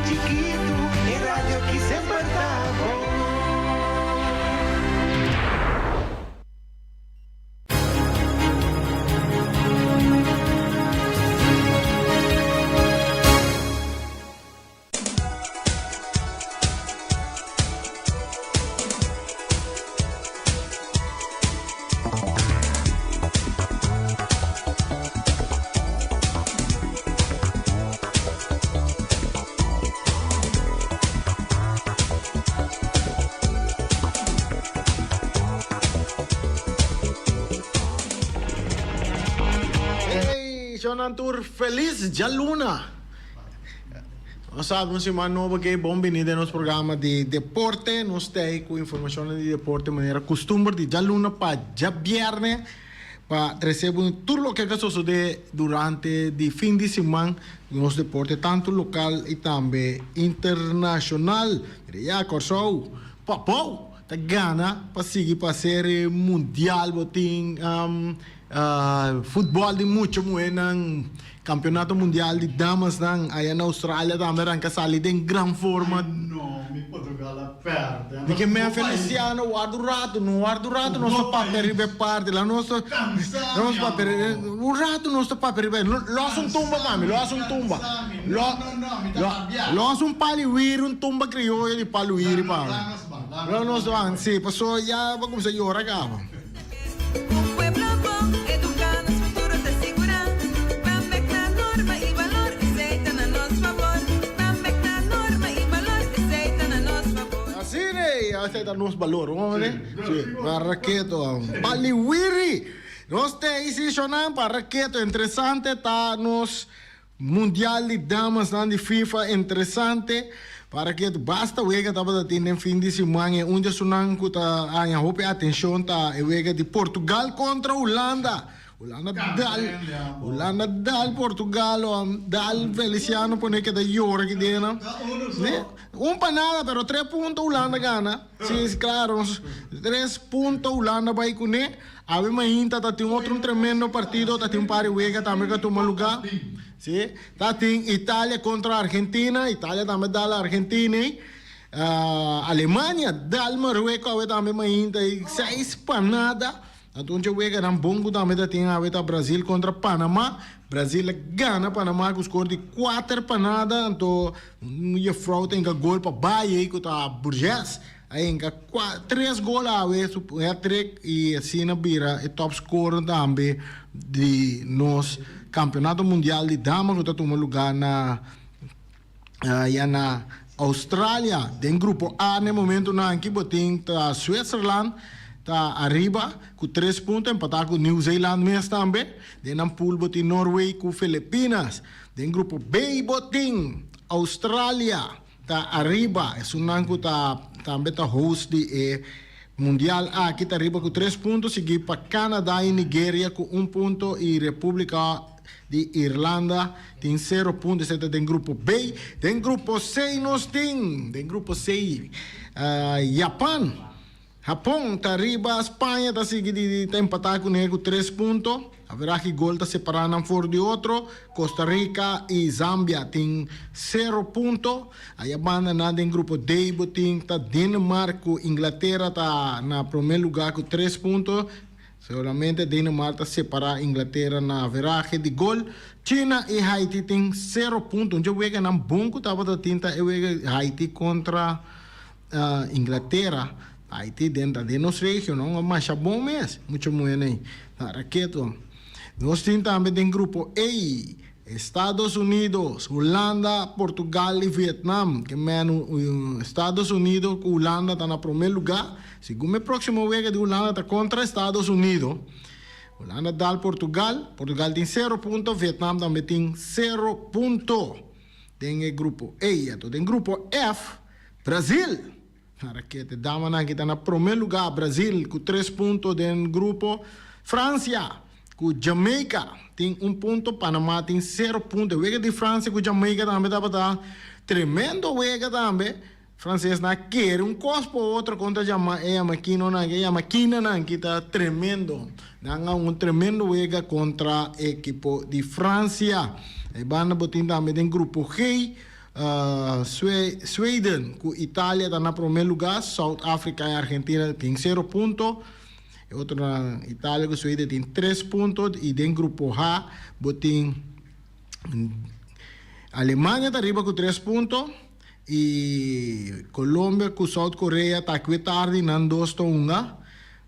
chikitu, e radio aki semper ta bon. Hey, shownan tur feliz djaluna. Nos sabi un siman nobo ke bon bini den nos programa di deporte. Nos ta ei ku informashonnan di deporte manera kustumber di djaluna pa djabierne pa trese bo tur loke ta sosode durante di fin di siman di nos deporte tantu lokal i tambe internashonal. Mira ya Kòrsou Papou ta gana pa sigui pa seri mundial bo tin Futbòl di mucha muhénan, Kampeonato Mundial di Damasnan aya na Australia tambe ranka sali den gran forma. Ay no, mi Portugal a pèrdè. Di ke mea Feliciano warda un ratu, no warda un ratu nos ta papia riba e parti, la nos ta nos papia riba un ratu nos ta papia riba e, los un tumba pa mi, los un tumba, los un paliwiri, un tumba krioyo di paliwiri pa mi. Lo nos ban, si, paso ya bo a kuminsá yora kaba. Un pueblo bon eduká nos futuro ta sigurá. Ban bek na norma i balor, esei ta na nos fabor. Ban bek na norma i balor, esei ta na nos fabor. Asina ei, esei ta nos balor, hoor he. Sí, para keto. Paliwiri! Nos te ei si shonan para keto. Interesante ta nos Mundial di damasnan di FIFA interesante para ke basta wega tabata tin den fin di siman e un di esunnan ku ta haña hopi atenshon ta e wega di Portugal kontra Hulanda. Hulanda dal Hulanda dal Portugal dal Feliciano pone keda yora aki dena. Un pa nada pero tres punto Hulanda gana. Si claro tres punto Hulanda bai kuné. Awe mainta ta tin otro un tremendo partido, ta tin un par di wega tambe ku a tuma lugá. Sí, ta tin Italia kontra Argentina, Italia tambe dal Argentina ei. Alemania dal Marruecos awe tambe mainta ei seis pa nada. Anto un dje weganan bon ku tambe ta tin awe ta Brazil kontra Panama. Brazil a gana Panama ku skor di kuater pa nada, anto un jefrou ta hinka gol pa bai ei ku ta Burgess. A hinka tres gol awe, su hat-trick y asina bira e top scorer tambe di nos Campeonato Mundial di Dama cu ta tuma lugar na ya na Australia. Den grupo A na e momentonan aki bo tin ta Switzerland ta ariba cu tres punto empata cu New Zealand mes tambe. Den nan pool bo tin Norway cu Filipinas. Den grupo B bo tin Australia. Ta ariba, esunnan ku ta tambe ta host di e mundial aki ta ariba ku tres punto, sigui pa Canada i Nigeria ku un punto i Republika di Irlanda tin sero punto. Esei ta den grupo B. Den grupo C nos tin, den grupo C, Japan. Hapon ta riba, Spaña ta sigui di ta empatá kuné ku tres punto. Averahe gol ta separá nan for di otro. Costa Rica i Zambia tin sero punto. Aya banda nan den grupo D bo tin ta Denemark ku Inglatera ta na promé lugá ku tres punto. Solamente Denemark ta separá Inglatera na averahe di gol. China i Haiti tin sero punto. Un dje weganan bon ku tabata tin ta e wega Haiti kontra. Inglatera, Haiti den ta den nos region no masha bon mes, mucha muhé nei na raketo. Nos tin tambe den grupo A, Estados Unidos, Hulanda, Portugal i Vietnam. Ke menu Estados Unidos ku Hulanda ta na promé lugá. Segun e próksimo wega di Hulanda ta kontra Estados Unidos. Hulanda dal Portugal, Portugal tin sero punto, Vietnam tambe tin sero punto den e grupo A. Anto den grupo F. Brazil! Na rakete damanan ki ta na prome luga Brazil ku tres punto den grupo. Francia ku Jamaica tin un punto, Panama tin sero punto. E wega di Francia ku Jamaica tambe tabata tremendo wega tambe. Francesnan a kere un kos pa otro kontra Jama e Jamaquinonan, e Jamaquinanan ki ta tremendo. Nan a un tremendo wega kontra ekipo di Francia. E banda bo tin tambe den grupo G. Sweden ku Italia ta na promé lugá, South Africa i Argentina tin sero punto. E otronan Italia ku Sweden tin tres punto i den grupo H bo tin Alemania ta riba ku tres punto i Colombia ku South Korea ta aki tardi nan dos ta hunga.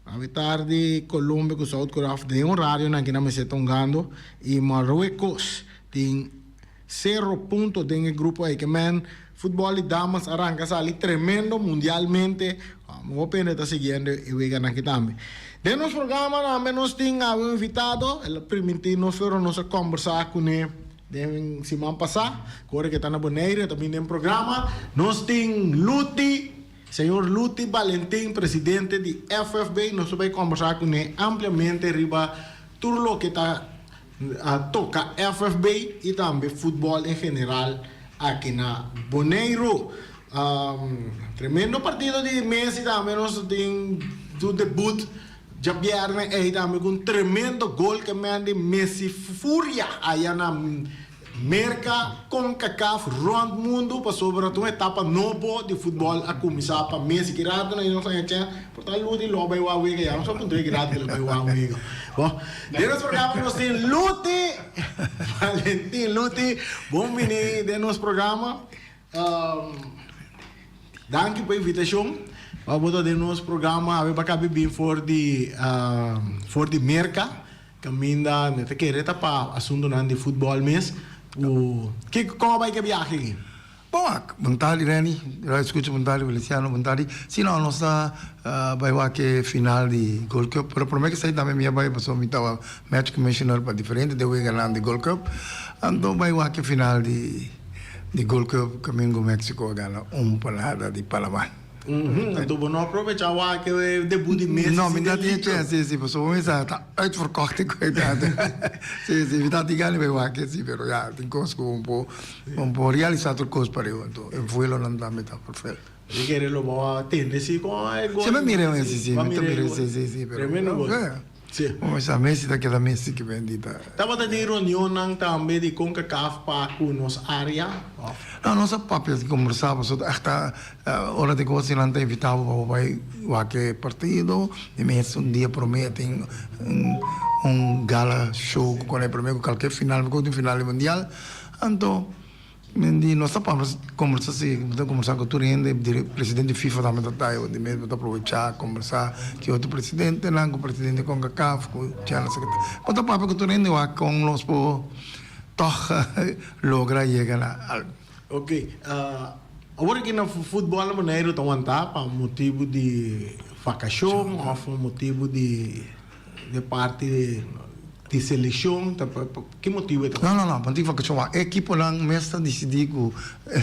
Awe tardi Colombia ku South Korea òf den orarionan ki nan mester ta hungando i Marruecos tin Sero punto den e grupo ei ke men futbol di damas a ranka sali tremendo mundialmente. Hopi hende ta siguiendo e weganan aki tambe. Den nos programa tambe nos tin awe un invitado, el a primintí nos pero nos a kombersá kuné den siman pasá, ku ora ke ta na Bonaire e ta bini den programa. Nos tin Luti, señor Luti Balentin, presidente di FFB, nos ta bai kombersá kuné ampliamente riba tur loke ta A toka FFB i tambe futbòl en general aki na Boneiru. Tremendo partido di Messi tambe nos tin su debut djabièrnè ei tambe ku un tremendo gol ke men di Messi furia aya na Merka, Concacaf, rònt mundu pasobra ta un etapa nobo di futbòl a kuminsá pa Messi. Ki rato nan nos a echa Por ta Luti lo bay wak wega ya nos a puntra ki rato lo bay wak wega. Bo, den nos programa nos tin Luti Valentin. Luti, bon bini den nos programa. Danki pa invitacion. Pa bo ta den nos programa awe pa kabi bin for di for di Merca. Caminda mi ta kere ta pa asuntonan di futbol mes. Ku, kiko, kon a bay ke biahe aki? Bon wak, bon tardi Renny, radio scucha bon tardi Feliciano, bon tardi. Si no, nos ta bai wak e final di Gold Cup, pero prome ke esei tambe mi a bai pasobra mi tawa match commissioner pa diferente de weganan di Gold Cup. Anto bai wak e final di di Gold Cup kamingo Mexico a gana un pa nada di Panama. Anto bo no a probecha wak e debut di Messi No, mi no tin e chance, si, si, pasobra mi sa ta uitverkocht e koe Si, si, mi ta tin gana di bai wak e si, pero ya, tin kos ku bo por, bo por realisa tur kos pareu, anto e vuelonan tambe ta por fel. Mi kere lo bo a tende si kon e gol Si, mi a mira e, si, si, mi ta mira e, si, si, si, pero Tremendo gol. Si. Bo sa Messi ta keda Messi ki bendita. Tabata tin reunionnan tambe di Concacaf pa cu nos area of? No, nos a papia di combersa pasobra ta echt ora di cos nan ta invita bo pa bo bay wak e partido di mes un dia prome tin un gala show cu con e prome cu calke final cu tin final di mundial anto Di nos ta papia kombersá si, bo ta kombersá ku tur hende, presidente di FIFA tambe ta ta di mes bo ta aprovechá kombersá ku otro presidentenan, ku presidente di Concacaf, ku general secretario. Bo ta papia ku tur hende wak kon nos por tòg logra yega na algu. Ok, awor aki na futbòl na Boneiru ta wantá pa motibu di vakashon òf pa motibu di De parti di seleccion ta pa ki motibu e ta. No no no pa motibu vakashon wak e ekiponan mes ta disidí ku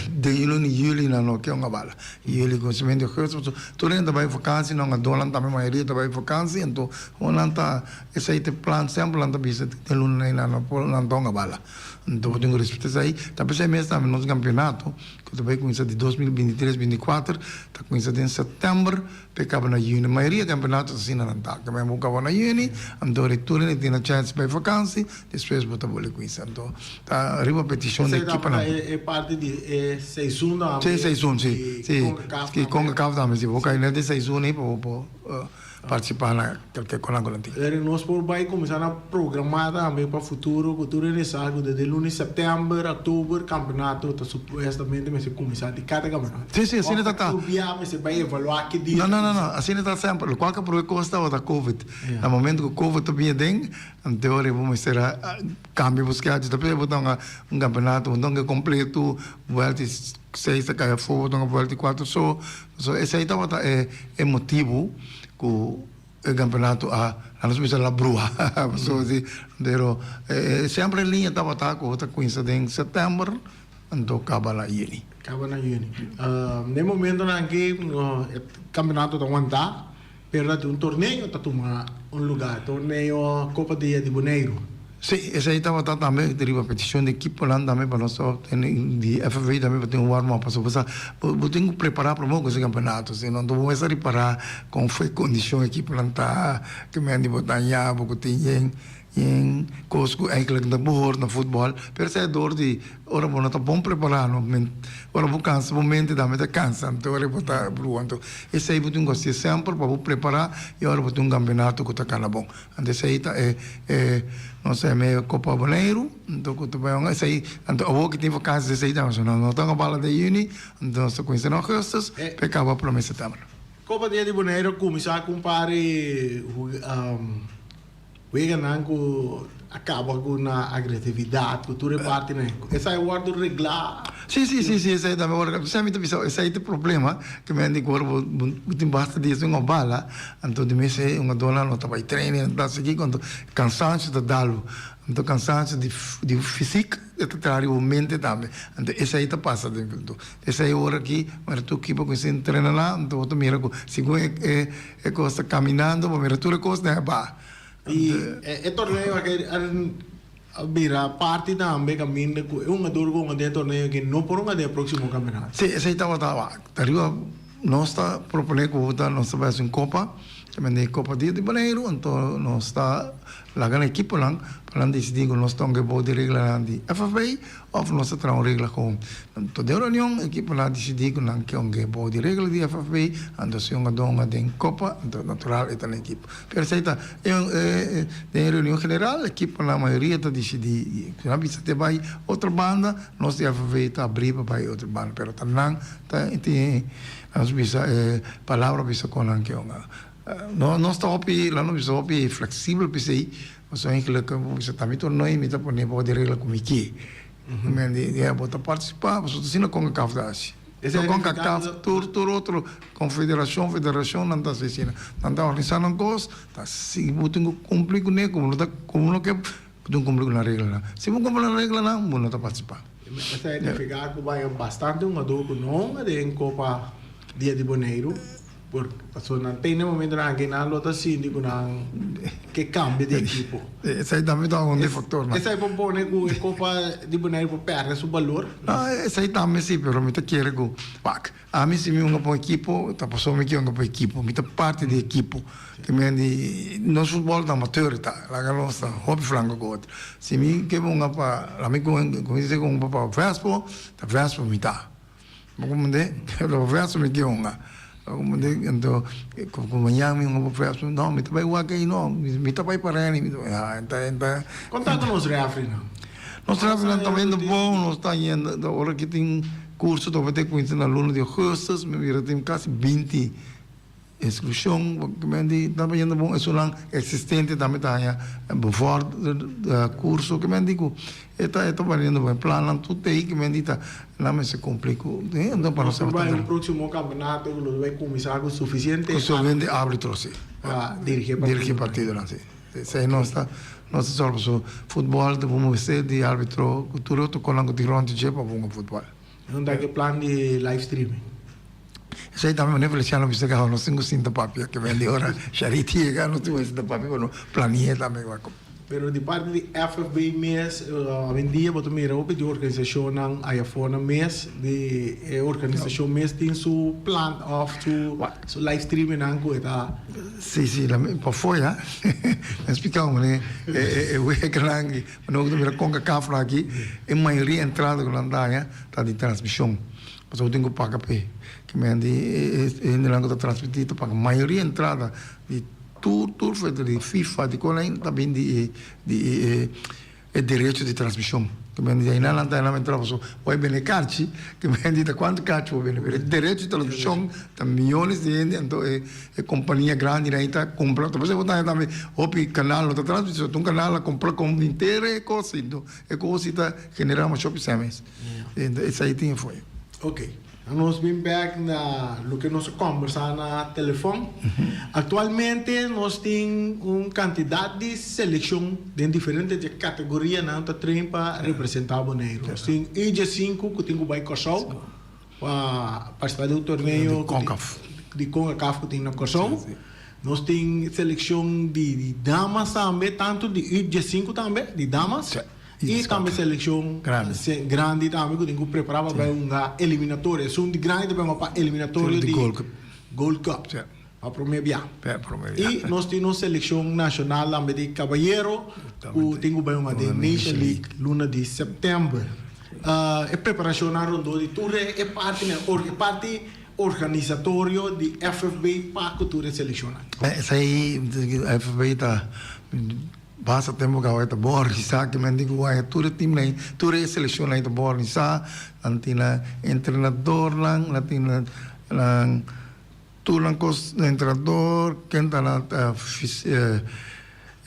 den luna di juli nan no ke hunga bala juli kuminsamentu di augustus pasobra tur hende ta bai vakansi nan hungadónan tambe mayoria ta bai vakansi anto nan ta esei ta e plan semper nan ta bisa den luna nan no por nan ta hunga bala anto bo tin ku respetá esei ta p'esei mes tambe nos kampeonato ku ta bai kuminsá di 2023 24 ta kuminsá den sèptèmber P'e kaba na yüni. Mayoria kampeonato ta asina nan ta. Kaba bo kaba na yüni, anto tur hende tin a chèns bai vakansi, despues bo ta bole kuinsa. Anto ta riba petishon di ekiponan. Esei tabata e parti di e seizoen tambe. Si, e seizoen, si. Di Concacaf tambe. Concacaf tambe, si. Bo kai net e seizoen ei pa bo por partisipá na kelke konan ku nan tin. Eri nos por bai kuminsá na programá tambe pa futuro ku tur hende sa ku desde luna di sèptèmber, òktober kampeonato ta supuestamente mester kuminsá di kada kampeonato. Sí, sí, asina ta ta. Òf ta tur bia mester bai evaluá ki dia. No, no, no, no, asina ta semper. Lokual ku a probe kos tabata covid. Na momento ku covid ta bini aden, anto ora bo mester a kambia bo schedule. Ta p'esei bo ta hunga un kampeonato, bo ta hunga kompleto, buelta i seis ta kai afó, bo ta hunga buelta i kuater so. So esei tabata e motibu ku e kampeonato a nan nos bisa la bruha pasobra si pero semper e liña tabata ku ta kuminsa den sèptèmber anto kaba na yüni. Kaba na yüni. Den momentonan aki e kampeonato ta wantá pero ta tin un torneo ta tuma un lugá, torneo Kopa Dia di Boneiru. Sí, esei tabata tambe riba petishon di ekiponan tambe pa nos tene di FFB tambe pa tin un warm up pasobra bo sa bo tin ku prepará promé ku ese kampeonato si no bo mester ripará kon fue kondishon ekiponan ta, ke men di bo ta haña bo ku tin yen. Yen kos ku eigenlijk no ta behoort na futbòl, pero esei dor di ora bo no ta bon prepará no ora bo kansa bo mente tambe ta kansa anto ora bo ta brua anto esei bo tin ku hasi semper pa bo prepará i ora bo tin un kampeonato ku ta kana bon. Anto esei ta e e nos ta yama e Kopa Boneiru anto ku ta bai esei anto awor ku tin vakansi esei ta nos no ta bala den yüni anto nos ta kuminsá na augustus pa e kaba prome sètèmber. Kopa Dia di Boneiru a kuminsá ku un par di Weganan ku a kaba ku nan agresividat, ku tur e partinan. Esei a wòrdu reglá? Sí, sí, sí, sí, esei tambe a wòrdu reglá. P'esei mi ta bisa, esei ta e problema, ke men di ku ora bo bo tin basta dies den un bala, anto di mes e hungadónan no ta bai training, no ta hasi kiko, anto kansansio ta dal bo. Anto kansansio di di fisik e ta traha riba bo mente tambe. Anto esei ta pasa den anto esei ora aki ora tur ekipo kuminsá entrena nan, anto bo ta mira ku segun e e E kos ta kaminando, bo mira tur e kos den e ba. I e torneo aki a bira parti tambe kaminda ku e hungador ku hunga den e torneo aki no por hunga den e próksimo kampionato. Sí, esei tabata wak. Ta riba nos ta proponé ku ta nos ta bai hasi un kopa, ta bende e kopa dia di Boneiru, anto nos ta laga na ekiponan pa nan disidí ku nos ta hunga e bou di reglanan di FFB Of nos ta traha un regla kon. Anto den reunion ekiponan a disidí ku nan ke un bou di regla di FFB, anto si un a donga den kopa, anto natural e ta na ekipo. Pero esei ta den e reunion general ekiponan mayoria ta disidí. Si nan bisa te bai otro banda, nos di FFB ta abrí pa bai otro banda, pero ta nan ta tin nos bisa e palabra bisa kon nan ke hunga. Nos ta hopi, laat nos bisa hopi fleksibel p'esei. Pasobra eigenlijk bo bisa ta mi tornoi mi ta pone bo di regla ku mi ke. Men di ya bo ta partisipá pasobra ta asina Concacaf ta hasi. Esei No Concacaf tur tur otro konfederashon federashon nan ta hasi asina. Nan ta organisá nan kos ta si bo tin ku kumpli kuné ku bo no ta ku bo no ke bo tin ku kumpli ku nan reglanan. Si bo kumpli nan reglanan bo no ta partisipá. Esei nifiká ku bai bastante hungadó ku no hunga den Kopa Dia di Boneiru. Por pasobra nan tene momentonan aki nan lo ta sinti ku nan ke kambia di ekipo. Esei tambe ta un di faktornan. Esei por pone ku e Kopa di Boneiru por pèrdè su balor? No, esei tambe si, pero mi ta kere ku, wak, ami si mi hunga pa un ekipo, ta pasobra mi ke hunga pa ekipo, mi ta parti di ekipo. Te men di nos futbòl ta amateur ta, laga nos ta hopi flanko ku otro. Si mi ke hunga pa, ami ku mi hunga pa Vespo, ta Vespo mi ta. Bo komprendé? Lo verso mi ke hunga. Bo komprendé? Anto, ku mañan mi hunga pa verso, no, mi ta bai wak ei no, mi ta bai pa Renny. Mi ta bai, ah, enta, enta. Konta ku nos refrinan. Nos refrinan ta bayendo bon, nos ta yendo, ora ki tin kurso ta te kuminsá na luna di augustus, mi mira tin kasi binti. Instrukshon kimendi ta bayendo bon esunnan eksistente tambe ta haña bevòrder kurso kimendi ku e ta e ta bayendo bon e plannan tur ta ei kimendi ta nan mester kumpli ku enton pa nos Nos bai un próksimo kampeonato ku lo bai kuminsá ku sufisiente ku sufisiente árbitro si pa dirigí e dirigí partidonan si esei nos ta nos ta sòru pasobra futbòl ta bon mester di árbitro ku tur otro kosnan ku tin rònt di dje pa hunga futbòl. Nan ta ke plan di live streaming. Esei tambe meneer Feliciano bisa ke nos tin ku sinta papia ke men di ora Sharity yega nos tin ku sinta papia pa no plania tambe wak. Pero di parti di FFB mes awendia bo ta mira hopi di organisashonnan ayafonan mes di e organisashon mes tin su plan of su su live streamingnan ku e ta. Si si pafó ya mi a splika bo meneer e e weganan aki nos ta mira Concacaf aki e mayoria entrada ku nan ta haña ta di transmishon. Pasobra bo tin ku paga p'e. Ke men di e hendenan ku ta transmití ta paga. Mayoria entrada di tur tur feta di FIFA di kon ain ta bin di e di e e derecho di transmishon. Ke men di ainan nan ta nan entra pasobra bo a bende karchi ke men di ta kuantu karchi bo bende pero e derecho di transmishon ta miyones di hende anto e e kompania grandinan ai ta kumpra. Ta p'esei bo ta haña tambe hopi kanal no ta transmití pasobra tur kanal a kumpra kon henter e kos e kos ta generá masha hopi sèmes. Esei tin e foyo. Ok, nos bin bek na loke nos a kombersá na telefòn. Aktualmente nos tin un kantidat di selekshon den diferente dje kategorianan ta train pa representá Boneiru. Nos tin U diesinku ku tin ku bai Kòrsou pa partisipá den un torneo di Concacaf ku tin na Kòrsou. Nos tin selekshon di damas tambe, tantu di U diesinku tambe, di damas. I tambe selekshon grandi tambe ku tin ku prepará pa bai hunga eliminatorio. Esun di grandi ta bai hunga pa eliminatorio di Gold Cup. Pa promé bia. Pa promé bia. I nos tin nos selekshon nashonal tambe di kabayero ku tin ku bai hunga den Nation League luna di sèptèmber. E preparashonnan rondó di tur e partinan, e parti organisatorio di FFB pa ku tur e selekshonnan. Esei FFB ta basta tempu ku awor ta bon organisá, ke men di ku tur e timnan, tur e selekshonnan ta bon organisá, nan tin nan entrenadornan, nan tin nan. Tur nan kos na entrenador, ken ta na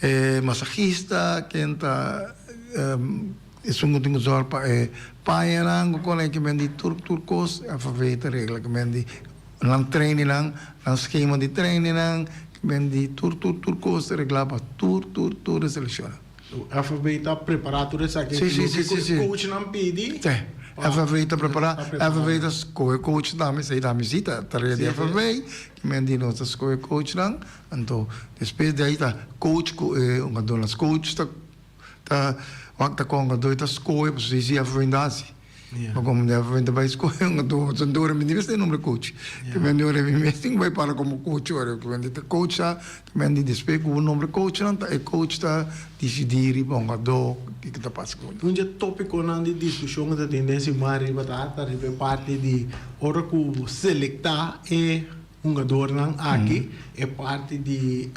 e masahista, ken ta esun ku tin ku zòrg pa e pañanan ku kon e ke men di tur tur kos FFA ta regla ke men di nan trainingnan, nan skema di trainingnan ke men di tur tur tur kos ta regla pa tur tur tur e selekshonnan. FFB ta prepará tur esaki loke ku e coachnan pidi. Sí, FFB ta prepará. FFB ta skohe coach tambe, esei ta mi si ta tarea di FFB. Ki men di nos ta skohe coachnan, anto despues di ei ta coach ku e hungadónan. Coach ta ta wak ta kon hungadó ta skohe pasobra esei si FFB ta hasi. Ma komo di FFB ta bai skohe hungadó, anto ora mi di mester nombre coach. Ki men di ora mi mes tin ku bai para komo coach ora. Ki men di ta coach ta. Men di despues ku bo nombre coachnan ta e coach ta disidí riba un adó kiko ta pasa ku. Un dje tópikonan di diskushon ku ta tin den siman riba ta ta riba e parti di ora ku selektá e hungadornan aki e parti di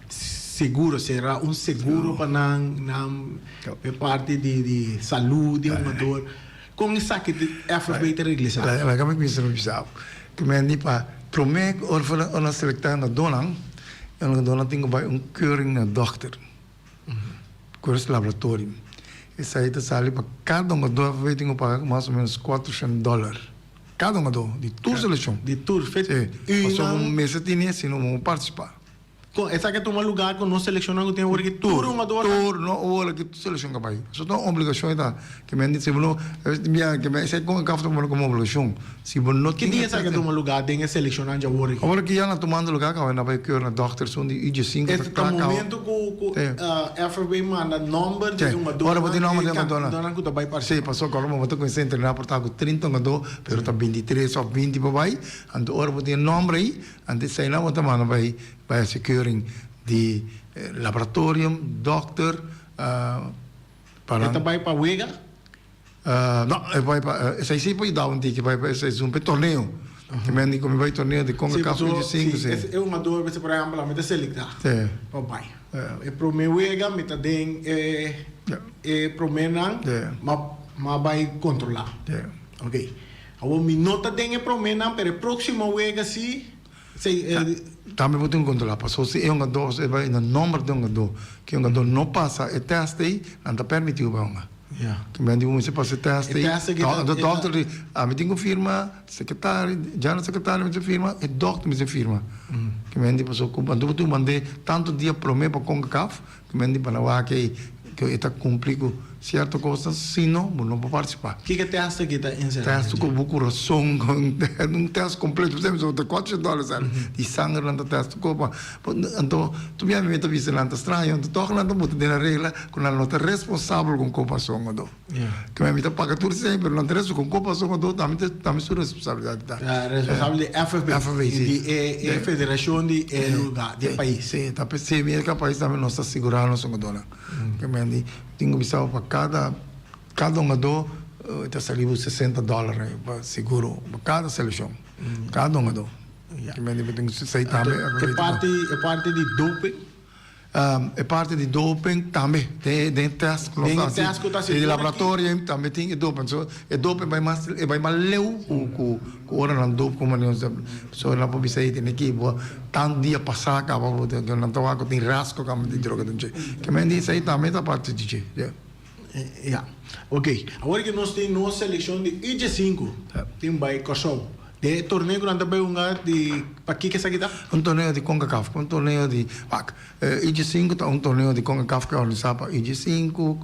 seguro sera un seguro pa nan nan e parti di di salú di hungador kon esaki FFB ta regla esaki? Laga mi kuminsá mi bisa bo ku men di pa promé ku ora nan selektá hungadónan e hungadónan tin ku bai un keuring na dòkter keuring laboratorio esei ta sali pa kada hungadó FFB tin ku paga mas o ménos kuatroshent dòler kada hungadó di tur selekshon di tur si pasobra bo mester tene si no bo no por partisipá. Kon esaki a tuma lugar ku nos selekshonnan ku tin awor aki? Tur hungadornan? Tur, no awor aki tur selekshon ka bai. Eso ta un obligashon e ta. Ke men di si bo no, bia ke men esei kon e kaf ta pone komo obligashon. Si bo no tin. Ki dia esaki a tuma lugar den e selekshonnan dje awor aki? Awor aki ya nan tumando lugar kaba nan bai keur na dòkter esun di UG sinku ta kla kaba. E ta momento ku ku FFB manda nòmber di hungadornan. Ora bo tin nòmber di hungadornan. Ku ta bai partisipá. Si, pasobra ora bo ta kuminsá entrená por ta ku 30 hungadó pero ta 23 òf 20 pa bai. Anto ora bo tin e nòmber ei. Anto eseinan bo ta manda bai bai hasi keuring di laboratorium, dokter, pa nan. E ta bai pa wega? No, e bai pa, esei si por yuda un tiki, bai pa esei un pa e torneo. Te men di ku mi bai torneo di Concacaf 25, si. Si, e hungador mester por ehempel ami ta selektá pa bai. E prome wega mi ta den e e promenan, ma ma bai kontrolá. Ok. Awor mi no ta den e promenan, pero e próksimo wega si, si e. Tambe bo tin ku kontrolá, pasobra si e hungadó e bai na nòmber di e hungadó, ku e hungadó no pasa e tèst ei, nan ta pèrmití ku bai hunga. Ku men di bo mester pasa e tèst ei, anto dòkter di, ami tin ku firma, sekretario, general sekretario mester firma, e dòkter mester firma. Ku men di pasobra ku anto bo tin ku mand'é tantu dia promé pa Concacaf, Ku men di pa nan wak ei ku e ta kumpli ku sierto kosnan, si no, bo no por partisipá. Kiko e tèst aki ta enserá? Tèst ku bo kurason, un tèst kompleto. Por ehempel, ta kuatrocientos dòler sali di sanger nan ta tèst ku bo. Anto, tur bia mi ta bisa nan ta straño, anto tòg nan ta buta den nan regla ku nan no ta responsabel ku un kompason odo. Ku mi ta paga tur esei, pero nan ta responsabel ku un kompason odo, tambe su responsabilidat ta. Responsabel di FFB, FFB, si. Di e federashon di e lugar, di e pais. Si, ta p'esei mi e pais tambe nos ta sigurá nos hungadónan. Ke men di tin ku bisa bo pa kada kada hungadó ta sali bo sesenta dòler pa seguro pa kada selekshon, kada hungadó. Ke men di bo tin ku esei tambe. E parti e parti di doping? E parti di doping tambe den e test ku nos ta hasi. Den e test ku ta hasi. Den e laboratorio tambe tin e doping. So e doping bai mas e bai mas leu ku ora nan dop ku manera nos ta. So nan por bisa ei tene ki bo tantu dia pasá kaba bo nan ta wak ku tin rasgo kaba di droga den dje. Ke men di esei tambe ta parti di dje. Ya. Ya. Oke. Awor ke nos tin nos selekshon di U diesinku tin bai Kòrsou. Den e torneo ku nan ta bai hunga di pakiko esaki ta? Un torneo di Concacaf, un torneo di wak. U diesinku ta un torneo di Concacaf ku a organisá pa U diesinku,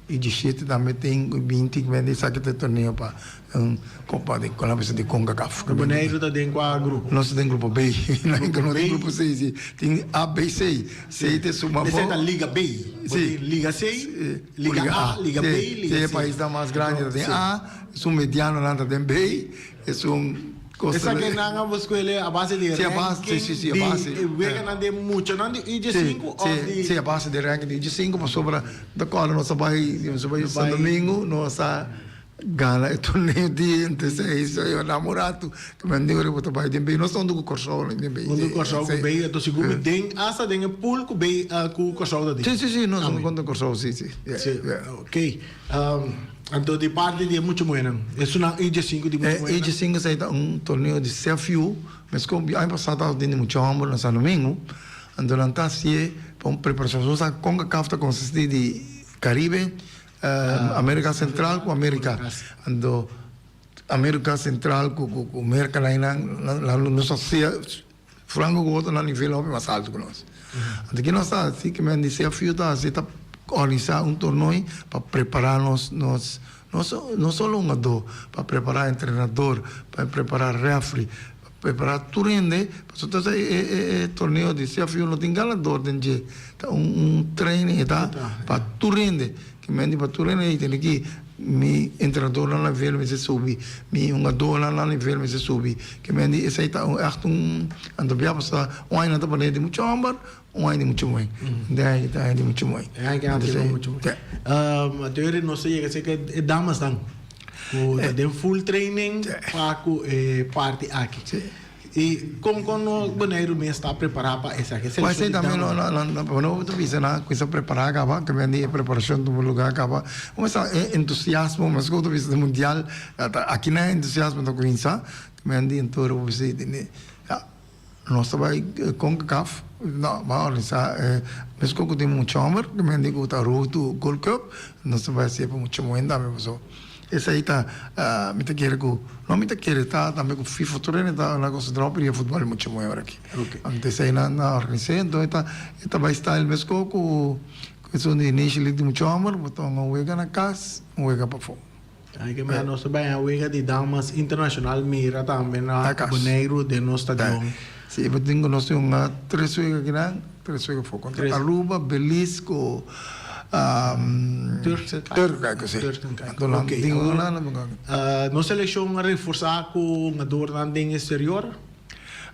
U dieshete tambe tin, U binti, esaki ta e torneo pa un kopa di ku nan bisa di Concacaf. Boneiru ta den kua grupo? Nos ta den grupo B. Grupo B? Grupo C, si. Tin A, B, C. C ta suma bo. Esei ta Liga B. Si. Liga C, Liga A, Liga B, Liga C. Si, e paisnan mas grandi ta den A, esun medianonan ta den B. Esun kos. Esakinan a bo skuele a base di Sí, a base, ranking sí, sí, sí, a di base. e weganan di muchanan di Sí, UG5 òf sí, di. sí, a base di ranking di UG5 pasobra ta kòrda nos a bai, nos a bai San Domingo, nos a gana e torneo di entonces ei so yo namorado ke men di ora bo ta bai den bay nos ta huntu ku Kòrsou den bay. Huntu ku Kòrsou ku bay entonces sigur mi den asta den e pool ku bay ku Kòrsou ta den. Sí, sí, sí, nos ta huntu ku Kòrsou, sí, sí. Sí, ok. Anto di parti di e mucha muhernan, esunnan UG5 di mucha muhernan? E UG5 esei ta un torneo di CFU, meskos aña pasá tabata tin di mucha hòmber na San Domingo, anto nan ta hasié pa un preparashon. Nos sa Concacaf ta konsistí di Karibe, Amerika Sentral ku Amerika. Anto Amerika Sentral ku Merka nan nos hasié Franco ku otro na nivel hopi mas alto ku nos. Anto ki nos ta hasi ke men di CFU ta hasi ta organisá un tornoi pa prepará nos nos no solo hungadó, pa prepará entrenador, pa prepará refri, pa prepará tur hende, pasobra ta e e torneo di CFU no tin ganador den dje, ta un un training e ta pa tur hende. Ke men di pa tur hende ei tene ki mi entrenadornan na nivel mester subi, mi hungadornan na nivel mester subi. Ke men di esei ta un ègt un anto bia pasobra un aña nan ta pone di mucha hòmber, un aña di mucha muhé. Den aña aki ta aña di mucha muhé. E aña aki nan ta mucha muhé. Anto yori nos ta yega serka e damasnan ku ta den full training pa ku e parti aki. I kon kon no Boneiru mes ta prepará pa esaki? Pues esei tambe no no no no bo ta bisa nan kuminsa prepará kaba, ke men di e preparashon tuma lugá kaba. Kuminsa e entusiasmo, meskos bo ta bisa di mundial, aki nan e entusiasmo ta kuminsa, ke men di enton bo bisa di ya nos ta bai Concacaf, no ban organisá meskos ku tin mucha hòmber, ke men di ku ta Road to Gold Cup, nos ta bai hasié pa mucha muhé tambe pasobra. Esei ta, mi ta kere ku, no mi ta kere, ta tambe ku FIFA tur hende ta na konsentrá pa e futbòl mucha muhé ora aki. Anto esei nan a organis'é, anto e ta e ta bai style meskos ku esun di Nation League di mucha hòmber, bo ta un wega na kas, un wega pafó. Ai ke mira nos ta bai a wega di damas internashonal mira tambe na Boneiru den nos stadion. Si, bo tin ku nos tin un tres wega akinan. Tres wega for kontra Aruba, Belize ku Turk si. Nos selekshon a reforsá ku hungadornan den exterior?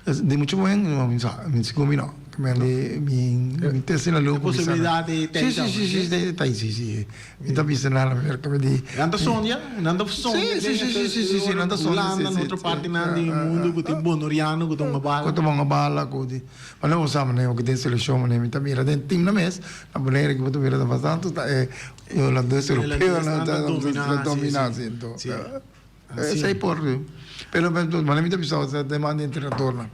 Di muchu momen mi sa, mi sigur mi no. Mi mi ta asina leu ku bisa. E posibilidat ei ta ei tambe. Si si si ta ei si si. Mi ta bisa nan a ver kaba di. Nan ta sondia, nan ta sondia Si si si si si si nan ta sondia si si. Hulanda, na otro partinan di mundu ku tin bonoriano ku ta hunga bala. Ku ta hunga bala ku di. Ma no bo sa manera ku den selekshon manera mi ta mira den tim nan mes na Bonaire ku bo ta mira ta bastante ta e holandes europeo nan ta domina si anto esei por pero manera mi ta bisa bo ta demanda entrenadornan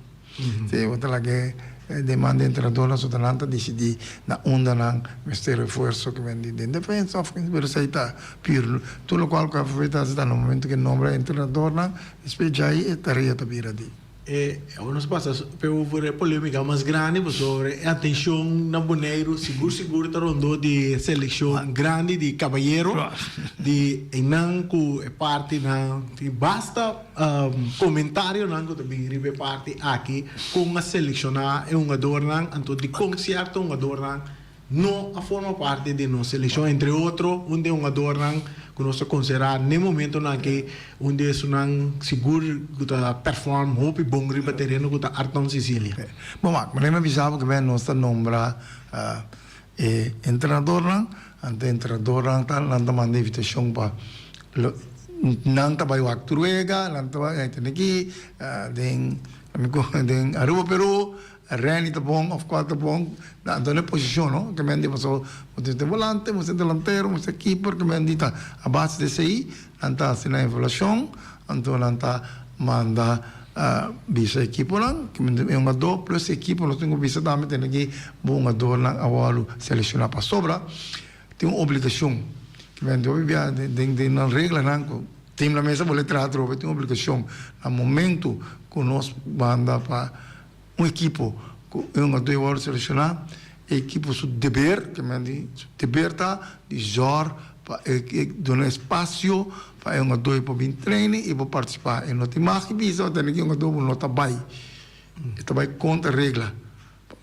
si bo ta laga e demanda entrenadornan so ta nan ta disidi na unda nan mester refuerso ke men di den defensa of pero esei ta pur tur lokual ku FFP ta hasi ta na momento ke nombra entrenadornan despues djai e tarea ta bira di. E awor nos pasa pe over e polemica mas grandi pasobra e atencion na Boneiru sigur sigur ta rondó di e seleccion grandi di Caballero di einan cu e partinan tin basta comentarionan cu ta bin riba e parti aki con a selecciona e hungadornan anto dicon cierto hungadornan no a forma parti di nos seleccion, entre otro un di e hungadornan cu nos ta considera n'e momentonan aki un di esunnan sigur cu ta perform hopi bon riba tereno cu ta Arton Cicilia. Bon wak, manera mi a bisa bo cu nos ta nombra e entrenadornan, anto e entrenadornan ta nan ta manda invitacion pa nan ta bay wak tur wega, nan ta bay tene aki den den Aruba Peru. Renny ta bon of cual ta bon, anto na e posicion no, ke men di paso bo tin volante, bo tin delantero, bo tin keeper, ke men di ta a base di esey nan ta haci nan evaluacion, anto nan ta manda bisa ekiponan, ke men di e hungador plus e ekipo nos tin cu bisa tambe tene ki bo hungadornan a wordo selecciona pasobra tin un obligacion, ke men di hopi bia den nan reglanan cu team na mesa bo le traha atrobe tin un obligacion na momento cu nos manda pa. Un ekipo ku e hungadó wòrdu seleshoná, e ekipo su deber, ke men di, su deber ta di zòr pa e duna espasio pa e hungadó por bin training i por partisipá. E no tin mag di bisa bo tene ki hungadó bo no ta bai. E ta bai kontra regla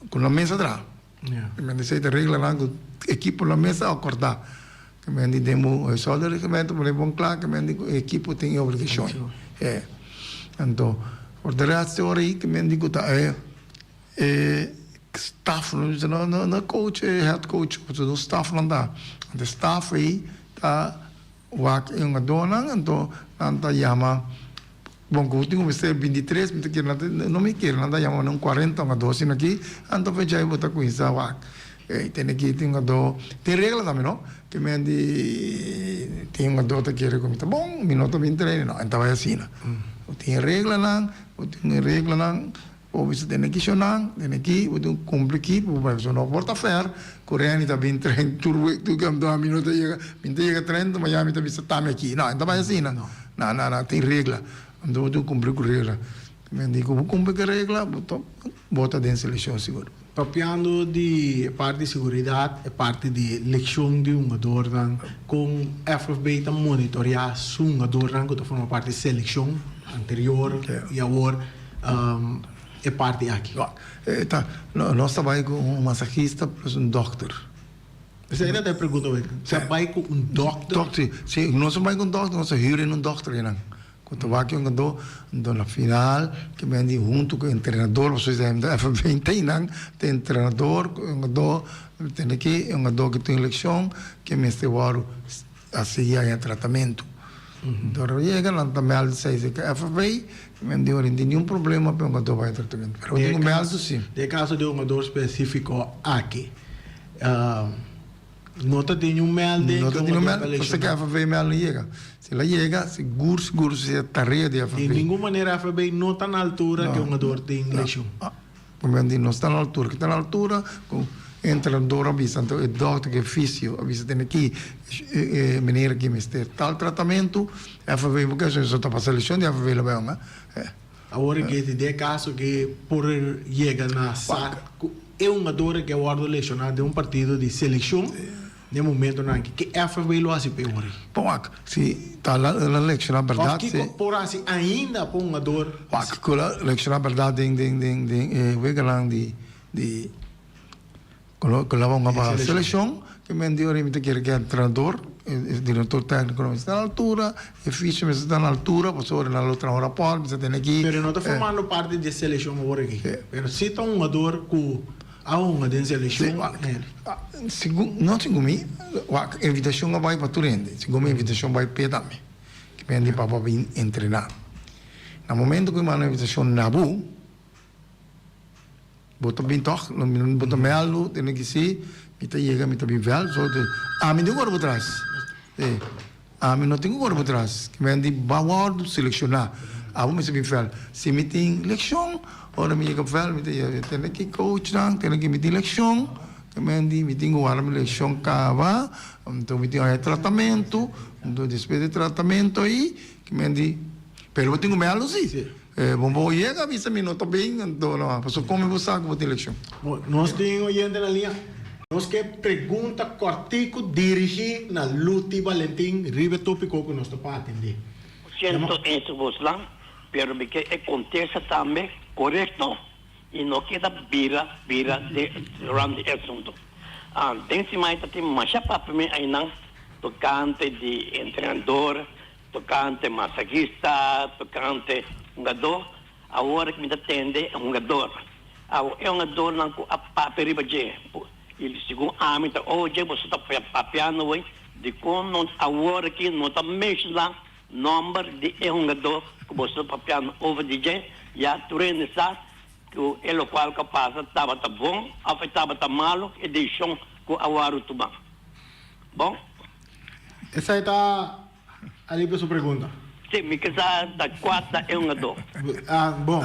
ku nan mes a traha. Ke men di esei ta reglanan ku ekiponan mes a akordá. Ke men di den bo huishoudreglement bo pone bon kla ke men di ku e ekipo tin e obligashon. Anto, for de rest e ora ei ke men di ku ta e e staff, no bisa no no coach, e head coach, pasobra nos staffnan ta. Anto e staff ei ta wak e hungadónan, anto nan ta yama, bon ku tin ku mester bintitres, mi ta kere nan ta, no mi kere, nan ta yama un kuarenta hungadó asina aki, anto fecha ei bo ta kuminsá wak. Ey tene ki tin hungadó, tin regla tambe no, ke men di tin hungadó ta kere ku mi ta bon, mi no ta bin traina, no, e ta bai asina. Bo tin e reglanan, bo tin e reglanan, bo bisa tene ki shonnan, tene ki, bo tin ku kumpli ki, bo bai pasobra no por ta fèr ku Renny ta bin train tur wek tur ke anto ami no ta yega, mi ta yega train anto Miami ta bisa tami aki, no, e ta bai asina, no, no, no, tin regla, anto bo tin ku kumpli ku regla. Men di ku bo kumpli ku e regla, bo ta bo ta den selekshon sigur. Papiando di e parti di seguridat, e parti di lekshon di hungadornan, kon FFB ta monitoreá su hungadornan ku ta forma parti di selekshon anterior i awor e parti aki? Ta, nos ta bai ku un masahista plus un dòkter. Esei ta e pregunta, ta bai ku un dòkter? Dòkter, si nos a bai ku un dòkter, nos a hür un dòkter einan. Cu ta wak yon gado, anto na final ke men di hunto cu entrenador, pasobra esei ta FB teinan, ta entrenador cu yon gado tene ki, yon gado ki tin leccion ke mester wòrdu a sigui haña tratamento. Anto ora yega nan ta mèldu esei si ke FB, men di ora tin niun problema pa yon gado bai tratamento. Pero tin ku mèldu si. Den e caso di un gador specifico aki, No ta tin un mèlde No ta tin un mèlde, pasobra ke FAB mèlde no yega. Si el a yega, sigur sigur si e tarea di FAB. Di ningun manera FAB no ta na altura ke un hungador tin leshon. No, no sta na altura. Ke ta na altura ku e entrenador a bisa, anto e dòkter ku e fisio a bisa tene ki e meneer aki mester tal tratamentu, FAB bo ke so ta pasa leshon di FAB lo bai hunga. Awor ke di e kaso ke por yega na sa ku e hungador ke a wòrdu lesioná den un partido di selekshon den momentonan aki, ke FFB lo hasi pa e ora? Bon wak, si ta la lesioná bèrdat. Òf kiko por hasi ainda pa un hungador? Wak, ku la lesioná bèrdat den den den den e weganan di di Ku lo hunga pa selekshon, ke men di ora mi ta kere ke entrenador, e direktor tèkniko lo mester ta na altura, e fisio mester ta na altura, pasobra nan lo traha un rapòrt, mester tene aki. Pero e no ta formando parti di e selekshon awor aki. Pero si ta un hungador ku a hunga den selekshon. Segun, no segun mi, wak, invitashon a bai pa tur hende. Segun mi invitashon bai p'e tambe. Ke men di pa bo bin entrená. Na momento ku mi manda invitashon na bo. Bo ta bin tòg, bo ta mèldu, tene ki si, mi ta yega, mi ta bin vèl, so te, ami tin ku kore bo tras, si, ami no tin ku kore bo tras, ki men di ba wòrdu selekshoná, abo mester bin vèl, si mi tin lekshon, ora mi yega vèl, mi ta yega, tene ki coachnan, tene ki mi tin lekshon, ki men di mi tin ku wòrdu mi lekshon kaba, anto mi tin haña tratamentu, anto despues di tratamentu ei, ki men di, pero bo tin ku mèldu si. E bon bo yega bisa mi no ta bin anto no pasobra kon mi bo sa ku bo tin lekshon. Bon, nos tin oyente na liña. Nos ke pregunta kòrtiku dirigí na Luti Valentin riba e tópiko ku nos ta pa atendé. Siento en su bosnan, pero mi ke e kontesta tambe korekto i no keda bira bira den rond di e asunto. Den siman ta tin masha papia mi ainan tokante di entrenador, Tocante masajista, tocante hungador, awor mi ta tende e hungador. Awor e hungadornan cu a papia riba dje, y segun ami ta oye boso ta papiando hoy, dicon no awor aki no ta menciona nomber di e hungador cu boso ta papiando over di dje, ya tur hende sa cu e locual cu a pasa tabata bon of e tabata malo, e decision cu a wòrdu tuma. Bon. Esei ta Alipio su pregunta. Si, mi ke sa ta kua ta e hungadó. Ah, bon.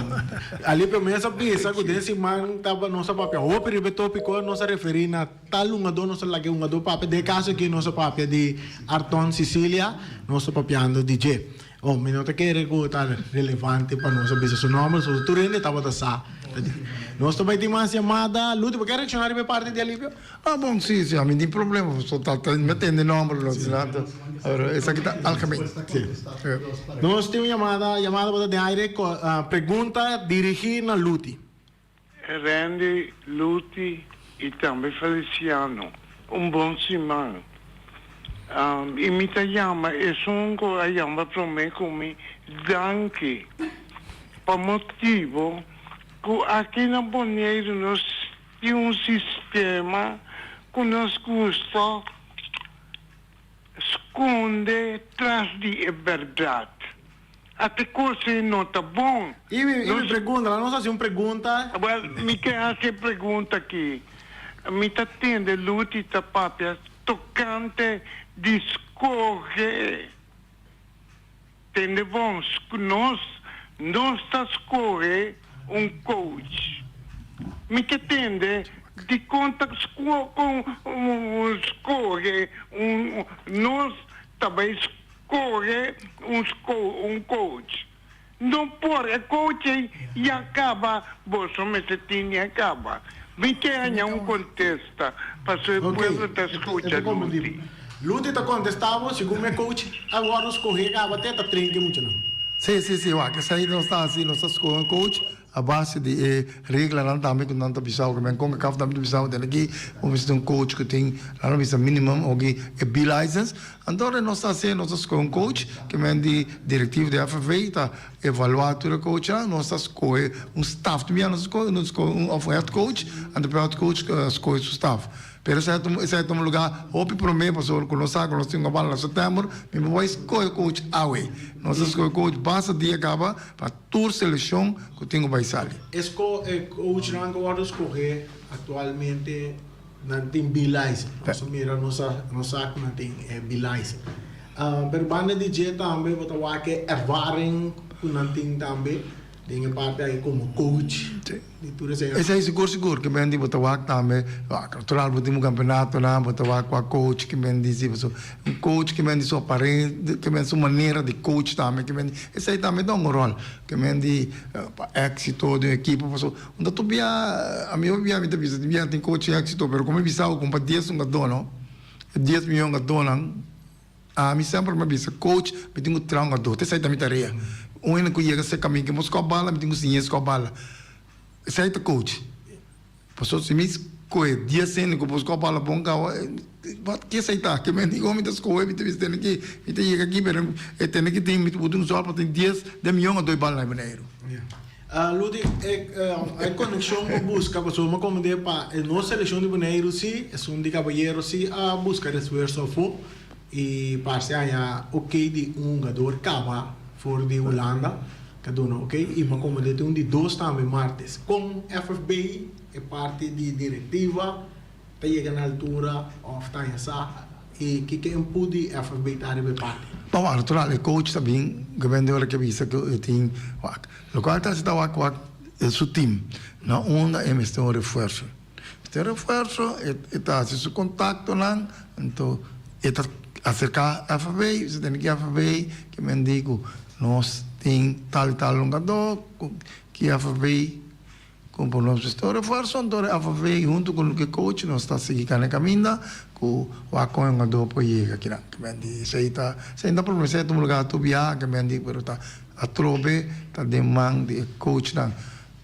Alipio mes a bisa ku den siman taba nos a papia hopi riba e topiko, nos a referí na tal hungadó, nos a laga e hungadó papia. Den e kaso aki nos a papia di Arton Cicilia, nos ta papiando di dje. Bon, mi no ta kere ku ta relevante pa nos a bisa su nòmber, so tur hende tabata sa. Nos ta bai tin mas yamada. Luti, bo ke reakshoná riba e parti di Alipio? Ah bon, si, si, ami tin problema, pasobra ta ta mi tende nomber lo asina, pero esaki ta algemeen. Si. Nos tin un yamada, yamada bo ta den aire, pregunta dirigi na Luti. Randy, Luti y tambe Feliciano, un bon siman. Y mi ta yama esun cu a yama prome cu mi, danki. Pa motibu ku aki na Boneiru nos tin un sistema ku nos gusta skonde tras di e bèrdat. Ate kos ei no ta bon. I mi, i mi pregunta, laga nos hasi un pregunta. Wèl, mi ke hasi e pregunta aki. Mi ta tende Luti ta papia tokante di skohe. Tende bon, nos nos ta skohe un coach. Mi ke tende dikon ta skohe un nos ta bai skohe un un coach. No por, e coach ei ya kaba, boso mester tin ya kaba. Mi ke haña un kontesta pasobra e pueblo ta skucha Luti. Luti ta kontestá bo, segun e coach a wòrdu skohé kaba te ta train ku e muchanan. Sí, sí, sí, wak esei nos ta hasi, nos ta skohe un coach a base di e reglanan tambe ku nan ta bisa ku men Concacaf tambe ta bisa den aki bo mester tin un coach ku tin nan a bisa minimum oki e B license. Anto ora nos ta hasi nos ta skohe un coach ke men di direktivo di FFA ta evaluá tur e coachnan, nos ta skohe un staf también, nos ta skohe nos ta skohe un òf un head coach, anto e head coach skohe su staf. Pero esei ta esei tuma lugá hopi promé pasobra ku nos sa ku nos tin un bala na sèptèmber, mi por bai skohe coach awe. Nos ta skohe coach basta dia kaba pa tur selekshon ku tin ku bai sali. E sko e coachnan ku wòrdu skohé aktualmente nan tin B-license. Nos a mira nos a nos sa ku nan tin e B-license. Pero banda di dje tambe bo ta wak e ervaring ku nan tin tambe den e parti aki komo coach. Di tur esei. Esei sigur sigur ke men di bo ta wak tambe, natural bo tin bo kampeonatonan, bo ta wak kua coach ke men di si pasobra un coach ke men di su aparen ke men su manera di coach tambe ke men di esei tambe ta un ròl ke men di pa éksito di un ekipo pasobra un ta tur bia ami hopi bia mi ta bisa tin bia tin coach éksito pero komo mi bisa bo kumpa dies un gadó no e dies miyon gadónan. Ami semper mi a bisa, Coach, mi tin ku traha un adó. Esei ta mi tarea. Un hende ku yega serka mi ke bo skòp bala, mi tin ku siñ'é skòp bala. Esei ta coach. Pasobra si mi skohe dies hende ku por skòp bala bon kawa, wat ke esei ta? Ke men di mi ta skohe, mi ta bisa tene ki, mi ta yega aki, pero e tene ki tin, mi ta por duna un sòl pa tin dies den mion adó e bala na Boneiru. Ludi, e konekshon ku buska, pasobra mi a komprendé pa e nos selekshon di Boneiru si, esun di Kabayero si a buska refuerso afó i parse haña okey di un hungador kaba for di Hulanda ta duna okey i mi a komprendé tin un di dos tambe martes. Kon FFB, e parti di direktiva, ta yega na altura of ta haña sa i kiko e input di FFB ta riba e parti? Bon, natural e coach ta bin gewende ora ke bisa ku e tin wak. Lokual ta hasi ta wak wak su team na unda e mester un refuerso. Mester un refuerso e ta hasi su kontaktonan anto e ta aserká FFB, bisa tene ki FFB ke men di ku nos tin tal i tal hungadó ku ki FFB Con por nos mester un refuerso, anto e AVV hunto cu loke coach nos ta sigui cana e caminda cu wak con e hungador por yega kinan. Ke men di esey ta esey ta problema, esey ta tuma lugar tur biaha ke men di pero ta atrobe ta den man di e coachnan.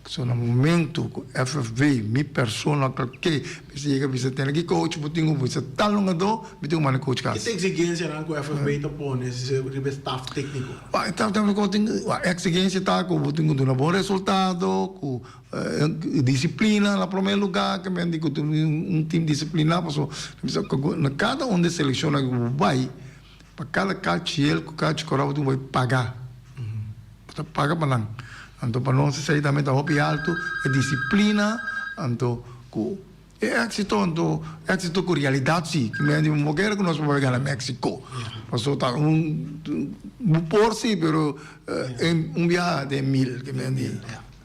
So na momento cu FFV, mi persona ke mester yega bisa tene ki coach bo tin cu bisa tal hungador mi tin cu manda e coach Ki cas. ta exigencianan cu FFV ta pone riba e staf tecnico? Exigencia ta cu bo tin cu duna bon resultado, cu disciplina na prome lugar, ke men di cu tin un team disciplina, pasobra na cada un di e seleccionnan cu bo bay, pa cada cachiel cu cachi cora bo tin cu bay paga, bo ta paga pa nan. Anto pa nos esey tambe ta hopi alto, e disciplina, anto cu. E éxito anto, éxito ku realidat si. Ki men di bo kere ku nos por bai gana Mexico. Paso ta un, bo por si, pero un biaha den mil, ki men di.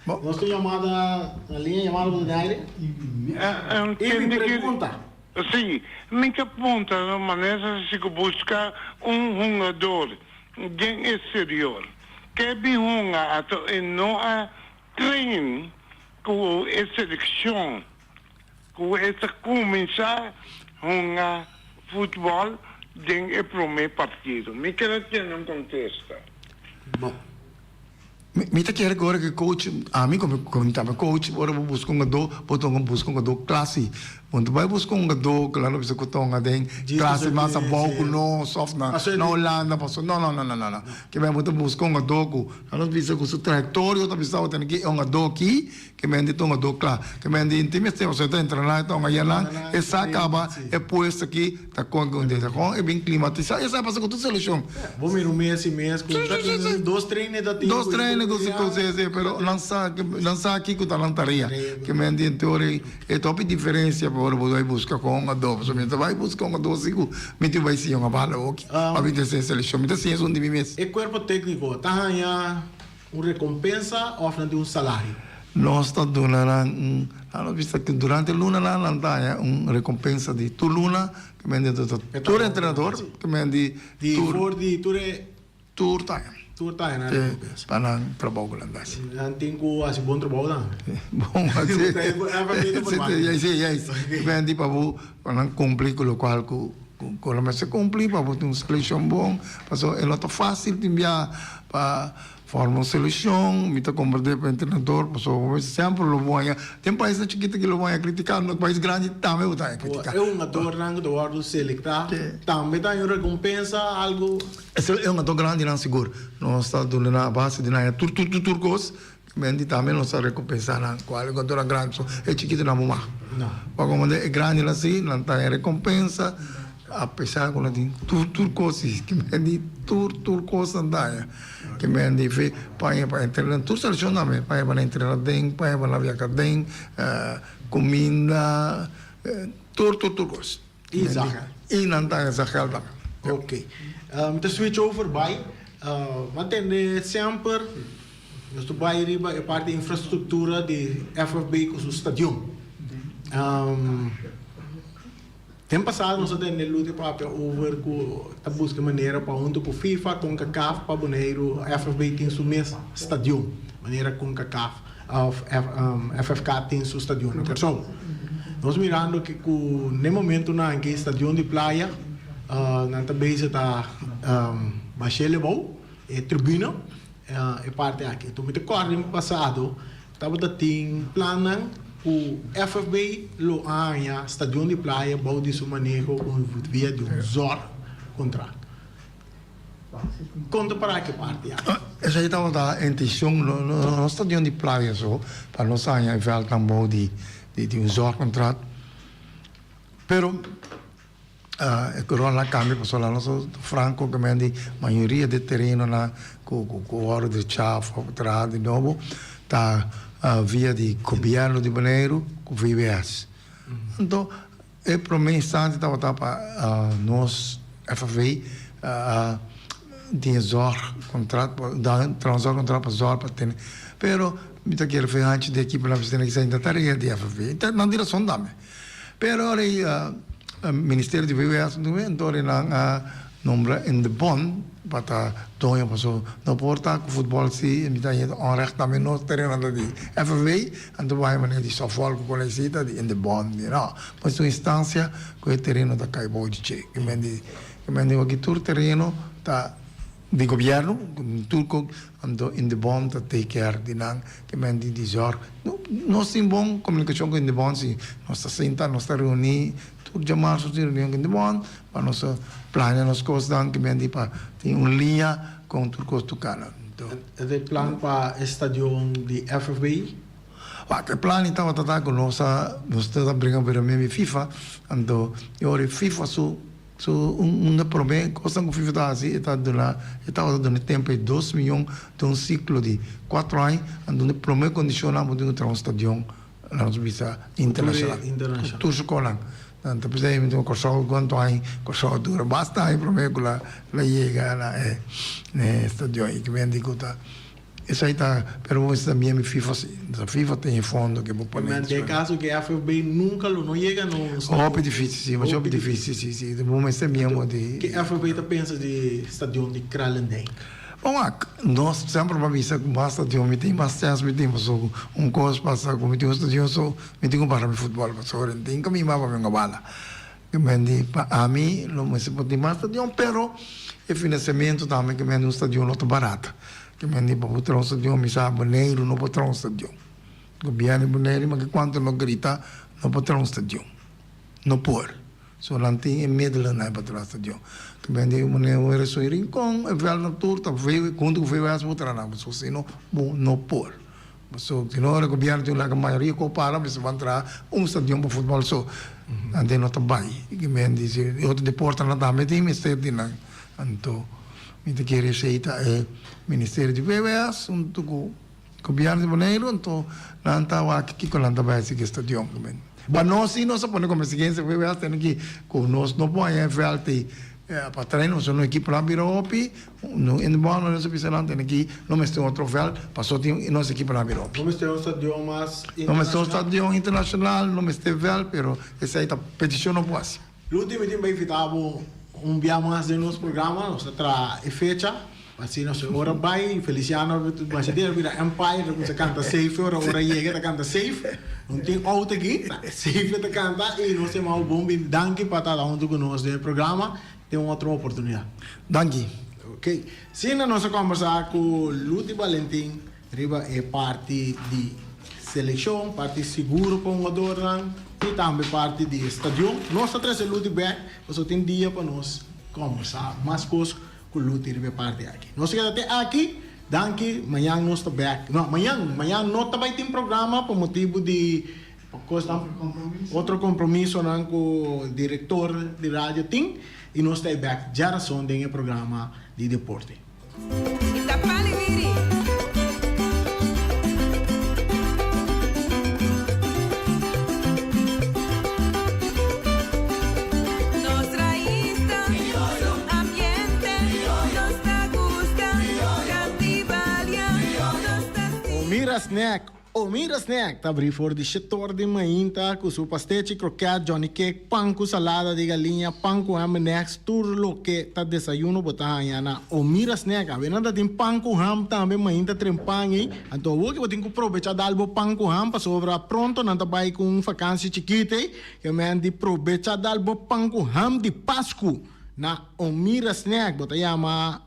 Bo. Nos tin yamada na liña, yamada bo ta den aire? I mi pregunta. Si, mi ta puntra na manera si ku buska un hungador den exterior ke bin hunga ato e no a train ku e selekshon ku e ta kuminsá hunga futbòl den e promé partido? Mi kere tene un kontesta. Bon. Mi ta kere ku ora ku e coach, ami komo ku mi tambe coach, ora bo buska un gadó, bo ta buska un gadó klasi. Bo no ta bai buska un gadó ku nan lo bisa ku ta hunga den klase mas abou ku nos òf na Hulanda paso. No, no, no, no, no. Ke men bo ta buska un gadó ku nan lo bisa ku su trayektorio ta bisa bo tene ki e un gadó aki Ke men di ta un adó kla. Ke men di inti mester pasobra e ta entrená, e ta un ayanan, e sa kaba e puesto aki ta kon ku un desa. Kon e bin klimatisá, e sa pasa ku tur selekshon. Bo mira un mes i mes ku ta tin dos treinen ta tin. Dos treinen ku si ku si si, pero nan sa nan sa kiko ta nan tarea. Ke men di inti ora e ta hopi diferensia pa ora bo bai buska kon un adó. Pasobra mi ta bai buska un adó si ku mi tin bai siña un abala hoki pa bin ta selekshon. Mi ta siña esun di mi mes. E kuerpo tékniko ta haña Un rekompensa òf nan tin un salario? Nos ta duna nan un, nan nos bisa ku durante lunanan nan ta haña un rekompensa di tur luna, ke men di tur entrenador, ke men di Di for di tur e. Tur ta haña. Tur ta haña nan rekompensa. Pa nan trabou ku nan ta hasi. Nan tin ku hasi bon trabou tambe. Bon hasi. Si, si, si. Ke men di pa bo, pa nan kumpli ku lokual ku ku nan mester kumpli pa bo tin un selekshon bon, pasobra e no ta fásil tin bia pa Forma un seleccion, mi ta comprende pa entrenador, pasobra bo semper lo bo haña, den paisnan chikito aki lo bo haña critica, no pais grandi tambe bo ta haña critica. E hungadornan ku ta wòrdu selektá tambe ta haña un rekompensa, algu? E hungador grandinan sigur, nos ta duna nan a base di nan haña tur tur tur tur kos, menti tambe nos ta rekompensá nan kual e hungadornan grandi, pasobra e chikitonan bo mag. Pa komprende e grandinan si nan ta haña rekompensa a pesar ku nan tin tur tur kos, menti tur tur kos nan ta haña. Ke men di fe paña pa entrena tur selekshon tambe, paña pa nan entrena den, paña pa nan viaha den, kuminda, tur tur tur kos. I zagel. I nan ta haña zagel tambe. Ok. Mi ta switch over bai. Mi a tende semper nos ta bai riba e parti infrastruktura di FFB ku su stadion. Den pasado nos a tende Luti papia over ku ta buska manera pa huntu ku FIFA, Concacaf pa Boneiru FFB tin su mes stadion, manera Concacaf of FFK tin su stadion na Kòrsou. Nos mirando ke ku n'e momentunan ke stadion di Playa nan ta bezig ta bash'é lebou, e tribuna, e parti aki. Anto mi ta kòrda den pasado Tabata tin plannan ku FFB lo a haña Stadion di Playa bou di su maneho ku via di un zorgcontract. Kon ta para ki parti aki? Esei tabata e intencion, no Stadion di Playa so, pa nos haña e veldnan bou di un zorgcontract, pero. E corona a cambia pasobra nos ta franco cu men di mayoria di terenonan cu cu worde drecha of traha di nobo ta via di gobierno di Boneiru cu VWS. Anto e prome instante tabata pa nos FFV tin e zorgcontract traha un zorgcontract pa zorg pa tene pero mi ta kere fehanchi di ekipo nan mester tene kisa ta tarea di FFV nan tin rason tambe. Pero ora e Ministerio di VWS anto ora nan a nombra in de bon pa ta doño paso no por ta cu futbol si mi ta yendo onrecht tambe nos tereno ta di FFB anto bo haya manera di softball cu colecita di in de bon di no pues un instancia cu e tereno ta cay bou di dje ki men di ki men di aki tur tereno ta di gobierno tur cu anto in de bon ta take care di nan ki men di di zorg nos tin bon comunicacion cu in de bon si nos ta sinta nos ta reuni tur djamarzo tin reunion cu in de bon pa nos plania nos cosnan ki men di pa tin un liña con tur cos tur cana anto. E plan pa e stadion di FFB? Wak e plan tabata ta cu nos a nos ta bringa pero mi FIFA anto e ora FIFA su So un de prome kosnan ku FIFA ta hasi e ta duna e tabata duna e tempu e dos miyon den un siklo di kuatro aña anto un de prome kondishonnan bo tin ku traha un stadion laga nos bisa internashonal ku tur su konan anto p'esei mi tin Kòrsou kuantu aña Kòrsou a dura basta aña prome ku la yega na e stadion i kimen di ku ta Esai ta, pero bo mester ta miembro di FIFA si. Entonces FIFA tin e fondo ke bo pone. Men den caso ke FFB nunca lo no yega na un stadion. Hopi dificil si, masha hopi dificil si si. Bo mester miembro di. Ke FFB ta pensa di stadion di Kralendijk? Bon wak, nos semper bo a bisa ku mas stadion mi tin, mas chance mi tin pasobra ku un kos pasa ku mi tin un stadion so mi tin ku para mi futbol pasobra tin ku mi mama mi un bala. Ke men di pa ami lo mester por tin mas stadion pero e financiamento tambe ke men di un stadion no ta barato. Ke men di pa bo traha un stadion, mi sa Boneiru no por traha un stadion. Gobièrnu di Boneiru maki kuantu no grita no por traha un stadion. No por. So nan tin e middelen pa traha stadion. Ke men di Boneiru Reso i Rincon e vèldnan tur ta huntu ku VWS bo traha nan. Pasobra si no bo no por. Pasobra si no ora gobièrnu tin laga mayoria ku para mester ban traha un stadion pa futbòl so. Anto no ta bai. Ke men di si e otro deportenan tambe tin mester di nan. Anto mi ta kere esei ta e ministerio di VWS huntu ku gobièrnu di Boneiru anto nan ta wak kiko nan ta bai hasi ku e stadion. Pa nos si nos a pone komo eksigensia VWS tene ki ku nos no por haña e vèlt ei pa train pasobra nos ekiponan a bira hopi no in de bòl nos a bisa nan tene ki no mester un otro vèlt pasobra tin nos ekiponan a bira hopi. No mester un stadion mas internashonal. No mester un stadion internashonal no mester vèlt pero esei ta petishon no por hasi. Luti mi tin pa invita bo un bia mas den nos programa, nos ta traha e fecha, asina nos ora bai, Feliciano masha dia bira Empire ta cuminsa canta safe ora ora yega ta canta safe, no tin auto aki, safe ta canta y nos ta yama bo bon bini, danki pa ta hunto cu nos den e programa, den un otro oportunidad. Danki. Ok, asina nos a combersa cu Luti Balentin Riba e parti di seleccion, parti seguro pa hungadornan y tambe parti di stadion. Nos ta trece Luti bek pasobra tin dia pa nos combersa mas cos cu Luti riba e parti aki. Nos ta keda te aki. Danki. Mañan nos ta bek. No, mañan, mañan no ta bay tin programa pa motibo di cosnan, otro compromisonan cu director di radio tin y nos ta bek djarason den e programa di deporte. Omira Snack Omira Snack ta abrí for di shetor di mainta ku su pastechi, kroket, johnny cake, pan ku salada di galiña, pan ku ham en eggs, tur loke ta desayuno bo ta haña na Omira Snack. Awe nan ta tin pan ku ham tambe mainta tren pan ei. Anto awor ke bo tin ku probecha dal bo pan ku ham pasobra pronto nan ta bai ku un fakansi chikit ei. Ke men di probecha dal bo pan ku ham di Pasku na Omira Snack. Bo ta yama.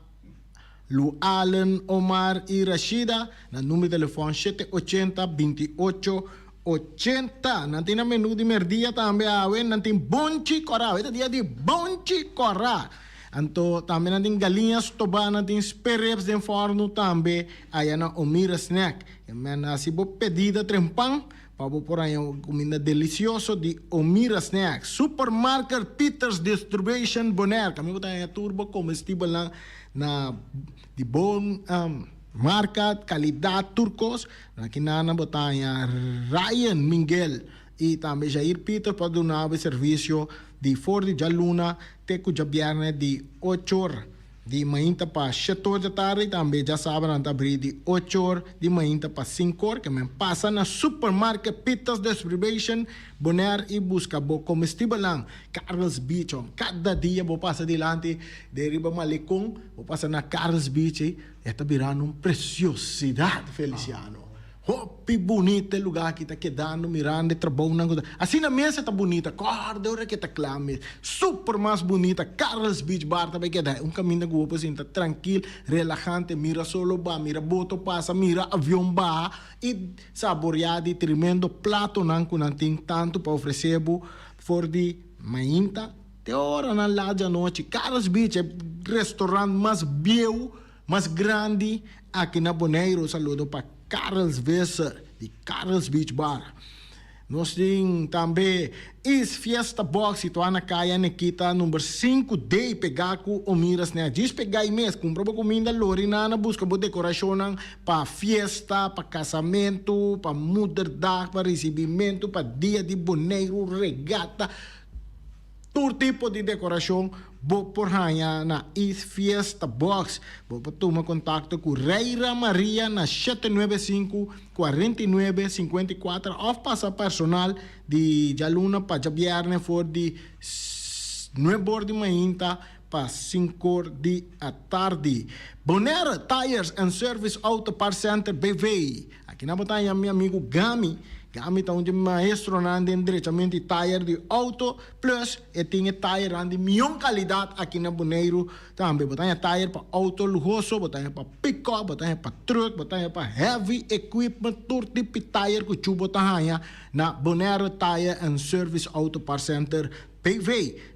Lu Allen, Omar y Rashida na numero di telefon shete ochenta binti ocho ochenta. Nan tin na menu di merdia tambe awe, nan tin bonchi kòrá. Awe ta dia di bonchi kòrá. Anto tambe nan tin galiña stobá, nan tin sperrips den fòrnu tambe aya na Omira Snack. E men hasi bo pedida trempan pa bo por haña un kuminda delisioso di Omira Snack. Supermarket Peters Distribution Bonaire. Kaminda bo ta haña tur bo komestibelnan Na di bon marka, kalidat, tur kos. Na kinan bo ta haña Ryan Minguel i tambe Jair Pieter pa duna bo e servisio di for di djaluna te ku djabièrnè di ochor di mainta pa shetor dja tardi i tambe djasabra nan ta abrí di ochor di mainta pa sinkor. Ke men pasa na Supermarket Pieter's Distribution Bonaire i buska bo komestibelnan. Carlos Beach, kada dia bo pasa dilanti Den riba Malecon, bo pasa na Carlos Beach ei, e ta birando un preciosidad, Feliciano. Hopi bunita e lugar aki ta kedando, mirando e trabounan cu ta. Asina mes e ta bunita, corda ora cu e ta cla mes. Super mas bunita, Carlos Beach Bar ta bay keda. Un caminda cu bo por sinta trankil, relahante, mira solo ba, mira boto pasa, mira avion baha y saborea di tremendo platonan cu nan tin tanto pa ofrece bo for di mainta Te oranan laat di anochi, Carlos Beach, e restaurant mas bieu, mas grandi aki na Boneiru. Un saludo pa Carlos Visser di Carlos Beach Bar. Nos tin tambe East Fiesta Box situá na Kaya Nikita number sinku D pegá ku Omira Snack. Djis pegá ei mes, kumpra bo kuminda, lori nan a buska bo dekorashonnan pa fiesta, pa kasamentu, pa moederdag, pa risibimentu, pa dia di Boneiru, regata. Tur tipo di decoracion bo por haña na East Fiesta Box. Bo por tuma contacto cu Reira Maria na shete nuebe sinku, kuarenta i nuebe, sinkuenta i kuater of pasa personal di djaluna pa djabierne for di nuebe or di mainta pa sinkor di atardi. Bonaire Tires and Service Auto Parts Center BV. Aki nan bo ta haña mi amigo Gami. Gami ta un di maestronan den drechamentu di tayer di outo, plus e tin e tayernan di mion kalidat aki na Boneiru tambe. Bo ta haña tayer pa outo luhoso, bo ta haña pa pick-up, bo ta haña pa truck, bo ta haña pa heavy equipment, tur tipo di tayer ku chu bo ta haña na Bonaire Tire and Service Auto Parts Center BV.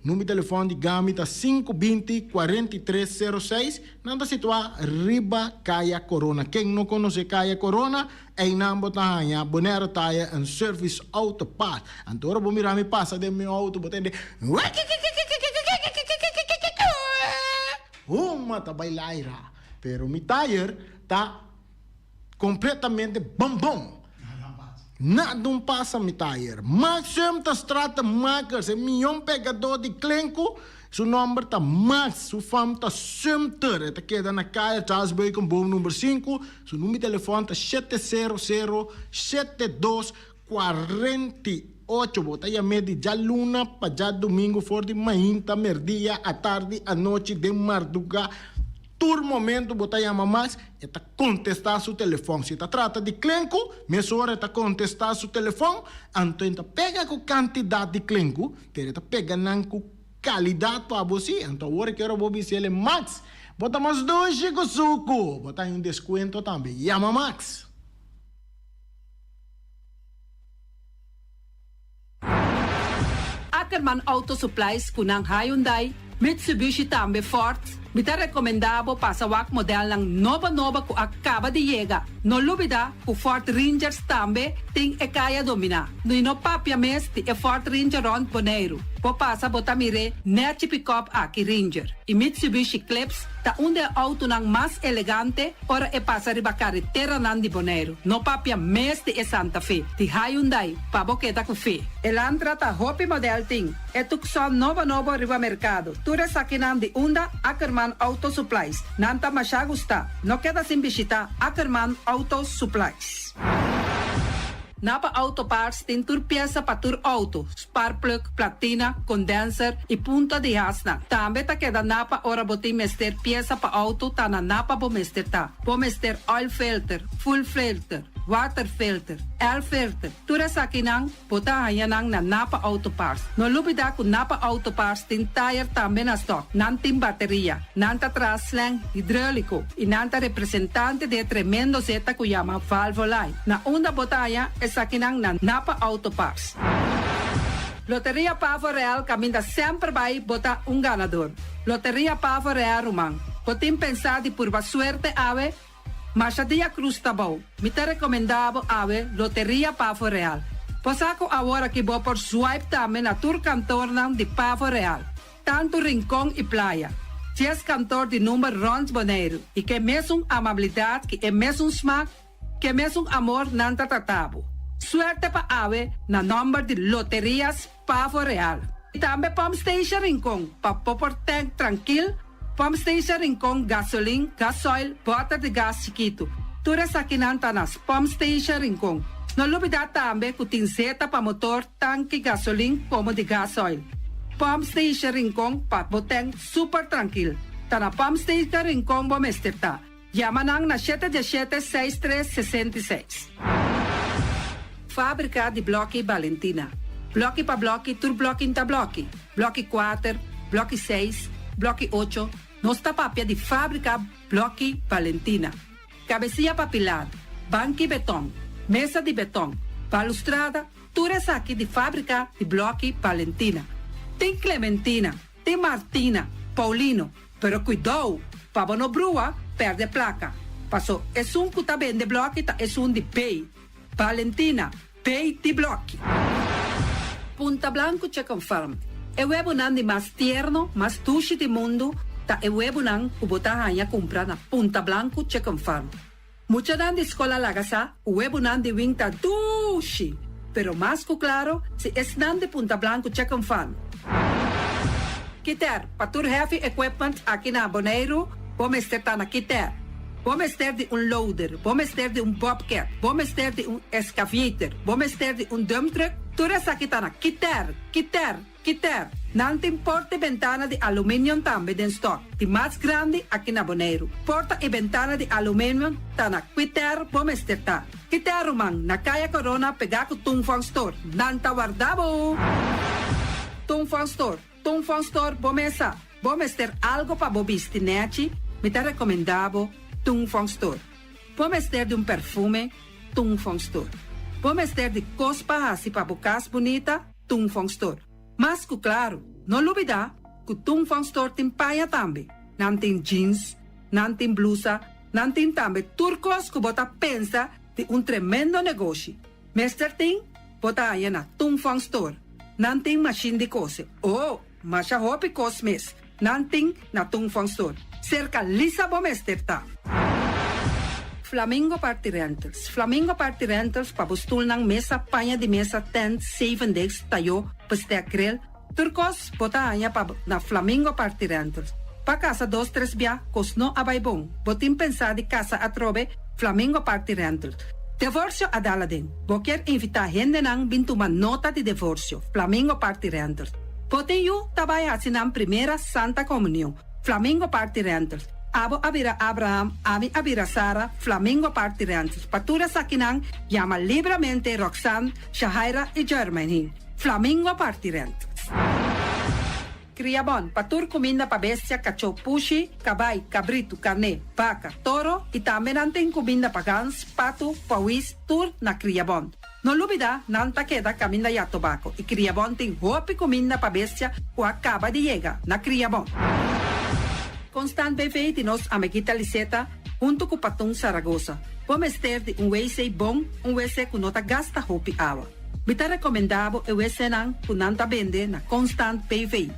Number di telefòn di Gami ta 520 43 06. Nan ta situá riba Kaya Corona. Ken no konosé Kaya Corona? Einan bo ta haña Bonaire Tire and Service Auto Parts. Anto ora bo mira mi pasa den mi outo bo tende Huma ta bai laira. Pero mi tire ta Completamente bom bom. Nada un pasa mi tayer. Max Sum ta stratenmakers, e mion pegador di klenku. Su nomber ta Max, su fam ta Sumter. E ta keda na Kaya Charles Beukenboom number sinku. Su number di telefon ta shete sero sero shete dos 48. Bo ta yam'é di djaluna pa djadumingu for di mainta, merdia, atardi, anochi, den marduga. Tur momento bo ta yama Max, e ta kontestá su telefòn. Si ta trata di klenku, mesora e ta kontestá su telefòn. Anto e ta pega ku kantidat di klenku, pero e ta pega nan ku kalidat pa bo sí. Anto awor e kero bo bisa el, Max, bo ta mas dushi ku suku! Bo ta haña un deskuento tambe. Yama Max! Ackerman Auto Supplies ku nan Hyundai, Mitsubishi tambe Ford, mi ta rekomendá bo pasa wak modelnan nobo nobo ku a kaba di yega. No lubidá ku Ford Rangers tambe tin e kaya dominá. I no papia mes di e Ford Ranger rònt Boneiru. Bo pasa bo ta mir'é nèchi pikòp aki Ranger i Mitsubishi Eclipse ta un di e outonan mas elegante ora e pasa riba kareteranan di Boneiru. No papia mes di e Santa Fe di Hyundai pa bo keda ku fe. Elantra ta hopi model tin e Tucson nobo nobo riba merkado. Tur esakinan di unda Ackerman Auto Supplies. Nan ta masha gusta. No keda sin bishita Ackerman Auto Supplies. Napa Auto Parts tin tur piesa pa tur auto, sparkplug, platina, condenser y punta di hasnan. Tambe ta keda Napa ora bo tin mester piesa pa auto ta na Napa bo mester ta. Bo mester oil filter, fuel filter, water filter, air filter, tur esakinan bo ta haña nan na Napa Auto Parts. No lubida cu Napa Auto Parts tin tayer tambe na stock. Nan tin bateria, nan ta traha slang hidrolico y nan ta representante di e tremendo zeta cu yama Valvoline. Na unda bo ta haña esakinan na Napa Auto Parts. Loteria Pavo Real caminda semper bay bo ta un ganador. Loteria Pavo Real ruman, bo tin pensa di purba suerte awe? Masha dia cruz ta bou. Mi ta recomenda bo awe Loteria Pavo Real. Bo sa cu awor aki bo por swipe tambe na tur kantornan di Pavo Real, tantu Rincon y Playa. Dies kantor di number rond Boneiru y ke mesun amabilidad ki e mesun smaak, ke mesun amor nan ta trata bo. Suerte pa awe na nomber di Loterias Pavo Real. Y tambe Pump Station Rincon pa bo por tank trankil, Pump Station Rincon gasolin, gasoil, boter di gas chikitu. Tur esakinan ta na Pump Station Rincon. No lubida tambe cu tin zeta pa motor, tanki gasolin como di gasoil. Pump Station Rincon pa bo tank super trankil. Ta na Pump Station Rincon bo mester ta. Yama nan na shete diesshete seis tres 66. Fábrika di blòki Balentina. Blòki pa blòki tur blòki n'ta blòki. Blòki kuater, blòki seis, blòki ocho, nos ta papia di fábrika blòki Balentina. Kabesia pa pilar, banki betòn, mesa di betòn, balustrada, tur esaki di fábrika di blòki Balentina. Tin Clementina, tin Martina, Paulino, Pero cuidou, pa bo no brua, perde placa. Paso esun cu ta bende bloki ta esun di bay. Valentina, bay di bloki. Punta Blanco Chicken Farm, E webonan di mas tierno, mas dushi di mundu ta e webonan cu bo ta haña cumpra na Punta Blanco Chicken Farm. Muchanan di skol a laga sa ku webunan di wing ta dushi, pero mas ku klaro si esnan di Punta Blanku Chicken Farm. Kiter, pa tur heavy equipment aki na Boneiru, bo mester ta na Kiter. Bo mester di un loader, bo mester di un bobcat, bo mester di un excavator, bo mester di un dump truck, tur esaki ta na Kiter, Kiter! Kiter, nan tin porta i bentana di aluminium tambe den stock, di mas grandi aki na Boneiru. Porta i bentana di aluminium ta na Quiter bo mester ta. Kita ruman, na Kaya Corona pegá ku Tung Fong Store. Nan ta warda bo! Tung Fong Store, Tung Fong Store bo mesa. Bo mester algo pa bo bisti nechi, mi ta rekomendá bo Tung Fong Store. Bo mester di un perfume, Tung Fong Store. Bo mester di kos pa hasi pa bo kas bunita, Tung Fong Store. Mas ku klaru, no lubidá ku Tung Fong Store tin paña tambe. Nan tin jeans, nan tin blusa, nan tin tambe tur kos ku bo ta pensa di un tremendo negoshi. Mester tin, bo ta haña na Tung Fong Store. Nan tin mashin di kose. Oh, masha hopi kos mes nan tin na Tung Fong Store. Serka Lisa bo mester ta. Flamingo Party Rentals Flamingo Party Rentals pa bo stulnan, mesa, paña di mesa, tent, zevendegs, tayó, bestek, grill, Tur kos bo ta haña pa na Flamingo Party Rentals. Pa kasa dos tres bia kos no a bai bon. Bo tin pensá di kasa atrobe? Flamingo Party Rentals. Devorsio a dal aden. Bo kier invitá hendenan bin tuma nota di devorsio? Flamingo Party Rentals. Bo tin yu ta bai hasi nan primera Santa Komunion? Flamingo Party Rentals. Abo a bira Abraham, ami a bira Sara, Flamingo Party Rentals. Pa tur esakinan yama libramente Roxanne, Shahaira i Jermaine. Flamingo Party Rentals. Kriabon, pa tur kuminda pa bestia, kachó, pushi, kabai, kabritu, karné, baka, toro i tambe nan tin kuminda pa gans, patu, pawis, tur na Kriabon. No lubida, nan ta keda kaminda ya tobako i Kriabon tin hopi kuminda pa bestia ku a kaba di yega na Kriabon. Constant BV di nos amiguita Liseta huntu ku Patun Saragosa. Bo mester di un wc bon, un wc ku no ta gasta hopi awa. Mi ta rekomendá bo e wcnan ku nan ta bende na Constant BV.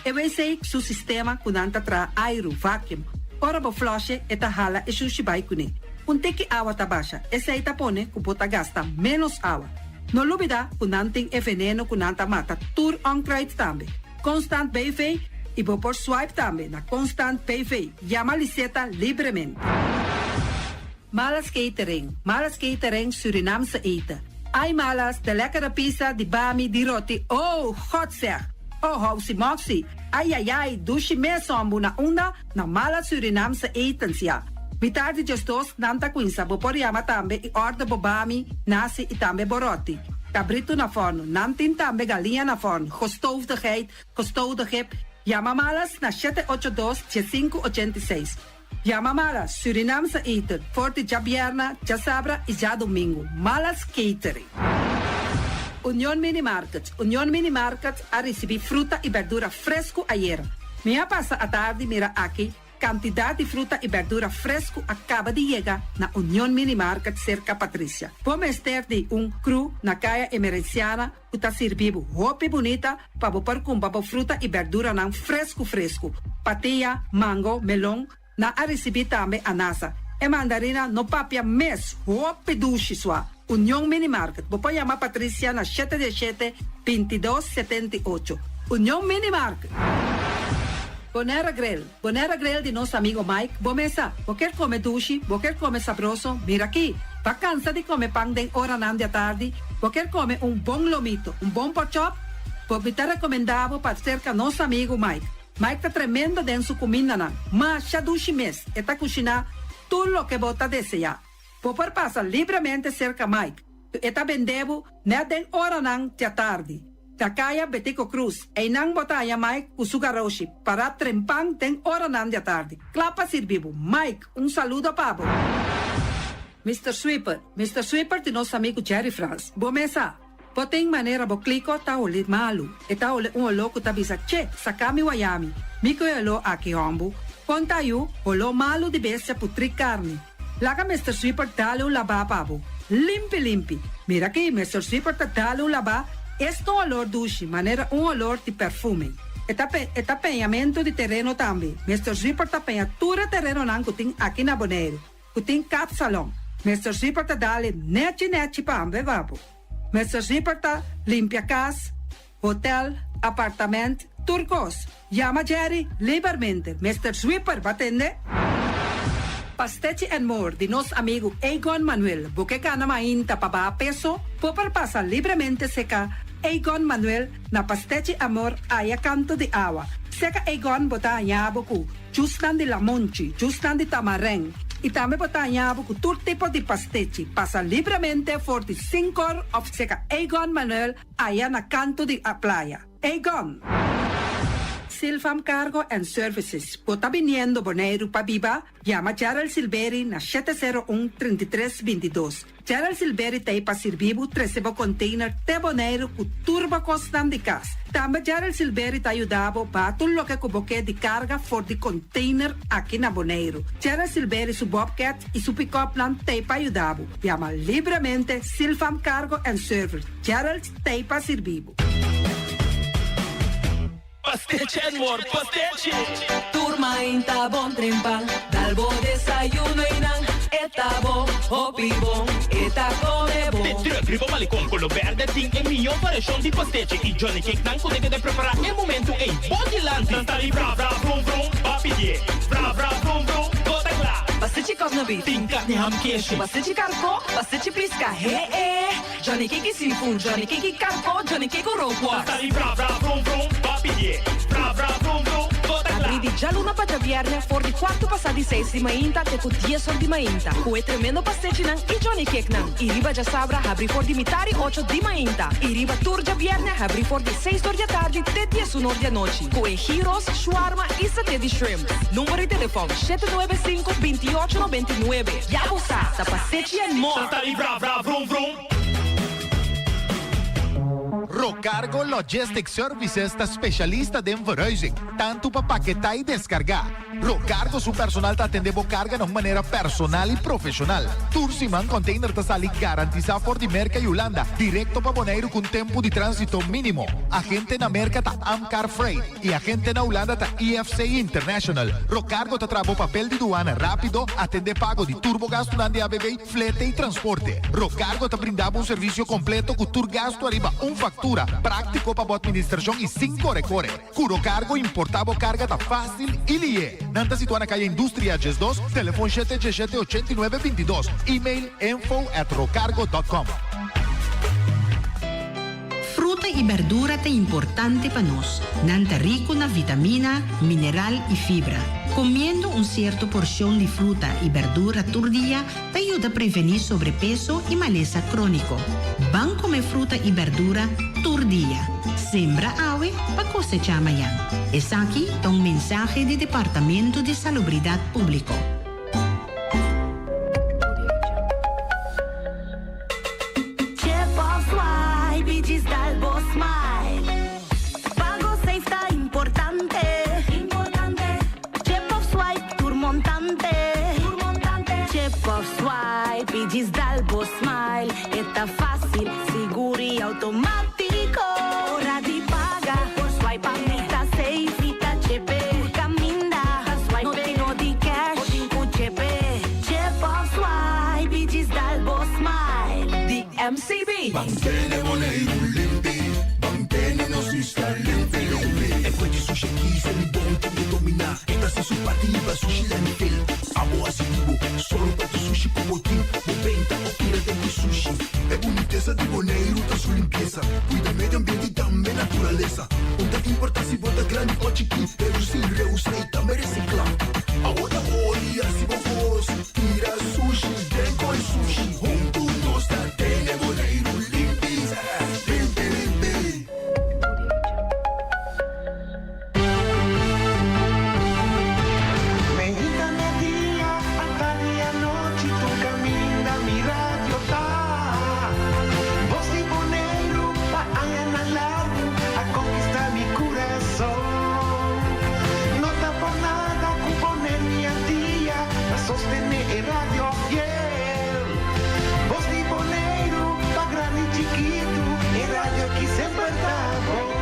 E wc su sistema ku nan ta traha airu, vacuum. Ora bo flush'e e ta hala e shushi bai kuné. Un tiki awa ta basha, esei ta pone ku bo ta gasta ménos awa. No lubidá ku nan tin e veneno ku nan ta mata tur onkruid tambe. Constant BV i bo por swipe tambe na Constant BV. Yama Liseta libremente. Malas Catering, Malas Catering Surinaamse eten. Ai Malas, de lekkere pizza, di bami, di roti, oh, God zeg! Oh, housi moxi, ai ai ai, dushi mes hombu na unda? Na Malas Surinaamse etens, ya. Mitar di djesdos nan ta cuinsa, bo por yama tambe y order bo bami, nasi y tambe bo roti. Cabrito na forno, nan tin tambe galiña na forno, gestoofde geit, gestoofde kip. Yama Malas na shete ocho dos, diescinco ochenta y seis. Yama Malas, Surinaamse eten, for di djabierna, djasabra y djadomingo. Malas Catering. Union Mini Market, Union Mini Market a ricibi fruta y berdura fresco ayera. Mi a pasa atardi mira aki cantidad di fruta y berdura fresco a caba di yega na Union Mini Market cerca Patricia. Bo mester di un crew na Caya Emerenciana ku ta sirbi bo hopi bunita pa bo por kumpra bo fruta i berduranan fresku fresku. Patia, mango, melon, nan a risibí tambe anasa. E mandarina no papia mes, hopi dushi sua. Union Mini Market, bo por yama Patricia na shete diesshete, bintidos, setenta i ocho. Union Mini Market. Bonera Grill, Bonera Grill di nos amigo Mike, bo mesa, bo kier come dushi, bo kier come sabroso, mira aki. Bo cansa di come pan den oranan di atardi, bo kier come un bon lomito, un bon porkchop, bo mi ta recomenda bo pa cerca nos amigo Mike. Mike ta tremendo den su cumindanan, masha dushi mes, e ta cushina tur loke bo ta desea. Bo por pasa libremente cerca Mike, e ta bende bo net den oranan di atardi. Na Caya Betico Croes, einan bo ta haya Mike cu su garoshi, para trempan den oranan di atardi. Cla pa sirbi bo. Mike, un saludo pa bo. Mr. Sweeper, Mr. Sweeper di nos amigo Jerry Frans. Bo mesa, bo tin manera bo kliko ta hole malu. E ta hole un oló ku ta bisa, che, saka mi wayami. Mi ku e oló aki hombu. Konta yu, oló malu di bestia putri karni. Laga Mr. Sweeper dal un labá pa bo. Limpi, limpi. Mira aki, Mr. Sweeper ta dal un labá. Esta un olor dushi, manera un olor di perfume. E ta, pe, e ta peñamento di tereno tambe. Mr. Sweeper ta peña tur e terenonan ku tin aki na Bonaire. Ku tin kapsalon. Mr. Sweeper ta dal e nechi nechi pa pa bo. Mr. Sweeper ta limpia kas, hotel, apartamento, tur kos. Yama Jerry libermente. Mr. Sweeper, bo a tende? Pastechi and More di nos amigo Egon Manuel. Bo ke kana mainta pa baha peso, bo por pasa libremente serka Egon Manuel na Pastechi Amor aya kanto di awa. Serka Egon bo ta haña bo ku juicenan di lamunchi, juicenan di tamarijn. I tambe bo ta haña bo ku tur tipo di pastechi. Pasa libremente for di sinkor òf seka Egon Manuel aya na kantu di a playa. Egon! Silfam Cargo and Services, bo ta biniendo Boneiru pa biba? Yama Gerald Silberi na 701 33 22. Gerald Silberi ta ei pa sirbi bo trese bo container te Boneiru ku tur bo kosnan di kas. Tambe Gerald Silberi ta yuda bo baha tur loke ku bo ke di karga for di container aki na Boneiru. Gerald Silberi su bobcat i su pick-upnan ta ei pa yuda bo. Yama libremente Silfam Cargo and Service. Gerald ta ei pa sirbi bo. Pastechi and more pastechi! Tur mainta bon trempan, dal bo desayuno y nan e ta bon, hopi bon, e ta come bon. De truck riba malecon color berde tin e miyo variacion di pastechi y johnny cake nan cu ta keda prepara e momento ey bo dilanti. Nan ta di bra bra vrum vrum, ba pidie, bra bra vrum vrum, bo ta cla. Pastechi kòs beef. Tin carni ham keshi. Pastechi karkó, pastechi pisca, he e. Johnny Cake seafood, Johnny Cake karkó, Johnny Cake rookworst. Nan ta di bra bra vrum vrum, ba pidie, bra bra vrum vrum, bo ta Abrí cla. di djaluna pa djabièrnè for di kuartu pasá di seis di mainta te ku dies or di mainta, ku e tremendo pastechinan i Johnny Cakenan. I riba djasabra habrí for di mitar i ocho di mainta. I riba tur djabièrnè habrí for di seis or di atardi te diesun or di anochi, ku e gyros, shawarma i saté di shrimp. Number di telefòn, 795 28 99. Ya bo sa, ta pastechi and more! Nan ta di bra bra vrum vrum. Rocargo Logistic Services ta specialista den verhuizing, tanto pa paketá y descargá. Rocargo su personal ta atendé bo carga na un manera personal y profesional. Tur siman container ta sali garantisá for di Merca y Hulanda directo pa Boneiru cu un tempo di transito minimo. Agente na Merca ta Amcar Freight. Y agente na Hulanda ta IFC International. Rocargo ta traha bo papel di duana rapido, atende pago di tur bo gastunan di ABV, flete y transporte. Rocargo ta brinda bo un servicio completo cu tur gastu ariba un factura, practico pa bo administracion y sin core core. Cu Rocargo importa bo carga ta facil y lihe. Nan ta situa na Calle Industria 12, telefon shete diesshete 89 22, email info at rocargo dot com. Fruta i berdura ta importante pa nos. Nan ta riku na vitamina, mineral i fibra. Komiendo un sierto porshon di fruta i berdura tur dia ta yuda prevení sobrepeso i malesa króniko. Ban kome fruta i berdura tur dia. Sembra awe pa kosechá mañan. Esaki ta un mensahe di Departamento di Salubridat Públiko. Chip of swipe y djis dal bo smile. Pago safe ta importante. Importante. Chip of swipe tur montante. Tur montante. Chip of swipe y djis dal bo smile. E ta facil, sigur y automatico. Ora di paga por swipe pa mi ta safe. Mi ta chepe. Tur caminda. No tin no di cash. Bo tin cu chepe. Chip of swipe y djis dal bo smile. Di MCB. Mantene Boneiru limpi, mantene nos isla limpi limpi. E kue di sushi aki se mi bon tin di dominá. E ta hasi su parti hiba sushi landfill. Abo hasi di bo, sòru pa tur sushi ku bo tin. Bo benta òf tira den ku sushi. E bunitesa di Boneiru ta su limpiesa. Kuida medio ambiente i tambe naturalesa. Un ta importá si bo ta grandi òf chikí, redusí, reusá i tambe resiklá. Awor ta ora di hasi bo kos, tira sushi den koi sushi. Huntu nos ta tene Boneiru limpi, limpi, limpi. Meinta media, atardi anochi, tur caminda mi radio ta. Bos di Boneiru pa añanan largu a conquista mi curason. No ta por nada cu Boneiru y Antia ta sostene e radio fiel. Bos di Boneiru pa grandi y chikitu, e radio aki semper ta bon.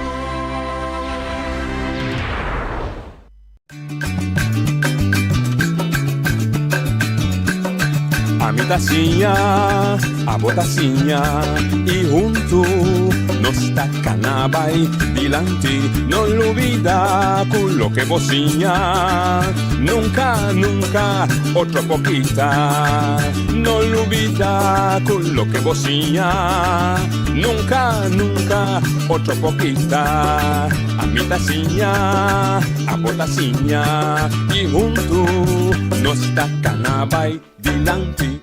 Ami ta siña, abo ta siña, i huntu nos. Nos ta kana bai dilanti, no lubida ku loke bo siña nunka, nunka otro por kita. No lubida ku loke bo siña nunka, nunka otro por kita. Ami ta siña, abo ta siña i huntu nos ta kana bai dilanti.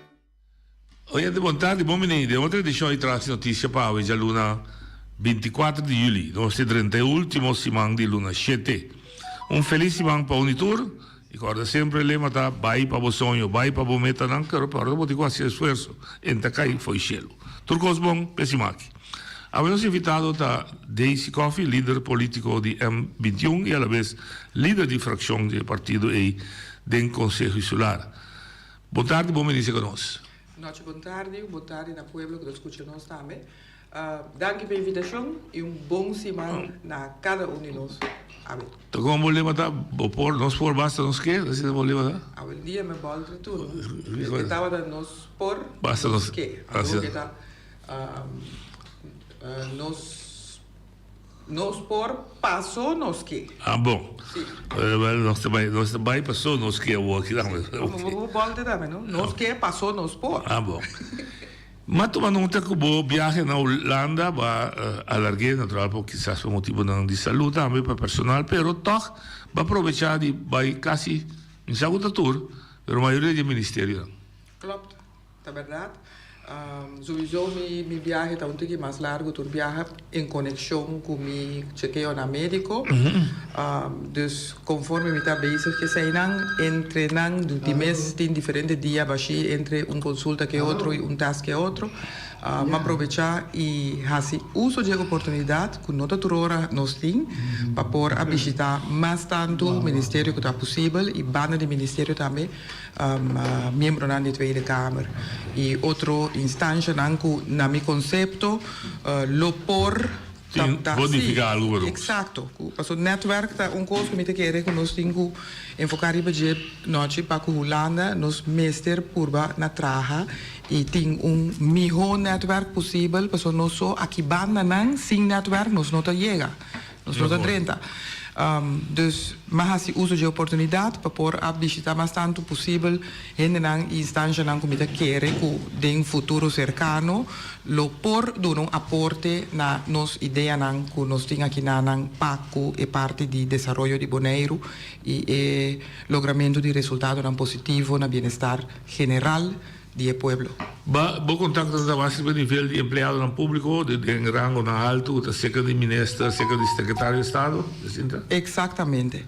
Oyente bon tardi, bon bini den otro edicion di Tras di Noticia pa awe djaluna 24 di juli. Nos ta drenta e ultimo siman di luna shete. Un feliz siman pa un y tur y corda semper e lema ta bai pa bo soño, bai pa bo metanan, pero pa ora bo tin cu haci esfuerzo en ta cay fo'i cielo. Tur cos bon p'e siman aki. Awe nos invitado ta Daisy Coffie, lider politico di M 21 y alabes lider di fraccion di e partido ey den Conseho Insular. Bon tardi bon bini seka nos. Nochi bon tardi, un bon tardi na pueblo ku ta skucha nos tambe. Danki pa e invitashon i un bon siman na kada un di nos. Awe. Ta kon bo lema ta? Bo por, nos por basta nos ke? Asina bo lema ta? Awendia mi bòlter tur. E tabata nos por, Basta nos ke. Asina. Awor ke ta nos. Nos por paso nos ke. Ah bon. Si. Wel nos ta bai nos ta bai paso nos ke awor aki tambe. Bo bo bolta tambe no. Nos ke paso nos por. Ah bon. Ma tuma nota ku bo biahe na Hulanda bo a alarg'é natural por kisas pa motibonan di salud tambe pa personal pero tog bo a probecha di bai kasi mi sa ku ta tur pero mayoria di e ministerionan. Klopt. Ta berdad. Souiso mi mi biahe ta un tiki mas largo tur biaha en conexion cu mi chekeonan medico. Dus conforme mi ta bezig cu eseinan, entre nan di mes tin diferente dia bashi entre un consulta cu e otro y un test cu e otro. Mi a probecha y haci uso dje oportunidad cu no ta tur ora nos tin pa por a bishita mas tanto ministerio cu ta posibel y banda di ministerio tambe. Miembronan di Tweede Kamer y otro instancianan cu na mi concepto lo por ta Por nifica algo pa nos. Exacto. Pasobra netwerk ta un cos cu mi ta kere cu nos tin cu enfoca riba dje nochi pa cu Hulanda nos mester purba na traha y tin un miho netwerk posibel pasobra nos so aki bandanan sin netwerk nos no ta yega. Nos no ta drenta. Dus m'a hasi uso dje oportunidat pa por a bishita mas tantu posibel hendenan i instanshanan ku mi ta kere ku den futuro serkano lo por duna un aporte na nos ideanan ku nos tin akinanan pa ku e parti di desaroyo di Boneiru i e logramentu di resultadonan positivo na bienestar general di e pueblo. Ba bo kontaktonan ta base riba nivel di empleadonan públiko di den rangonan haltu ku ta serka di minister, serka di sekretario di estado, asina ta? Eksaktamente.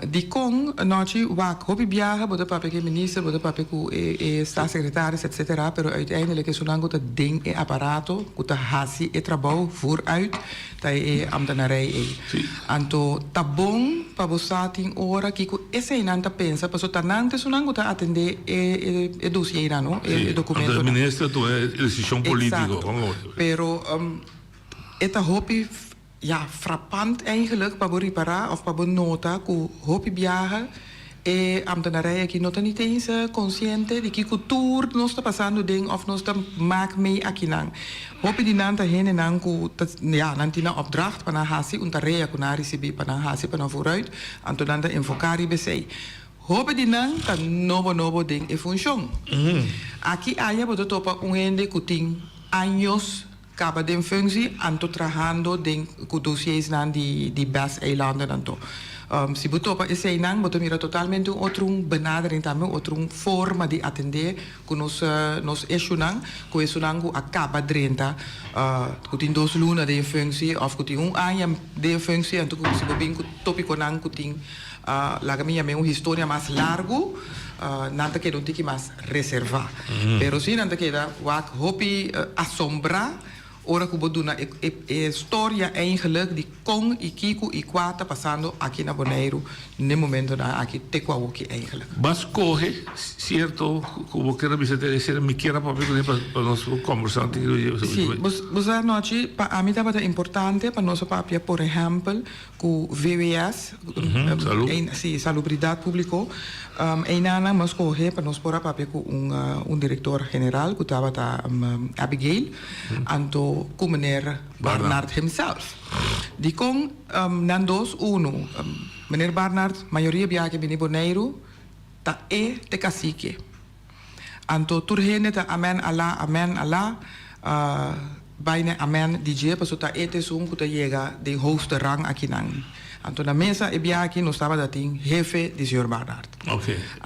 Dikon nochi wak hopi biaha bo ta papia ku e minister, bo ta papia ku e e staatssecretaris etcetera, pero uiteindelijk esunnan ku ta den e aparato ku ta hasi e trabou vooruit ta e ambtenarij ei. Anto ta bon pa bo sa tin ora kiko eseinan ta pensa pasobra ta nan ta esunnan ku ta atendé e e dosiernan no, e dokumentonan. Anto e minister tuma e desishon polítiko. Eksakto. Pero e ta hopi ya frapant eigenlijk pa bo ripará òf pa bo nota ku hopi biaha E ambtenarij aki no ta ni eens konsiente di kiko tur nos ta pasando den òf nos ta mak mee akinan. Hopi di nan ta hendenan ku ta, ya, nan tin nan opdracht pa nan hasi un tarea ku nan a risibí pa nan hasi pa nan vooruit, anto nan ta enfoká riba esei. Hopi di nan ta nobo nobo den e funshon. Aki aya bo ta topa un hende ku tin años Kaba den functie, anto trahando den ku dosiersnan di di bes eilanden anto. Si bo topa eseinan bo ta mira totalmente un otro benadering tambe, un otro forma di atendé ku nos nos issuenan, ku esunnan ku a kaba drenta ku tin dos luna den functie òf ku tin un aña den functie anto ku si bo bin ku topikonan ku tin laga mi yam'é un historia mas largu, nan ta keda un tiki mas reservá. Pero si nan ta keda wak hopi asombrá ora ku bo duna e e storia eigenlijk di kon i kiko i kua ta pasando aki na Boneiru n'e momentonan aki te ku awoki eigenlijk. Bo a skohe sierto ku bo kier a bisa te esei mi kier a papia kuné pa nos por kombersá un tiki. Si, bo sa anochi pa ami tabata importante pa nos a papia por ehèmpel Ku VWS, si, Salubridat Públiko, einanan nos skohe pa nos por a papia ku un un direktor general ku tabata Abigail. Anto. Anto ku meneer Barnard himself. Dikon nan dos unu? Meneer Barnard mayoria biaha ke bini Boneiru ta e te kasike. Anto tur hende ta amen ala amen ala bai na amen di dje paso ta e ta esun ku ta yega den hoogste rang akinan. Anto na mesa e biaha aki nos tabata tin hefe di señor Barnard.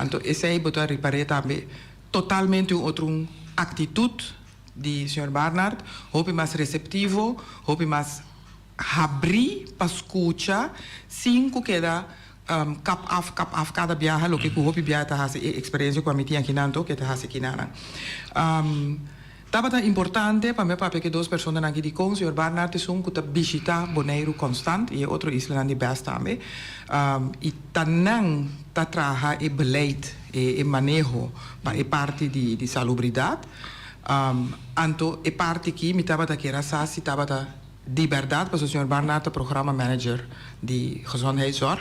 Anto esei bo ta ripar'é tambe totalmente un otro aktitut di señor Barnard, hopi mas receptivo, hopi mas habrí pa skucha sin ku keda kap af kap af kada biaha loke ku hopi biaha ta hasi e eksperensia ku ami tin akinan to ke ta hasi kinanan. Tabata importante pa mi a papia ku e dos personanan aki dikon señor Barnard esun ku ta bishita Boneiru konstant i e otro islanan di bes tambe i ta nan ta traha e beleid e maneho pa e parti di salubridat. Anto e parti aki mi tabata kier a sa si tabata di bèrdat pasobra señor Barnard ta programa manager di Gezondheidszorg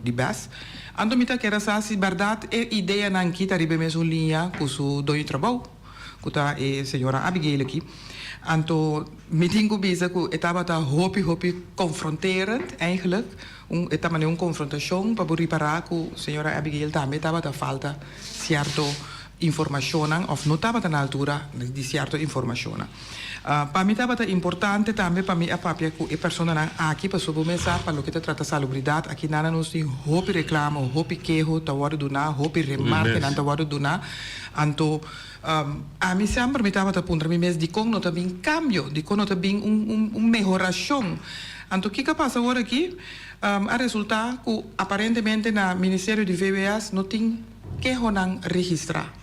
di bes. Anto mi ta kier a sa si bèrdat e ideanan aki ta riba e mesun liña ku su doño trabou ku ta e señora Abigail aki. Anto mi tin ku bisa ku e tabata hopi hopi konfronterend eigenlijk un e ta manera un konfrontashon pa bo ripará ku señora Abigail tambe tabata falta sierto informashonnan òf no tabata na altura di sierto informashonnan. Pa mi tabata importante tambe pa mi a papia ku e personanan aki pasobra bo mes sa pa loke ta trata salubridat aki nan nos tin hopi reklamo, hopi keho ta wòrdu duná, hopi remarkenan ta wòrdu duná. Anto ami semper mi tabata puntra mi mes dikon no ta bin kambio, dikon no ta bin un un mehorashon. Anto kiko a pasa awor aki? A resultá ku aparentemente na Ministerio di VWS no tin. Kehonan registrá.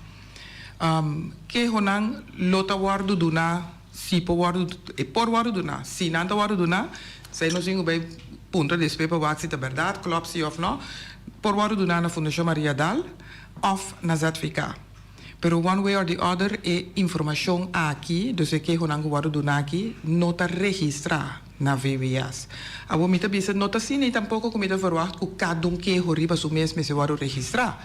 Kehonan lo ta wòrdu duná si por wòrdu e por wòrdu duná. Si nan ta wòrdu duná, esei nos tin ku bai puntra despues pa wak si ta bèrdat, klòp si òf nò, por wòrdu duná na Fundashon Maria Dal òf na ZVK. Pero one way or the other e informashon aki, dus e kehonan ku wòrdu duná aki, no ta registrá. Na VWS. Awor mi ta bisa no ta asina y tampoco cu mi ta verwacht cu cada un keho riba su mes mester wordo registra.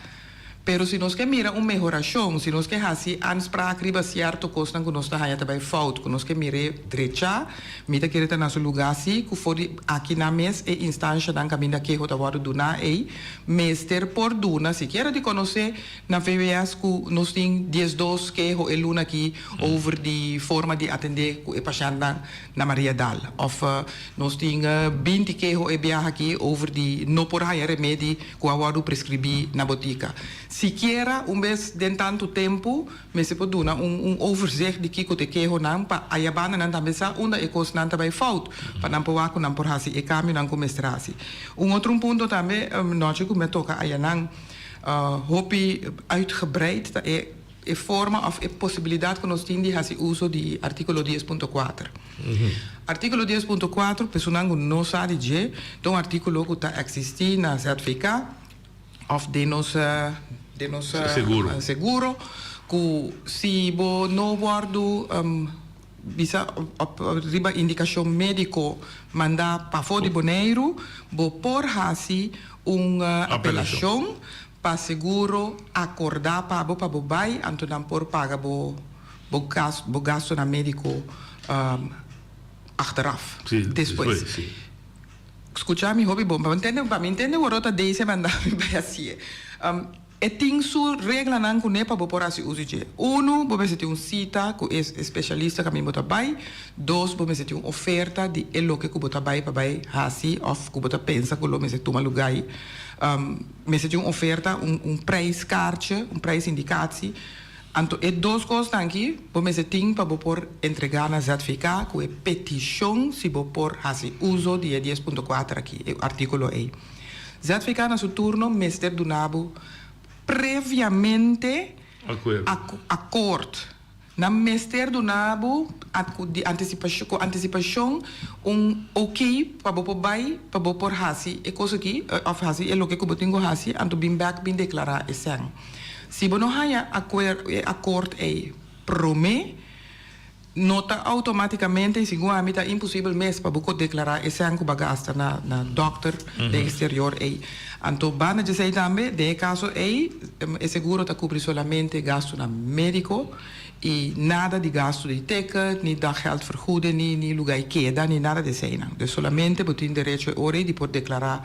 Pero si nos ke mira un mehoracion, si nos ke haci aanspraak riba cierto cosnan cu nos ta haya ta bay fout, cu nos ke mir'e drecha, mi ta kere ta na su lugar si cu for di aki nan mes e instancianan caminda keho ta wordo duna ey mester por duna sikiera di conoce na VWS cu nos tin diesdos keho e luna aki over di forma di atende cu e pashentnan. Na Maria Dal. Of nos tin 20 keho e biaha aki over di no por haña remedi ku a wòrdu preskribí na botika. Sikiera un bes den tantu tempu mester por duna un un overzicht di kiko ta e kehonan pa ayabandanan tambe sa unda e kosnan ta bai fout pa nan por wak ku nan por hasi e kambionan ku mester hasi. Un otro un punto tambe nochi ku mi a toka ayanan hopi uitgebreid ta e. E forma òf e posibilidat ku nos tin di hasi uso di artíkulo dies punto kuater. Artíkulo dies punto kuater, personan ku no sa di dje, ta un artíkulo ku ta eksistí na ZVK òf den nos den nos Seguro. seguro ku si bo no wòrdu bisa òf riba indikashon médiko mandá pafó di Boneiru, bo por hasi un apelashon Pa seguro acordá pa bo pa bo bai anto nan por paga bo bo gas bo gastonan medico achteraf, Sí, despues. despues, sí. Scucha mi hopi bon pa bo ntende pa mi ntende wor ta Daisy a manda mi bai hacié. E tin su reglanan cune pa bo por haci uso dje. Uno, bo mester tin un cita cu e specialista caminda bo ta bai. Dos, bo mester tin un oferta di e loke cu bo ta bai pa bai haci of cu bo ta pensa cu lo mester tuma luga ei. Mester tin un oferta, un un prijskaartje, un prijsindicatie. Anto e dos kosnan aki bo mester tin pa bo por entrega na ZVK ku e petishon si bo por hasi uso di e dies punto kuater aki, e artíkulo ei. ZVK na su turno mester duna bo previamente akord. Nan mester duna bo di antisipashon ku antisipashon un ok pa bo por bai pa bo por hasi e kos aki òf hasi e loke ku bo tin ku hasi anto bin bèk bin deklará e sèn. Si bo no haña e akort ei promé no ta outomátikamente i segun ami ta imposibel mes pa bo deklará e sèn ku bo a gasta na na dòkter den eksterior ei. Anto banda djesei tambe den e kaso ei e seguro ta kubri solamente gastunan médiko. I nada di gastu di ticket, ni daggeldvergoeding, ni ni lugá i keda, ni nada di eseinan. Dus solamente bo tin derecho e ora ei di por deklará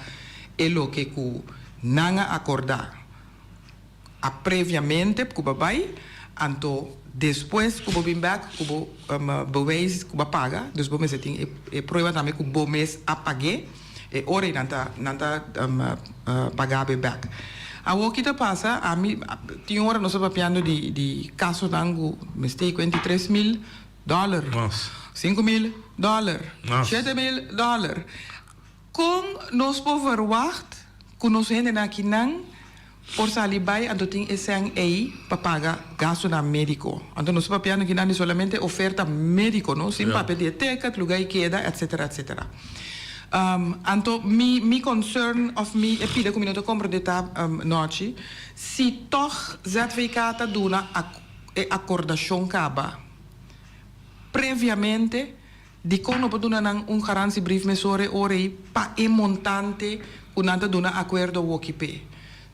e loke ku nan a akordá a previamente ku bo a bai, anto despues ku bo bin bèk ku bo bewijs ku bo a paga, dus bo mester tin e prueba tambe ku bo mes a pag'é. E ora ei nan ta nan ta paga bo e bek. Awor ki ta pasa, ami tin ora nos ta papiando di di kasonan ku mester kuenta 3000 dòler, 5000 dòler, 7000 dòler. Kon nos por verwagt ku nos hendenan akinan por sali bai anto tin e sèn ei pa paga gastunan médiko? Anto nos ta papiando akinan di solamente oferta médiko, no? Sin papia di e teket, lugá i keda, etsetera, etsetera. Anto mi mi concern òf mi e pida ku mi no ta komprondé ta, Nòchi, si tòg ZVK ta duna e akordashon kaba previamente, Dikon no por duna nan un garantiebrief mesora e ora ei pa e montante ku nan ta duna akuerdo awoki p'e?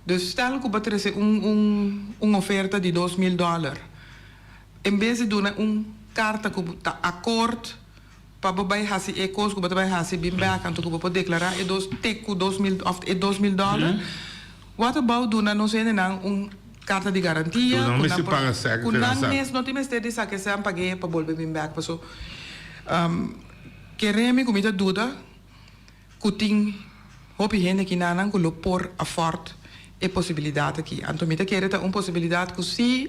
Dus stel ku bo trese un un un oferta di 2000 dòler, en bes di duna un karta ku ta akord pa bo bai hasi e kos ku bo ta bai hasi bin bèk anto ku bo por deklará e dos te ku 2000 òf e 2000 dòler, what about duna nos hendenan un karta di garantia Ku nan ku nan mester por paga sèk ku nan finansa. mes no tin mester di saka esei an pag'é pa bolbe bin bèk paso kere mi ku mi ta duda ku tin hopi hende kinanan ku lo por afford e posibilidat aki anto mi ta kere ta un posibilidat ku si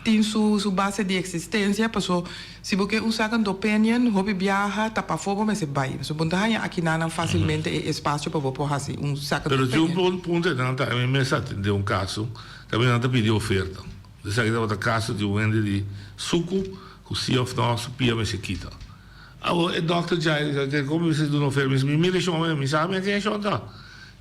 tin su su base di eksistensia paso si bo ke un second opinion hopi biaha ta pafó bo mester bai paso bo no ta haña akinanan fasilmente e espasio pa bo por hasi un second Pero tin un opinion. punto nan ta mi mes atende un kaso tambe nan ta pidi oferta esaki tabata kaso di un hende di suku ku si of no su pia mester kita Awor e dokter djai di sa komo mi mester duna oferta mi mi mira e shon mi sa mi a ken e shon ta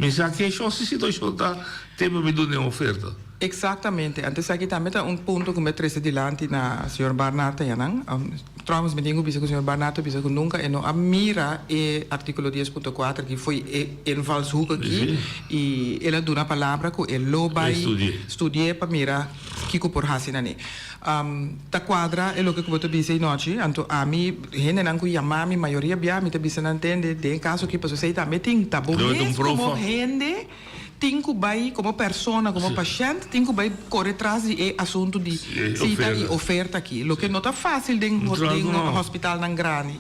mi sa ken shon si situashon ta te pa mi duna e oferta. Exactamente, anto esaki tambe ta un punto cu mi a trece dilanti na señor Barnard añanan. Trouwens mi tin cu bisa cu señor Barnard a bisa cu nunca e no a mira e articulo 10.4 aki fo'i e invalshoek aki y el a duna palabra cu e lo bay studi'e pa mira kico por haci na ne. Ta cuadra e loke cu bo ta bisa anochi, anto ami, hendenan cu yama mi mayoria bia mi ta bisa nan tende den e caso aki pasobra esey tambe tin ta bo mes como hende tin cu bay como persona como pashent tin cu bay core tras di e asunto di cita y oferta aki loke no ta facil den hospitalnan grandi.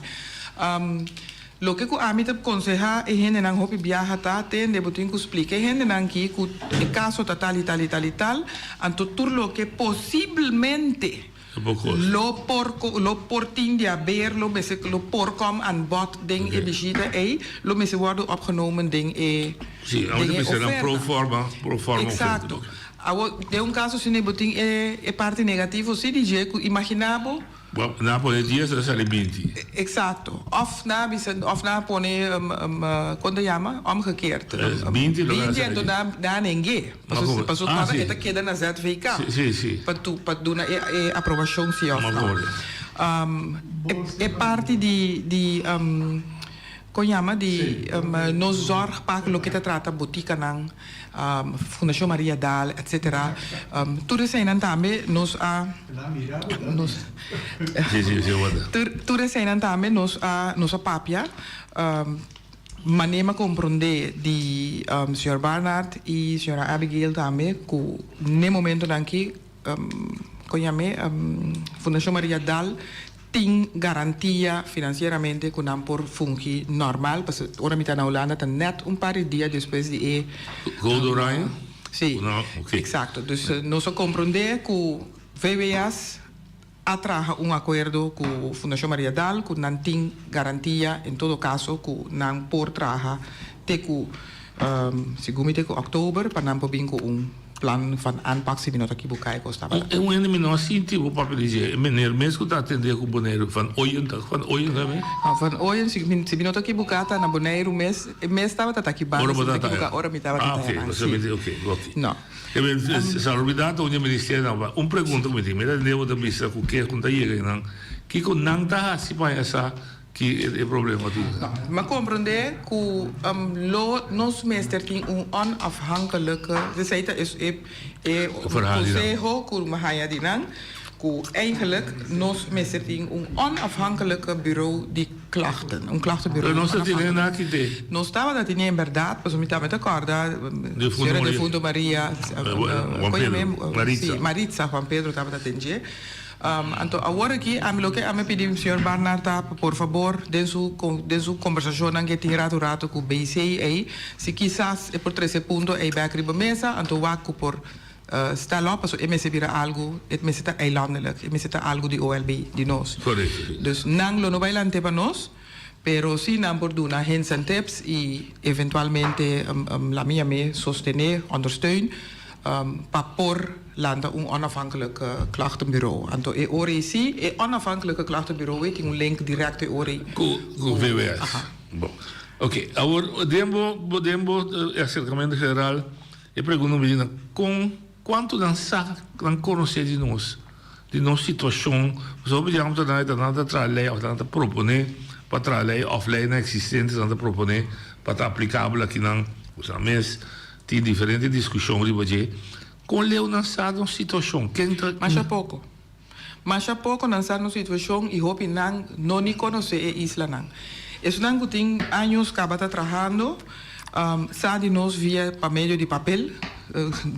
Loke ku ami ta konsehá e hendenan hopi biaha ta, tende bo tin ku splika e hendenan ki ku e kaso ta tal i tal i tal i tal, anto tur loke posiblemente lo por lo por tin di haber lo mester lo por kom aan bod den e bishita ei lo mester wordo opgenomen den e Sí, den e oferta. Pro forma, pro forma oferta. Eksakto. Awor den un kaso asina bo tin e e parti negativo si di dje ku imagina bo. Bo nan a pone dies a sali 20. Exacto. Of nan a bisa, of nan a pone, kon ta yama? Omgekeerd. 20 lo 20 anto nan a neng'é. Paso, paso ah, e ta keda na ZVK. Si, si, si. Pa tu, pa duna e, e aprobacion si of no. E, e parti di, di, Kon yama di nos zorgpak loke ta trata botikanan, Fundashon Maria Daal etc. Tur eseinan tambe nos a tur eseinan tambe nos a nos a papia manera mi a komprondé di señor Barnard i señora Abigail tambe ku n'e momentonan aki kon yam'é Fundashon Maria Daal Tin garantia financieramente cu nan por fungi normal, pasobra ora mi ta na Hulanda ta net un par di dia despues di e. Code Oranje? Si, exacto. Dus nos a comprende cu VWS a traha un acuerdo cu Fundacion Maria Daal cu nan tin garantia en todo caso cu nan por traha te cu, segun mi te cu october pa nan por bin cu un. Plan van aanpak si mi no ta kibuká e kos tabata. E un hende mi no a sinti bo papia di dje, e meneer mes ku ta atendé ku Boneiru, Van Ooyen ta, Van Ooyen ta mi? No, Van Ooyen, si mi si mi no ta kibuká ta na Boneiru mes, e mes tabata ta kibando, Ora si bo mi ta ta kibuká ta ora mi tabata Ah, ta ok, yanan, bo si. sa mi ok, ok. No. E men, Salubridat ta un di e ministerionan, pa un pregunta ku mi tin, mi ta atendé bo ta bisa ku ke ku ta yega einan, kiko nan ta hasi pa haña sa Ki e problema tin? Mi a comprende cu lo nos mester tin un onafhankelijke, esey ta e conseho cu mi haya di nan, Ku eigenlijk nos mester tin un onafhankelijke bureau di klachten, un klachtenbureau. Pero nos ta tene na ki te? Nos tabata tene en berdad, pasobra mi tambe ta kòrda Defunto señora Maria. defunto Maria, Juan Pedro, Maritza. Si, Maritza, Juan Pedro tabata ten dje. Anto awor aki ami loke ami a pidi señor Barnard ta pa por fabor den su den su kombersashonnan ke tin ratu ratu ku BC ei, si kisas e por trese e punto ei bèk riba mesa, anto wak ku por Stel op, pasobra e mester bira algu, e mester ta eilandelijk, e mester ta algu di OLB, di nos. Correcto, sí. Dus nan lo no bai lant'é pa nos, pero sí nan por duna hints en tips i eventualmente la mi yam'é sostené, ondersteun, pa por lanta un onafhankelijk klachtenbureau. Anto e ora ei sí, e onafhankelijke klachtenbureau ei tin un link directo e ora ei. Ku VWS. Aha. Bon. Oké, awor den bo, den bo aserkamentu general, E pregunta mi na kon kuantu nan sa, nan konosé di nos, di nos situashon. Pasobra hopi di nan ta nan nan ta traha lei òf nan ta proponé pa traha lei òf leinan eksistente nan ta proponé pa ta aplikabel akinan. Bo mes tin diferente diskushon riba dje. Kon leu nan sa nos situashon? Ken ta. Masha poko. Masha poko nan sa nos situashon i hopi nan no ni konosé e islanan. Esunnan ku tin años kaba ta trahando sa di nos via pa medio di papel,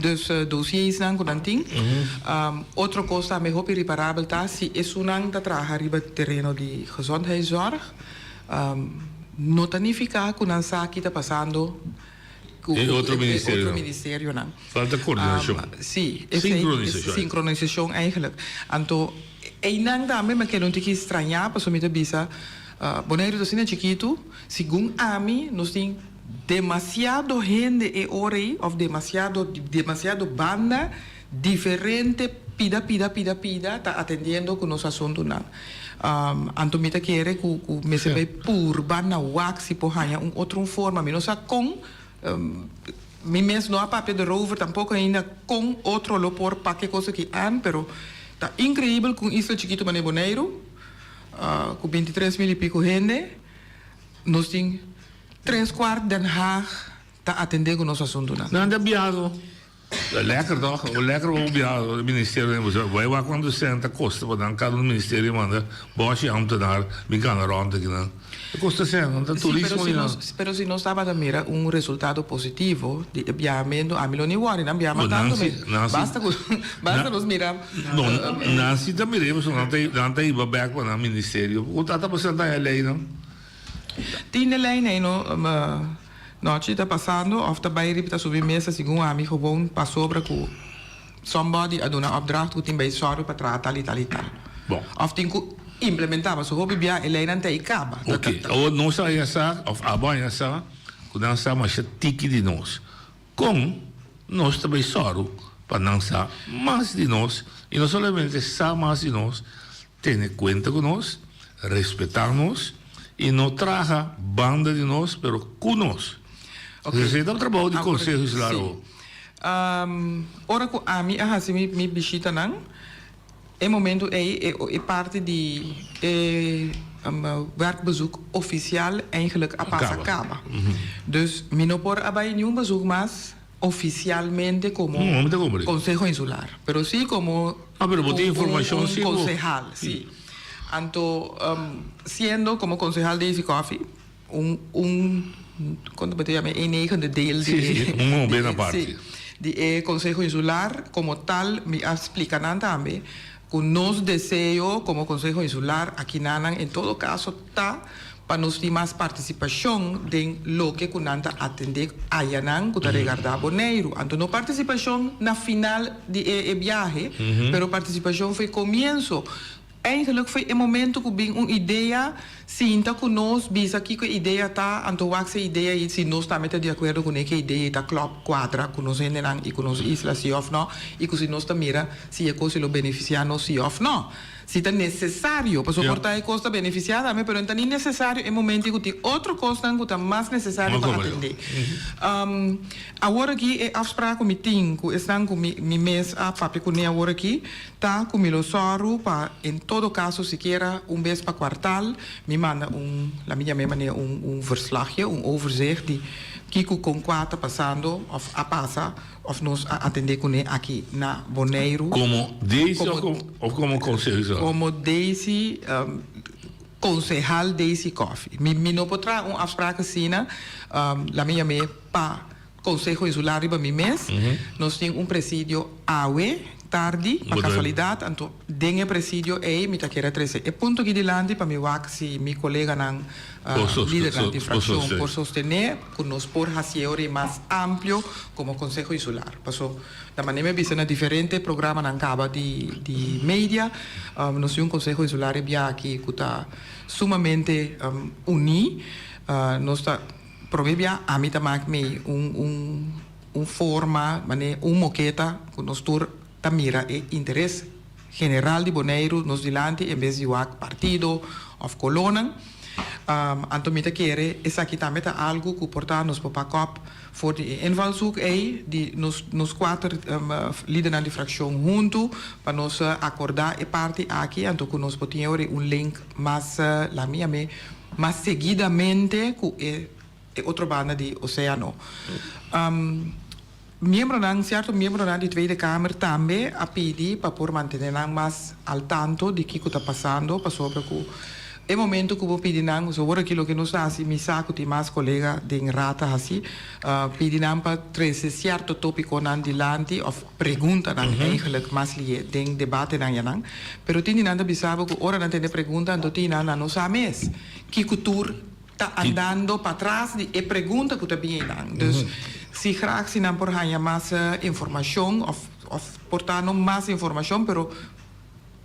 dus dosiersnan ku nan tin. Otro kos tambe hopi riparabel ta si esunnan ta traha riba tereno di gezondheidszorg, no ta nifiká ku nan sa ki ta pasando. Ku E otro ministerionan. otro ministerionan. Falta koordinashon. Sí, esei Sinkronisashon. sinkronisashon eigenlijk. Anto einan tambe mi a keda un tiki strañá pasobra mi ta bisa Boneiru ta asina chikitu, segun ami nos tin demasiado hende e ora ei òf demasiado demasiado banda diferente pida pida pida pida ta atendiendo ku nos asuntunan. Anto mi ta kere ku ku mester bai purba na wak si por haña un otro un forma. Mi no sa kon, mi mes no a papia derover tampoko ainda kon otro lo por pak e kos aki aan, pero ta inkreibel ku un isla chikitu manera Boneiru, ku bintitres mil i piko hende, nos tin tres kuart Den Haag ta atendé ku nos asuntunan. Nan ta biaha. Lekker toch? Lekker bo biaha e ministerio den boso. Bai wak cuanto cent ta costa pa nan cada un ministerio manda boshi ambtenaar bin cana rond aki nan. E costa cent, nan ta Sí, pero turismo si ni nan. nos, pero si nos tabata mira un resultado positivo di e biahamentu, ami lo ni worry, nan biaha Bo tanto nan si, mi. nan si. Basta cu, basta nos mira. No, nan si ta mir'é pasobra nan ta, nan ta hiba bek pa nan ministerio. Cu ta ta presenta e leynan? Tin de ley nei no, Nochi ta pasando of ta bay riba ta subi mesa segun ami gewoon pasobra cu somebody a duna opdracht cu tin bay sòru pa traha tal y tal y tal. Bon. Of tin cu implementa pasobra hopi bia e leynan ta y caba. Ta Ok, awor nos a haña sa of abo a haña sa cu nan sa masha tiki di nos. Con nos ta bay sòru pa nan sa mas di nos y no solamente sa mas di nos, Tene kuenta ku nos, respetá nos i no traha banda di nos pero ku nos. Esei ta un trabou di Konseho Insular awo. Ora ku ami a hasi mi bishitanan, e momentu ei e parti di e werkbezoek ofisial eigenlijk a pasa kaba. Dus mi no por a bai niun bezoek mas. Oficialmente como Conseho Insular, pero sí como un concejal, sí. Anto siendo como concejal Daisy Coffie, un un con ta yama e negende deel di e di e Conseho Insular, como tal mi a splica nan tambe cu nos deseo como Conseho Insular akinanan en todo caso ta pa nos tin mas partisipashon den loke ku nan ta atendé ayanan ku ta regardá Boneiru. Anto no partisipashon na final di e e biahe, pero partisipashon fo'i komienso. Eigenlijk fo'i e momento ku bin un idea, sinta ku nos, bisa kiko e idea ta, anto wak si e idea ei si nos tambe ta di akuerdo kuné ku e idea ei ta klòp, kuadra ku nos hendenan i ku nos isla si òf nò, i ku si nos ta mira si e kos ei lo benefisiá nos si òf nò. Si ta necesario, pasobra por ta e cos ta beneficia tambe, pero no ta ni necesario e momento cu tin otro cosnan cu ta mas necesario pa atende. Awor aki e afspraak cu mi tin cu esnan cu mi mi mes a papia cune awor aki ta cu mi lo sòru pa en todo caso sikiera un bes pa cuartal mi manda un, la mi yam'e manera un un verslagje, un overzicht di kico con cua ta pasando of a pasa. Of nos a atendé kuné aki na Boneiru. Komo Daisy of komo konseho insular? Komo Daisy, konsehal Daisy Coffie. Mi mi no por traha un afspraak asina, laat mi yam'é pa konseho insular riba mi mes. Nos tin un presidio awe tardi, pa kasualidat, anto den e presidio ei mi ta kere trese e punto aki dilanti pa mi wak si mi koleganan lidernan di frakshon por sostené ku nos por hasié ora ei mas amplio komo Konseho Insular. Paso na manera mi a bisa na diferente programanan kaba di di media, nos tin un Konseho Insular e bia aki ku ta sumamente uní. Nos ta promé bia ami ta mak mi un un un forma manera un moketa ku nos tur ta mira e interes general di Boneiru nos dilanti en bes di wak partido of kolónan. Anto mi ta kere esaki tambe ta algu ku por ta nos por pak op for di e invalshoek ei di nos nos kuater lidernan di frakshon huntu pa nos akordá e parti aki anto ku nos por tin ora un link mas laat mi yam'é mas seguidamente ku e e otro banda di oséano. Miembronan, sierto miembronan di Tweede Kamer tambe a pidi pa por mantene nan mas al tanto di kiko ta pasando, pasobra ku e momento ku bo pidi nan, so wor aki loke nos ta hasi, mi sa ku tin mas kolega den Raad ta hasi, pidi nan pa trese sierto topikonan dilanti òf preguntanan eigenlijk mas lié den debatenan yanan, pero tin di nan ta bisa bo ku ora nan tende pregunta anto tin nan nan no sa mes kiko tur ta andando patras di e pregunta ku ta bin einan. Dus si graag si nan por haña mas informashon òf òf por ta no mas informashon pero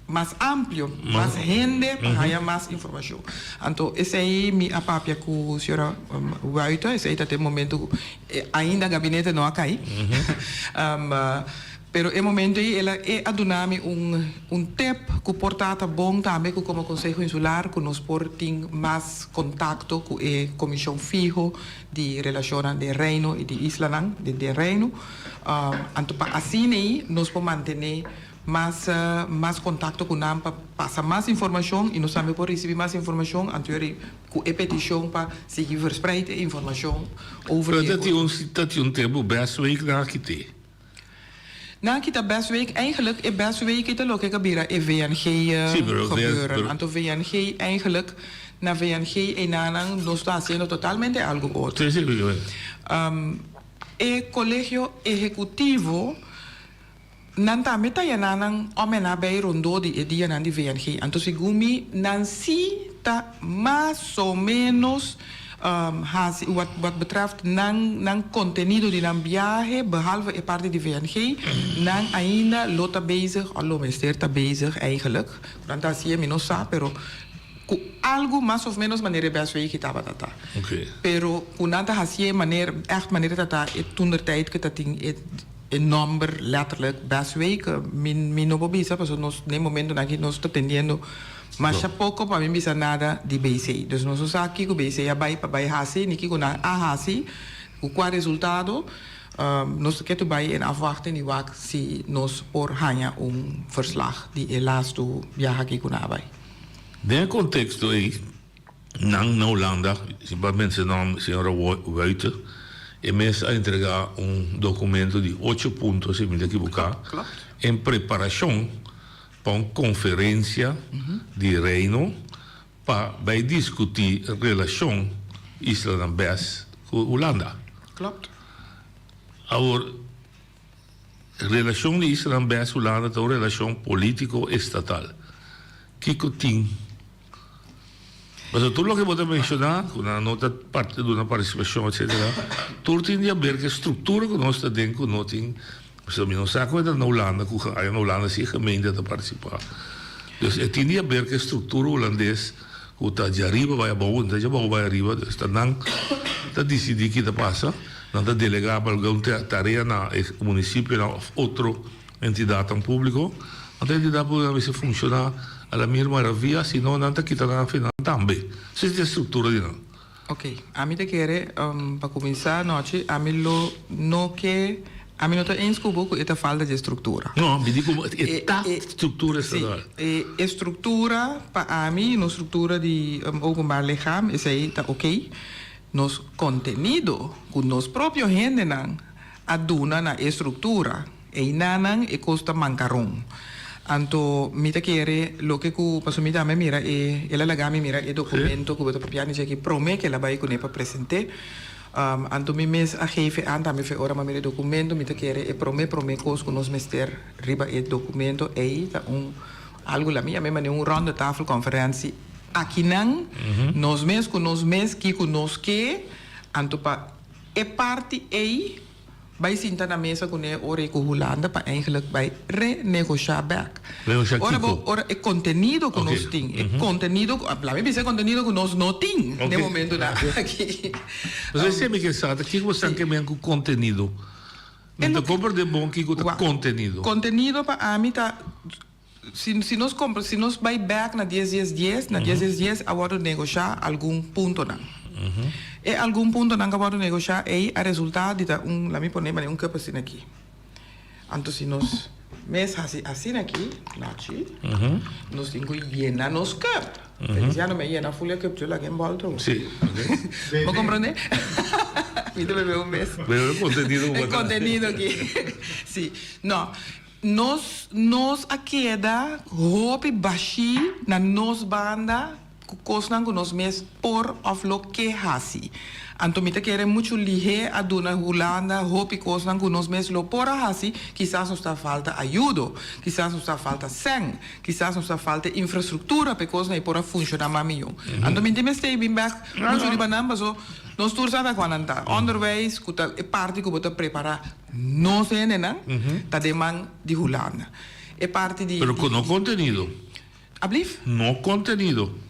mas amplio, mas hende pa haña mas informashon. Anto esei mi a papia ku señora Wuite, esei ta te momento ku ainda gabinete no a kai. Pero e momento ei el a e a duna mi un un tip ku por ta ta bon tambe ku komo Konseho Insular ku nos por tin mas kontakto ku e komishon fiho di relashonnan den Reino i di islanan den den Reino. Anto pa asina ei nos por mantené mas mas kontakto ku nan pa pasa mas informashon i nos tambe por risibí mas informashon anto yori ku e petishon pa sigui verspreid e informashon over Pero di e ta tin un ta tin un tempu best week nan a kit'é. Nan kita best week, eigenlijk e best week ta loke ka bira e VNG Sí, pero gebeuren. pero Anto VNG eigenlijk, na VNG einanan nos ta haciendo totalmente algo otro. Sí, sí, sí. E Colegio Ehecutivo nan tambe ta yena nan om en nabij rondó di e dianan di VNG. Anto segun mi nan sí ta mas o menos Hasi wat wat betreft nan nan kontenido di nan biahe, behalve e parti di VNG, nan ainda lo ta bezig o lo mester ta bezig eigenlijk, ku nan ta hasié mi no sa, pero ku algu mas of menos manera e BSW tabata ta. Pero ku nan ta hasié manera ègt manera ta ta e toentertijd ku ta tin e e nòmber letterlijk BSW, mi mi no por bisa pasobra nos den e momentonan aki nos ta tendiendo Masha poko pa mi bisa nada di BC. Dus nos no sa kiko BC a bai pa bai hasi, ni kiko nan a hasi, ku kua resultado. Nos ta ketu bai en afwachting di wak si nos por haña un verslag di e lastu biaha aki ku nan a bai. Den e konteksto ei, nan na Hulanda, si pa menshona señora Wuite, e mes a entregá un dokumento di ocho punto, si mi ta ekiboká, en preparashon pa un konferensia di Reino pa bai diskutí relashon islanan bes ku Hulanda. Klopt. Awor, relashon di islanan bes Hulanda ta un relashon polítiko estatal. Kiko tin? Pasobra tur loke bo ta menshoná, ku nan no ta parti duna partisipashon etsetera, tur tin di aber ku e struktura ku nos ta den ku no tin, pasobra mi no sa ku e ta na Hulanda ku aya na Hulanda si e gemeente ta partisipá. Dus e tin di aber ku e struktura hulandes ku ta djariba bai abou, no ta djabou bai ariba, dus ta nan ta disidí ki ta pasa, nan ta delegá pa algun tarea na e munisipionan òf otro entidatnan públiko, anto e entidat públiko mester funshoná. A la mil maravilla, si no nan ta kita nan afe nan tambe. Esei ta e struktura di nan. Ok, ami ta kere pa kuminsá anochi, ami lo no ke, ami no ta eens ku bo ku e ta falta di e struktura. No, mi di ku e ta struktura estatal. Si, e struktura pa ami, nos struktura di openbaar lichaam, esei ta ok. Nos kontenido ku nos propio hendenan a duna na e struktura, einanan e kos ta mankaron. Anto mi ta kere loke ku, pasobra mi tambe mira e, el a laga mi mira e dokumento ku bo ta papia di dje aki prome ku el a bai kuné pa present'é. Anto mi mes a geef aan tambe fe ora mi a mira e dokumento mi ta kere e prome prome kos ku nos mester riba e dokumento ei ta un algu la mi yam'é manera un ronde tafel konferensi akinan nos mes ku nos mes kiko nos ke anto pa E parti ei bai sinta na mesa kuné ora ei ku Hulanda pa eigenlijk bai renegoshá bèk. Renegoshá Ora bo, kiko? ora e kontenido ku Oké. nos tin, e kontenido ku, laat mi bisa e kontenido ku nos no tin Oké. den momentunan aki. Pasobra esei mi ke sa, ta kiko bo sa ke men ku kontenido? E Mi ta loke, komprendé bon kiko ta wak, kontenido. kontenido pa ami ta, si si nos kompra, si nos bai bèk na dies dies dies, na dies dies dies a wòrdu negoshá algun puntonan. E algun puntonan ku a wòrdu negoshá ei a resultá di ta un, laat mi pone manera un kùp asina aki. Anto si nos mes hasi asina aki, Nachi, nos tin ku yena nos kùp. Feliciano mi a yena ful e kùp djo laga enbòlto. Sí, oké. Bo komprondé? Mi ta bebe un mes. Bebe e kontenido ku bo ta. E kontenido aki. Sí. No. Nos nos a keda hopi bashí na nos banda ku kosnan ku nos mes por òf lo ke hasi. Anto mi ta kere muchu lihé a duna Hulanda hopi kosnan ku nos mes lo por a hasi, kisas nos ta falta ayudo, kisas nos ta falta sèn, kisas nos ta falta infrastruktura pa e kosnan ei por a funshoná mas mihó. Anto mi tin mester bin bèk muchu riba nan paso nos tur sa ta kua nan ta. Onderwijs ku ta e parti ku bo ta prepará. Nos hendenan ta den man di Hulanda. E parti di. Pero ku no kontenido. Ablief? No kontenido.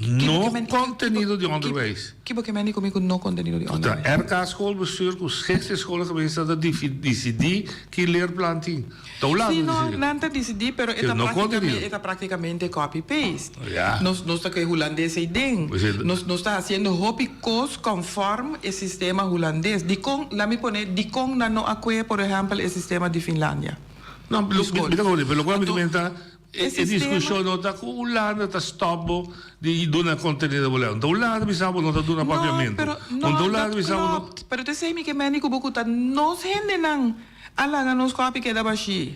No kontenido di onderwijs. Ki bo ke mende ku mi ku no kontenido di onderwijs? Ta RK schoolbestuur ku gisteren schoolgemeenschap ta disidí ki leerplan tin. Ta Hulanda Sí, no, disidí. nan ta disidí, pero e ta Pero no práktikamente, kontenido. e ta práktikamente copy paste. Ja. Nos, nos ta ku e hulandes ei den. Pues e. Nos, nos ta hasiendo hopi kos konfòrm e sistema hulandes. Dikon, laat mi pone, dikon nan no a kue, por ehèmpel, e sistema di Finlandia? No, Di lo, skol. mi ta hoor, pero lokual mi Anto, ta e e, e sistema. diskushon no ta ku Hulanda ta stòp bo di duna kontenido bo lei. Un ta Hulanda bisa bo no ta duna No, papiamentu. pero, Un no, ta Hulanda dat bisa bo no. klopt. Pero t'esei mi ke mende ku bo ku ta nos hendenan. A laga nos kopi keda bashí.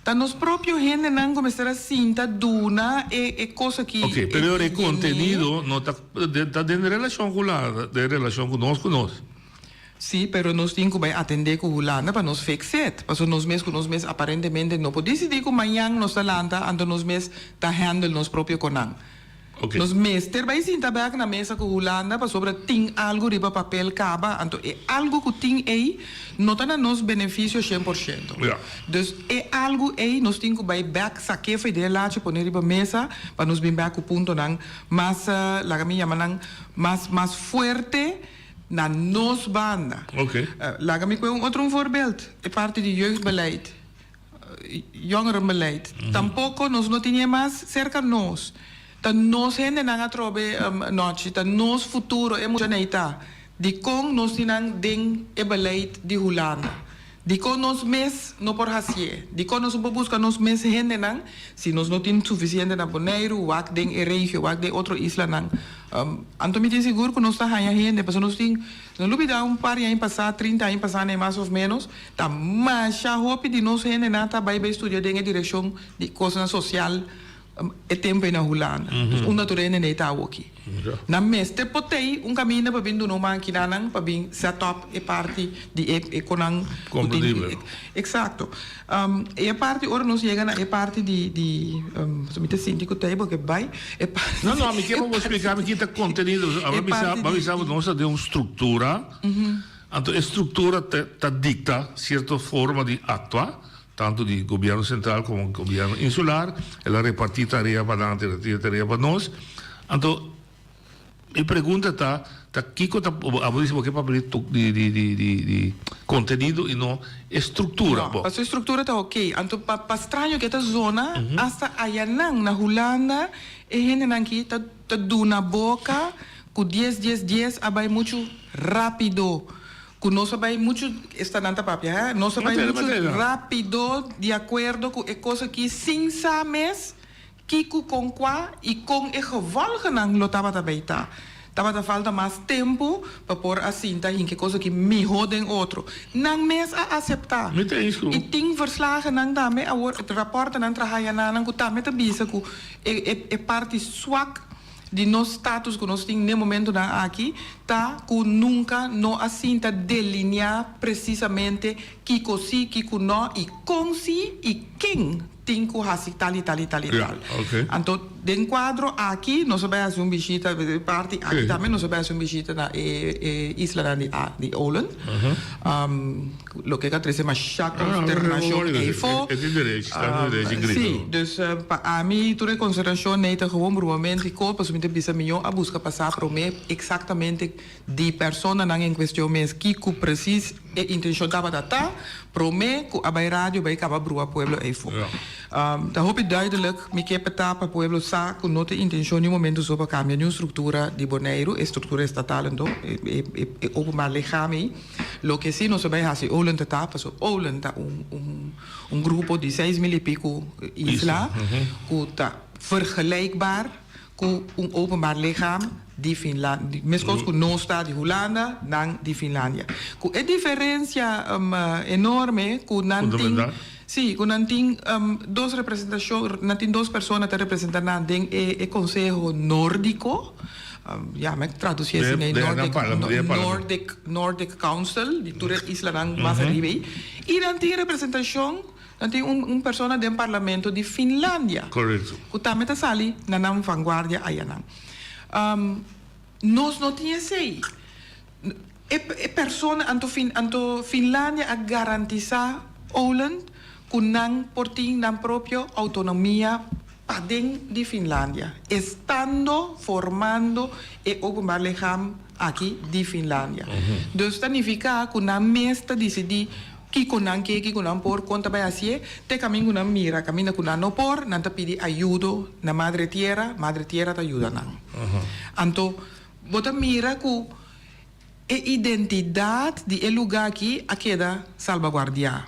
Ta nos propio hendenan ku mester a sinta duna e e kos aki. Ok, pero e kontenido no ta ta den relashon ku Hulanda, den relashon ku nos ku nos. Sí, pero nos tin ku bai atendé ku Hulanda pa nos fix it. Pasobra nos mes ku nos mes aparentemente no por disidí ku mañan nos ta lanta anto nos mes ta handle nos propio konan. Ok. Nos mester bai sinta bek na mesa ku Hulanda pasobra tin algu riba papel kaba, anto e algu ku tin ei no ta na nos benefisio 100%. Ja. Dus e algu ei nos tin ku bai bek sak'é for di e lachi pone riba mesa pa nos bin bek ku puntonan mas, laga mi yama nan, mas mas fuerte na nos banda. Ok. Laga mi kue un otro un voorbeeld, e parti di jeugdbeleid. Jongerenbeleid. Tampoco nos no tin e mas cerca nos. Ta nos hendenan atrobe nochi, ta nos futuro e muchanan ei ta. Dicon nos tin nan den e beleid di Hulanda? Dicon nos mes no por hacié? Dicon nos no por busca nos mes hendenan si nos no tin suficiente na Boneiru, wak den e regio, wak den otro islanan? Anto mi tin sigur cu nos ta haya hende, pasobra nos tin, no lubida un par di aña pasa, 30 aña pasa nei mas of menos, Ta masha hopi di nos hendenan ta bai bai studia den e direkshon di kosnan sosial e tempu ei na Hulanda. Dus unda tur hende nei ta awoki. Nan mester por tei un kaminda pa bin duna un mankinanan pa bin set up e parti di e e konan ku tin. Komprendibel. Eksakto. E parti ora nos yega na e parti di di mi ta sinti ku tei bo ke bai e parti. No no mi ke pa bo splika mi kita kontenido. E parti di. Bo a bisa bo nos ta den un struktura. Anto e struktura ta dikta sierto forma di aktua, tantu di gobièrnu sentral komo gobièrnu insular. El a repartí tarea pa nan, el a repartí tarea pa nos. Anto mi pregunta ta, Ta kiko ta abo dice bo ke papia di di di di di contenido y no e structura No, bo. paso e structura ta ok. Anto pa pa straño ke ta zona hasta ayanan na Hulanda e hendenan ki ta ta duna boca cu dies dies dies a bay mucho rapido. Cu nos a bay mucho, esta nan ta papia he, nos a bay mucho rapido di acuerdo cu e cos aki sin sa mes Kiko kon kua i kon e gevolgennan lo tabata bay ta? Tabata falta mas tempu pa por a sinta hinka e kos aki mihó den otro. Nan mes a aseptá. Mi ta eens ku. I tin verslagennan tambe awor, raportenan traha yananan ku tambe ta bisa ku e e e parti swak di nos status ku nos tin n'e momentunan aki ta ku nunka no a sinta delineá presisamente kiko si, kiko no i kon si i ken. Tin cu haci tal y tal y tal y tal. Anto den cuadro aki nos a bay haci un bishita, e parti aki tambe nos a bay haci un bishita na e e islanan di di Olen. Loke a trece masha consternacion eyfo. Si, dus pa ami tur e consideracion ney ta gewoon brumamento y cos pasobra mi ta bisa mijo a busca pa sa prome exactamente Di personanan en cuestion mes kico precies e intencion tabata ta prome cu a bay radio bay caba brua pueblo eyfo. Ta hopi duidelijk mi ke peta pa pueblo sa cu no ta intencion ni un momento so pa cambia niun structura di Boneiru, e structura estatal anto, e e openbaar lichaam ey. Loke si nos a bay haci Olen ta ta pasobra Olen ta un un un grupo di seis mil y pico isla cu ta vergelijkbaar Ku un openbaar lichaam di Finlandia, meskos ku nos ta di Hulanda, nan di Finlandia. Ku e diferensia enorme ku nan tin, si, ku nan tin dos representashon, nan tin dos persona ta representa nan den e Konseho Nordiko, ya mi a tradusi esei na Nordic, Nordic Council di tur e islanan mas ariba ei, i nan tin representashon. Nan tin un un persona den parlamento di Finlandia. Correcto. Cu tambe ta sali na nan vanguardia ayanan. Nos no tin esey. E e persona anto fin anto Finlandia a garantisa Åland cu nan por tin nan propio autonomia paden di Finlandia, estando formando e openbaar lichaam aki di Finlandia. Dus ta nifica cu nan mes ta dicidi Kiko nan ke, kiko nan por, kon ta bai hasié, te kamin ku nan mira, kaminda ku nan no por, nan ta pidi ayudo na Madre Tierra, Madre Tierra ta yuda nan. Anto, bo ta mira ku e identidat di e lugá aki a keda salbaguardiá.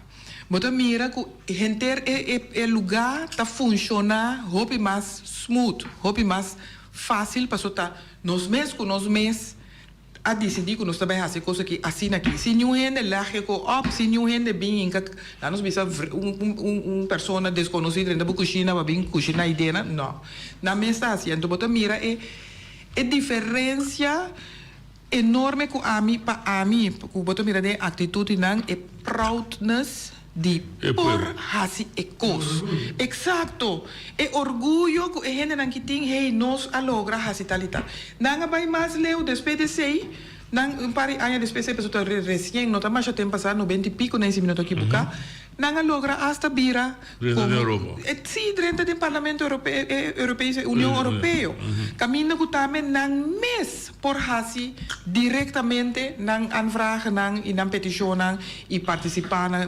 Bo ta mira ku henter e e e lugá ta funshoná hopi mas smooth, hopi mas fásil, pasobra ta nos mes ku nos mes a disidí ku nos ta bai hasi e kos aki asina aki. Si niun hende lag e ko òp, si niun hende bin hinka, laat nos bisa un un un persona deskonosí drenta bo kushina pa bin kushiná i dena, no. Nan mes ta hasi. Anto bo ta mira e e diferensia enorme ku ami, pa ami, ku bo ta mira den e aktitut di nan, e proudness di por hasi e kos. Eksakto! E orguyo ku e hendenan ki tin, hey, nos a logra hasi tal i tal. Nan a bai mas leu despues di esei, nan un par di aña despues esei, pasobra ta resien, no ta masha tempu pasá, nobenta i piko na ese mi no ta kibuká, nan a logra asta bira komo, si, drenta den Parlamento Europeo, Europees, Union Europeo, kaminda ku tambe nan mes por hasi direktamente nan aanvragennan i nan petishonnan i partisipá na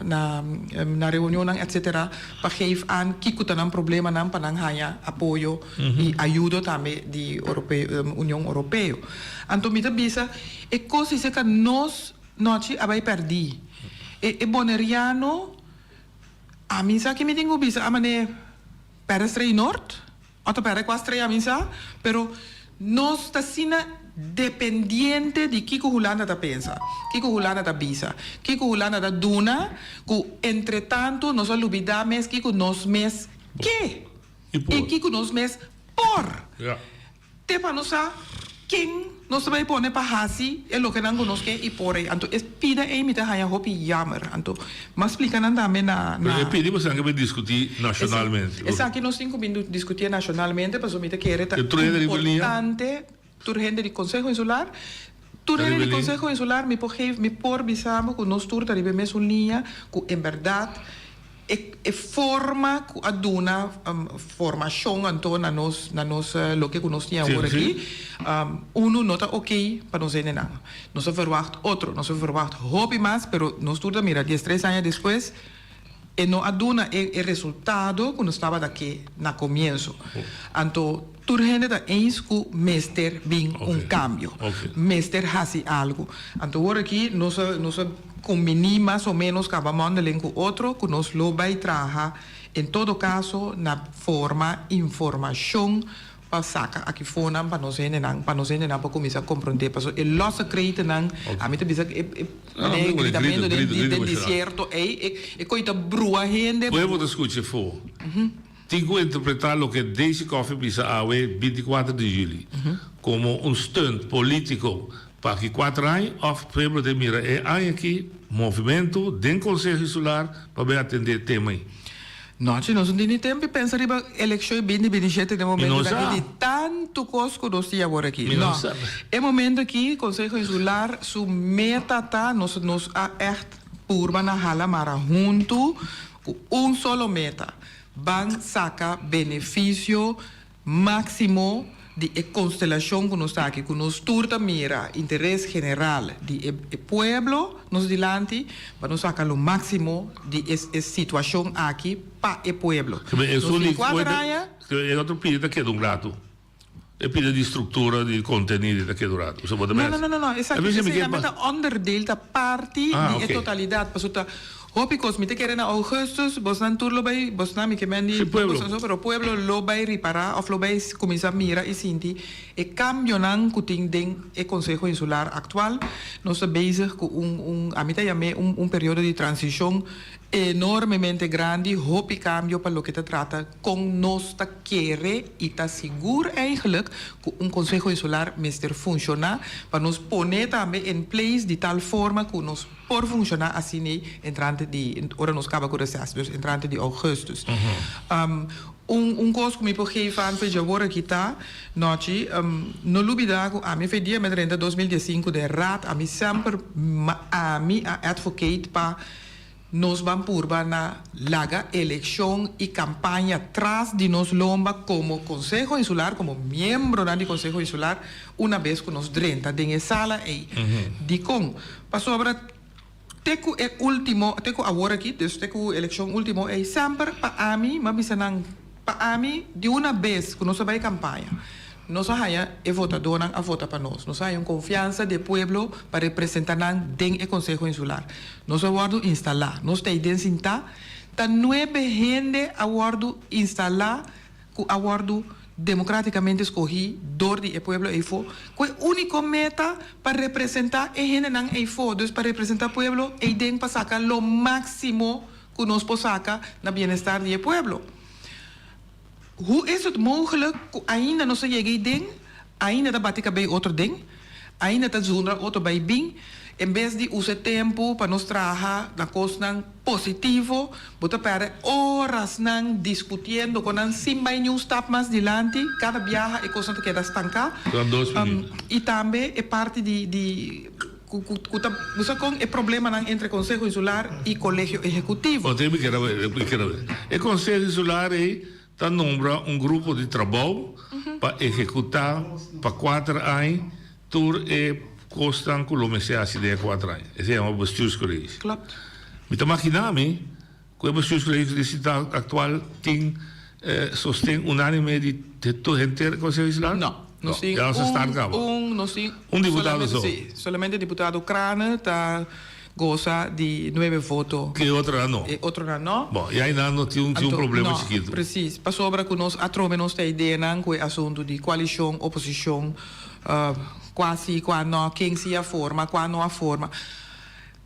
na na reunionnan etcetera pa geef aan kiko ta nan problemanan pa nan haña apoyo i ayudo tambe di Europeo Union Europeo. Anto mi ta bisa e kos di seka nos nochi a bai pèrdí. E e boneriano ami sa ki mi tin ku bisa a manera pèrdè strei nort. Ota perde kua strea mi sa, pero nos ta asina dependiente di kiko Hulanda ta pensa, kiko Hulanda ta bisa, kiko Hulanda ta duna, ku entretantu nos a lubida mes kiko nos mes ke i kiko nos mes por. Te pa nos sa ken nos ta bay pone pa haci e lokenan cu nos ke y por ey. Anto e pida ey mi ta haya hopi jammer. Anto m'a splica nan tambe na Pero na. e pidi boso nan ke bay discuti nacionalmente. Esaki nos tin cu bin discutie nacionalmente pasobra mi ta kere ta E tur hende riba liña? importante tur hende di Conseho Insular. Tur Ta hende riba di liña? Conseho Insular mi por geef mi por bisa bo cu nos tur ta riba e mesun liña cu en berdad. E e forma ku a duna formashon anto na nos na nos loke ku nos tin awor aki, unu no ta oke pa nos hendenan. Nos a verwagt otro, nos a verwagt hopi mas, pero nos tur ta mira diestres aña despues e no a duna e e resultado ku nos tabata ke na komienso. Anto tur hende ta eens ku mester bin un kambio, mester hasi algu. Anto awor aki nos a nos a Kumbiní mas o ménos kaba mondeling ku otro ku nos lo bai traha en todo kaso na forma informashon pa saka aki fonan pa nos hendenan pa nos hendenan por kuminsá komprondé pasobra e lòse kretenan ami ta bisa e e manera e gritamentu den den desierto ei e e koi ta brua hende. Pueblo ta skucha afó. Tin ku interpretá loke Daisy Coffie bisa awe 24 di yüli komo un stunt polítiko Pa aki kuater aña òf pueblo den mira e aña aki movimentu den Konseho Insular pa bin atendé e tema ei. Nochi nos no tin ni tempu di pensa riba elekshon i binti 27 den Mi no momento sa. aki di tantu kos ku nos tin awor aki. Mi no No. sa. E momento aki Konseho Insular su meta ta nos nos a ègt purba na hala mara huntu ku un solo meta, ban saka benefisio Máksimo di e konstelashon ku nos ta aki, ku nos tur ta mira interes general di e e pueblo nos dilanti, pa nos saka lo máksimo di e e situashon aki pa e pueblo. Nos tin kuater aña. E otro pida ta keda un ratu. E pida di struktura, di kontenido ta keda un ratu. So bo ta No, no, no, no, no. Esaki esei ta onderdeel, ta parti di e totalidat. Pasobra ta Hopi kos, mi ta kere na augustus bosnan tur lo bai, bosnan mi ke men di Si, pueblo. bosnan so, pero pueblo lo bai ripará òf lo bai kuminsá mira i sinti e kambionan ku tin den e Konseho Insular aktual. Nos ta bezig ku un un ami ta yam'é un un periodo di transishon enormemente grandi, hopi kambio pa loke ta trata kon nos ta kere i ta sigur eigenlijk ku un Konseho Insular mester funshoná pa nos pone tambe in place di tal forma ku nos Por funshoná asina entrante di ora nos kaba ku reses, dus entrante di ougùstùs. Un un kos ku mi por geef aan fe djawor aki ta, Nòchi, no lubidá ku ami fe dia mi a drenta 2015 den raad, ami semper ami a advocate pa nos ban purba na laga elekshon i kampaña tras di nos lomba komo Konseho Insular, komo miembronan di Konseho Insular, una bes ku nos drenta den e sala ei. Dikon? Pasobra te ku e ultimo, te ku awor aki, dus te ku elekshon ultimo ei, semper pa ami, m'a bisa nan, pa ami di una bes ku nos a bai kampaña, nos a haña e votadónan a vota pa nos, nos a haña un konfiansa di e pueblo pa representá nan den e Konseho Insular. Nos a wòrdu instalá, nos ta ei den sintá, ta nuebe hende a wòrdu instalá ku a wòrdu demokratikamente skohí dor di e pueblo eifó, ku e úniko meta pa representá e hendenan eifó, dus pa representá pueblo eiden pa saka lo máksimo ku nos por saka na bienestar di e pueblo. Hoe is het mogelijk ku ainda nos a yega eiden, ainda ta bati kabei otro den, ainda ta zundra otro bai bin, en bes di usa e tempu pa nos traha na kosnan positivo, bo ta pèrdè orasnan diskutiendo ku nan sin bai niun stap mas dilanti, kada biaha e kosnan ta keda stanká. Durante dos minuut. I tambe e parti di di ku ku ku ta bo sa kon e problemanan entre Konseho Insular i Kolegio Ehekutivo. Ote mi kere mi kere E Konseho Insular ei Ta nombra un grupo di trabou pa ehekutá pa kuater aña tur e kosnan ku lo mester hasi den e kuater aña. Esei yama bestuurscollege. Klopt. Mi ta maginá mi ku e bestuurscollege di sital aktual tin sosten unánime di tur henter e Konseho Insular? No. Nos tin Ya nos a start kaba. un, nos tin Un diputado so. Sí, solamente diputado Craane ta goza di nuebe voto. Ke otronan no? E otronan no. Bon, y ainan no tin un tin un Anto, problema no, chikitu. Precies. Pasobra ku nos a trome nos ta ideanan ku e asuntu di koalishon, oposishon, kua si, kua no, ken si a forma, kua no a forma.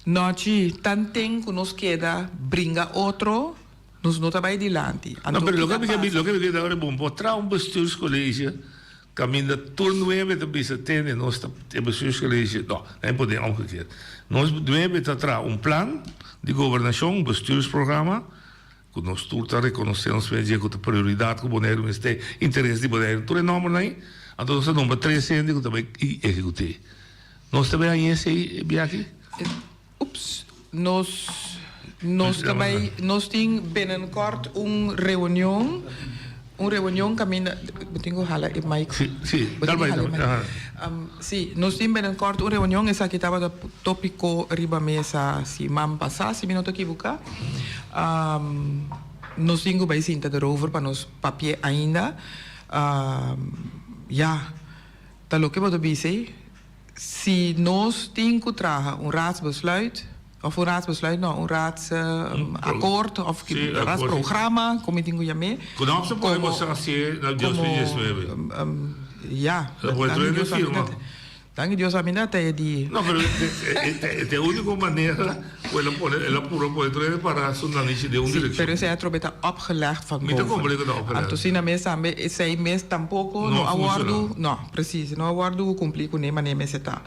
Nochi, tanten ku nos keda bringa otro, nos no ta bai dilanti. No, Anto, pero loke kita mi ke pasa? loke mi ke ta ora bon, bo traha un bestuurscollege Caminda tur nuebe ta bisa tende nos ta e bestuurscollege, no, nan e pone omgekeerd. Nos nuebe ta traha un plan di gobernacion, un bestuursprogramma, cu nos tur ta reconoce nos mes dje cu ta prioridad cu Boneiru mester, interes di Boneiru, tur e nombernan ey. Anto nos ta nombra tres hende cu ta bay ehecute. Nos ta bay haña esey biaha aki? Ups, nos. Nos ta bai, nos tin binnenkort un reunion, un reunion kaminda, bo tin ku hala e mic. Si, si, Bo dal tin ku bai, hala dal e bai, mic. aha. Si, nos tin binnenkort un reunion, esaki tabata topiko riba mesa siman pasá, si mi no ta kibuká. Nos tin ku bai sinta erover pa nos papia ainda. Ya, ta loke bo ta bisa ei. Si nos tin ku traha un raadsbesluit, òf un raadsbesluit no, un raadsakkoord òf raadsprogramma, komo mi tin ku yam'é. Ku no se pone boso hasié na 2019. Ya. Bo e firma. Danki Dios a mi na taya di. No, pero e úniko manera ku el a pone, el a purba pone tur hende para su nanishi den un direkshon. Si, pero esei atrobe ta opgelegd van Mi ta boven. komprende ku ta opgelegd. Anto si na mes tambe esei mes tampoko No no a a funshoná. wòrdu, no, presis, no a wòrdu kumplí kuné manera mester ta.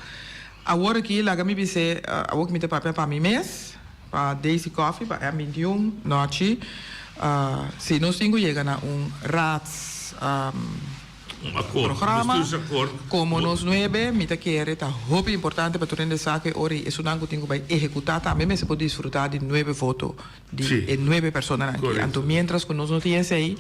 Awor aki laga mi bis'é, awor ku mi ta papia pa mi mes, pa Daisy Coffie, pa M 21, nochi, si nos tin ku yega na un raads. Un akord, un Programa bestuursakkoord. Komo nos nuebe, mi ta kere ta hopi importante pa tur hende sa ku e ora ei esunnan ku tin ku bai ehekutá tambe mester por disfrutá di nuebe voto di Sí. e nuebe personanan aki. Korekto. Anto miéntras ku nos no tin esei,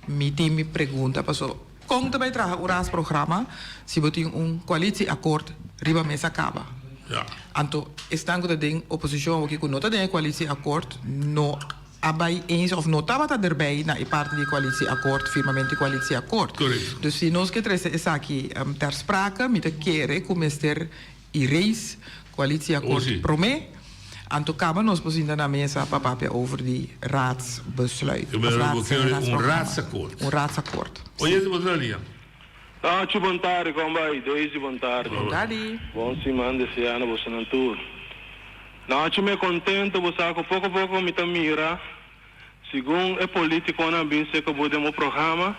mi tin mi pregunta paso kon ta bai traha un raadsprograma si bo tin un koalitieakkoord riba mesa kaba? Ja. Anto esnan ku ta den oposishon awoki ku no ta den e koalitieakkoord no a bai eens of no tabata derbij na e parti di coalitieakkoord, firmamento di coalitieakkoord. Correcto. Dus si nos ke trece esaki ter sprake, mi ta kere cu mester erase coalitieakkoord Oh, si. prome, anto caba nos por sinta na mesa pa papia over di raadsbesluit. Yo Of me raads, revoqueo un raadsprogramma. raadsakkoord. Un raadsakkoord. Oye, bo ta na lia. Nacho bon tardi kon bai Daisy bon tardi. Bon tardi. Bon siman desea na bosonan tur. Nacho mi e contento bo sa cu poco poco mi ta mira segun e politiconan bin seca bo den bo programa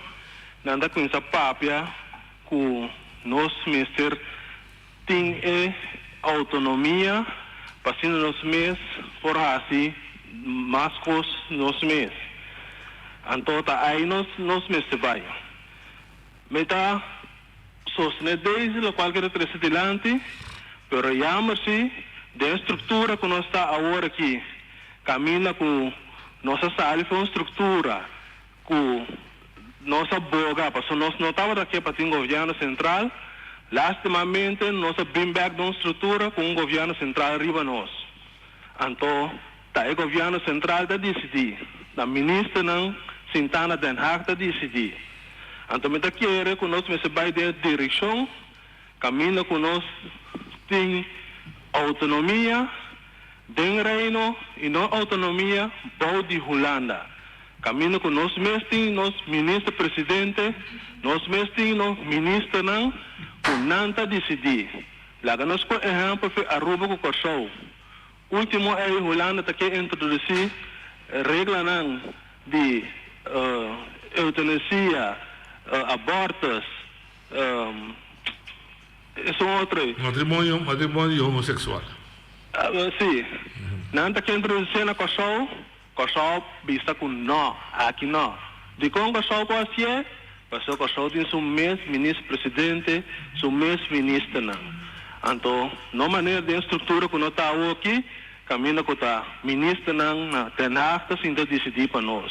nan ta cuminsa papia cu nos mester tin e autonomia pa asina nos mes por haci mas cos nos mes anto ta ay nos nos mester bay. Mi ta sostené Daisy lokual ke ta trese dilanti, pero jammer si den e struktura ku nos ta awor aki, kaminda ku nos a sali for un struktura ku nos a boga pasobra nos no tabata ke pa tin gobièrnu sentral, lastimamente nos a bin bèk den un struktura ku un gobièrnu sentral riba nos. Anto ta e gobièrnu sentral ta disidí, ta ministernan sintá na Den Haag ta disidí. Anto mi ta kere ku nos mester bai den e direkshon kaminda ku nos tin outonomia den Reino i no outonomia bou di Hulanda. Kaminda ku nos mes tin nos minister presidente, nos mes tin nos ministernan ku nan ta disidí. Laga nos por ehèmpel fi Aruba ku Kòrsou. Último ei Hulanda ta ke introdusí reglanan di eutenesia, abortus, esun otro ei. Matrimonio, matrimonio di homoseksual. Sí. Nan ta ke introdusí na Kòrsou. Kòrsou bisa ku nò, aki nò. Dikon Kòrsou por hasié? Pasobra Kòrsou tin su mes minister presidente, su mes ministernan. Anto no manera den struktura ku no ta awoki, kaminda ku ta ministernan na Den Haag ta sinta disidí pa nos.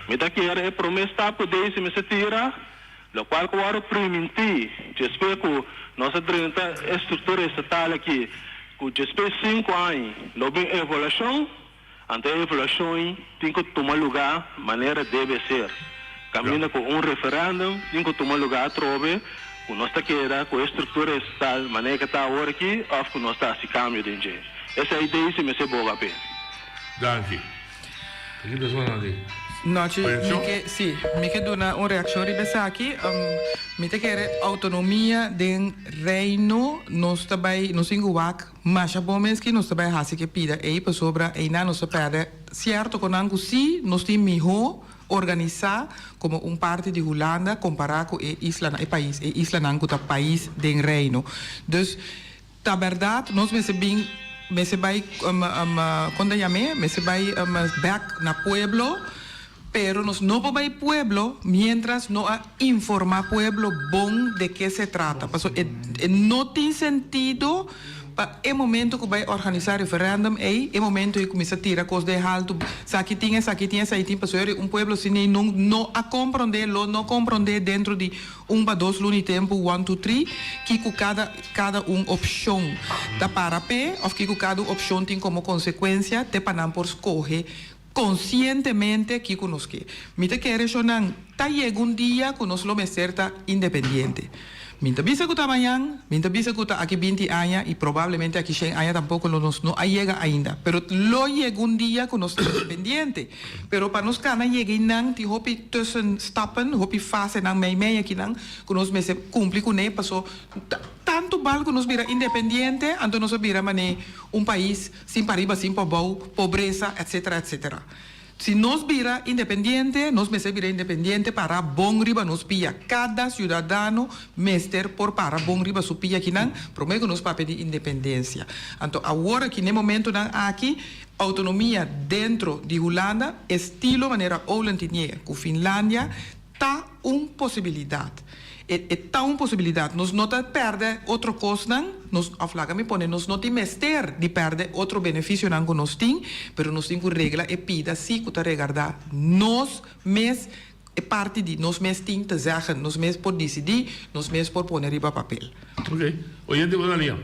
Mi ta kere e promé stap ku Daisy mester tira, lokual ku wòrdu primintí despues ku nos a drenta e struktura estatal aki, ku despues sinku aña lo bin evaluashon. Anto e evaluashon tin ku tuma lugá manera debe ser. Kaminda ku un referèndum tin ku tuma lugá atrobe ku nos ta keda ku e struktura estatal manera ke ta awor aki òf ku nos ta hasi kambio den dje. Esei Daisy mester boga p'e. Danki. Aki personanan di. Nochi, mi Reakshon? ke, sí, mi ke duna un reakshon riba esaki. Mi ta kere outonomia den Reino nos ta bai, nos tin ku wak Masha bon mes ki nos ta bai hasi ke pida ei pasobra einan nos ta pèrdè sierto konan ku si nos tin mihó organisá komo un parti di Hulanda kompará ku e islanan e pais e islanan ku ta pais den Reino. Dus ta bèrdat nos mester bin mester bai kon ta yam'é mester bai bèk na pueblo. Pero nos no por bai pueblo mientras no a informa pueblo bon de ke se trata. Paso e e no tin sentido pa e momento ku bai organisa referendum ei, e momento ei kuminsa tira kos den haltu, saki tin, esaki tin, esei tin, pasobra un pueblo asina ei no no a kompronde, lo no kompronde dentro di un pa dos luna di tempu, one, two, three, kiko kada kada un opshon ta para p'e òf kiko kada un opshon tin komo konsekuensia te pa nan por skohe Konsientemente kiko nos ke. Mi ta kere shonnan ta yega un dia ku nos lo mester ta independiente. Mi ta bisa ku ta mañan, mi ta bisa ku ta aki binti aña i probablemente aki shen aña tampoko lo nos no a yega ainda. Pero lo yega un dia ku nos ta independiente. Pero pa nos kana yega einan tin hopi tussenstappen, hopi fasenan meimei akinan ku nos mester kumpli kuné paso tantu bal ku nos bira independiente anto nos a bira manera un pais Sin pariba, sin pabou, pobresa, etc. Etc. Si nos bira independiente, nos mester bira independiente para bon riba nos pia. Cada ciudadano mester por para bon riba su pia akinan, prome cu nos papia di independencia. Anto awor aki, n'e momentonan aki, autonomia dentro di Hulanda, estilo manera Olen tinie cu Finlandia, Ta un posibilidat. E e ta un posibilidat. Nos no ta pèrdè otro kosnan, nos, òf laga mi pone, nos no tin mester di pèrdè otro benefisionan ku nos tin, pero nos tin ku regla e pida si ku ta regardá nos mes, e parti di nos mes tin te zeggen, nos mes por disidí, nos mes por pone riba papel. Ok. Oyente bo na lia.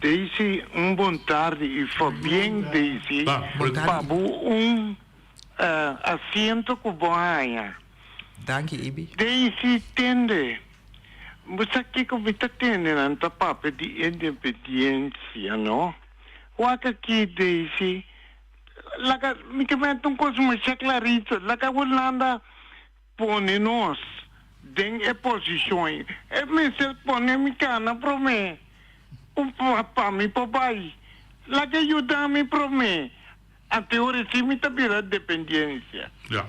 Daisy un bon tardi y fabien Daisy pa bo un Asiento ku bo haña. Danki Ibi. Daisy tende. Bo sa kiko mi ta tende nan ta papia di independiensia no. Wak aki Daisy laga mi ke mete un kos masha klarito laga Hulanda pone nos den e posishon ei. E mester pone mi kana promé ku pa mi por bai. Laga yuda mi promé. Ante ora si mi ta bira dependiensia. Ja.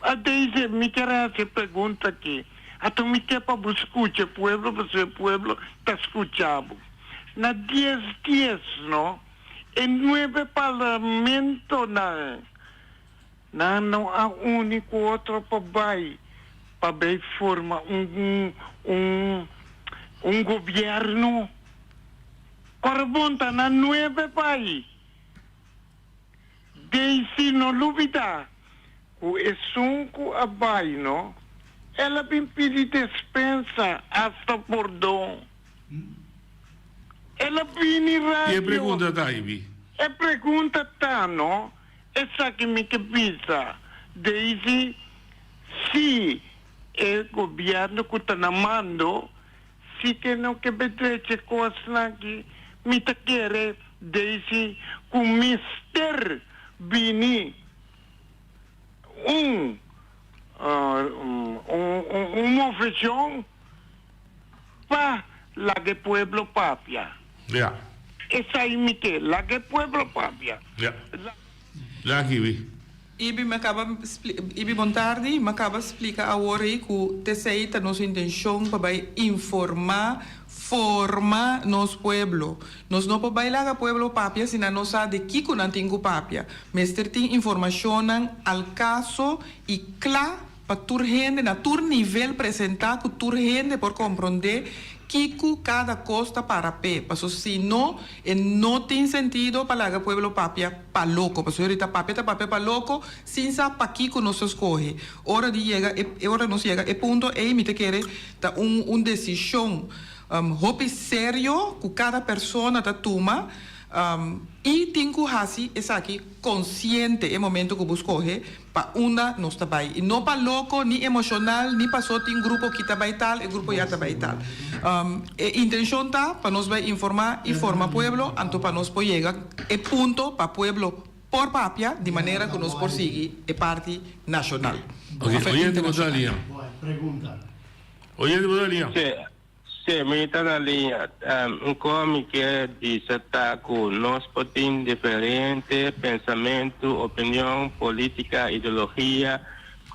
A Daisy, mi kier hasi e pregunta aki. Ato mi ke pa bo skucha e pueblo pasobra e pueblo ta skucha bo. Na dies dies no, e nuebe parlamentonan nan no a uni ku otro pa bai pa bay forma un un un gobierno. Ora bon ta na nuebe bai. Daisy no lubida ku esun ku a bai no, el a bin pidi despensa hasta pordon. El a bini I e radio. pregunta ta, Ibi? E pregunta ta no, esaki mi ke bisa, Daisy, si e gobierno ku ta na mando Si ke no ke bedrecha e kosnan aki, mi ta kere Daisy ku mester bini un un moveshon pa laga e pueblo papia. Ja. Esai mi ke, laga e pueblo papia. Ja. Danki, Ibi. Ibi, mi a kaba Ibi, bon tardi. Mi a kaba splika awor ei ku t'esei ta nos intenshon pa bai informá, forma nos pueblo. Nos no por bai laga pueblo papia si nan no sa di kiko nan tin ku papia. Mester tin informashonnan al kaso i kla pa tur hende na tur nivel presentá ku tur hende por komprondé kiko kada kos ta para p'e. Paso si no, e no tin sentido pa laga pueblo papia pa loko. Pasobra ahorita papia ta papia pa loko sin sa pakiko nos ta skohe. Ora di yega e ora nos yega e punto ei mi ta kere ta un un desishon hopi serio ku kada persona ta tuma i tin ku hasi esaki konsiente e momento ku bo skohe Pa unda nos ta bai. I no pa loko, ni emoshonal, ni paso tin grupo ki ta bai tal, e grupo ya ta bai tal. E intenshon ta pa nos bai informá i forma pueblo, anto pa nos por yega e punto pa pueblo por papia di manera ku nos por sigui e parti nashonal. Oke, oyente bo ta liña. Oyente bo ta liña. Sí, mi ta na liña. Un cosa mi kier bisa ta cu nos por tin diferente pensamento, opinion, politica, ideologia,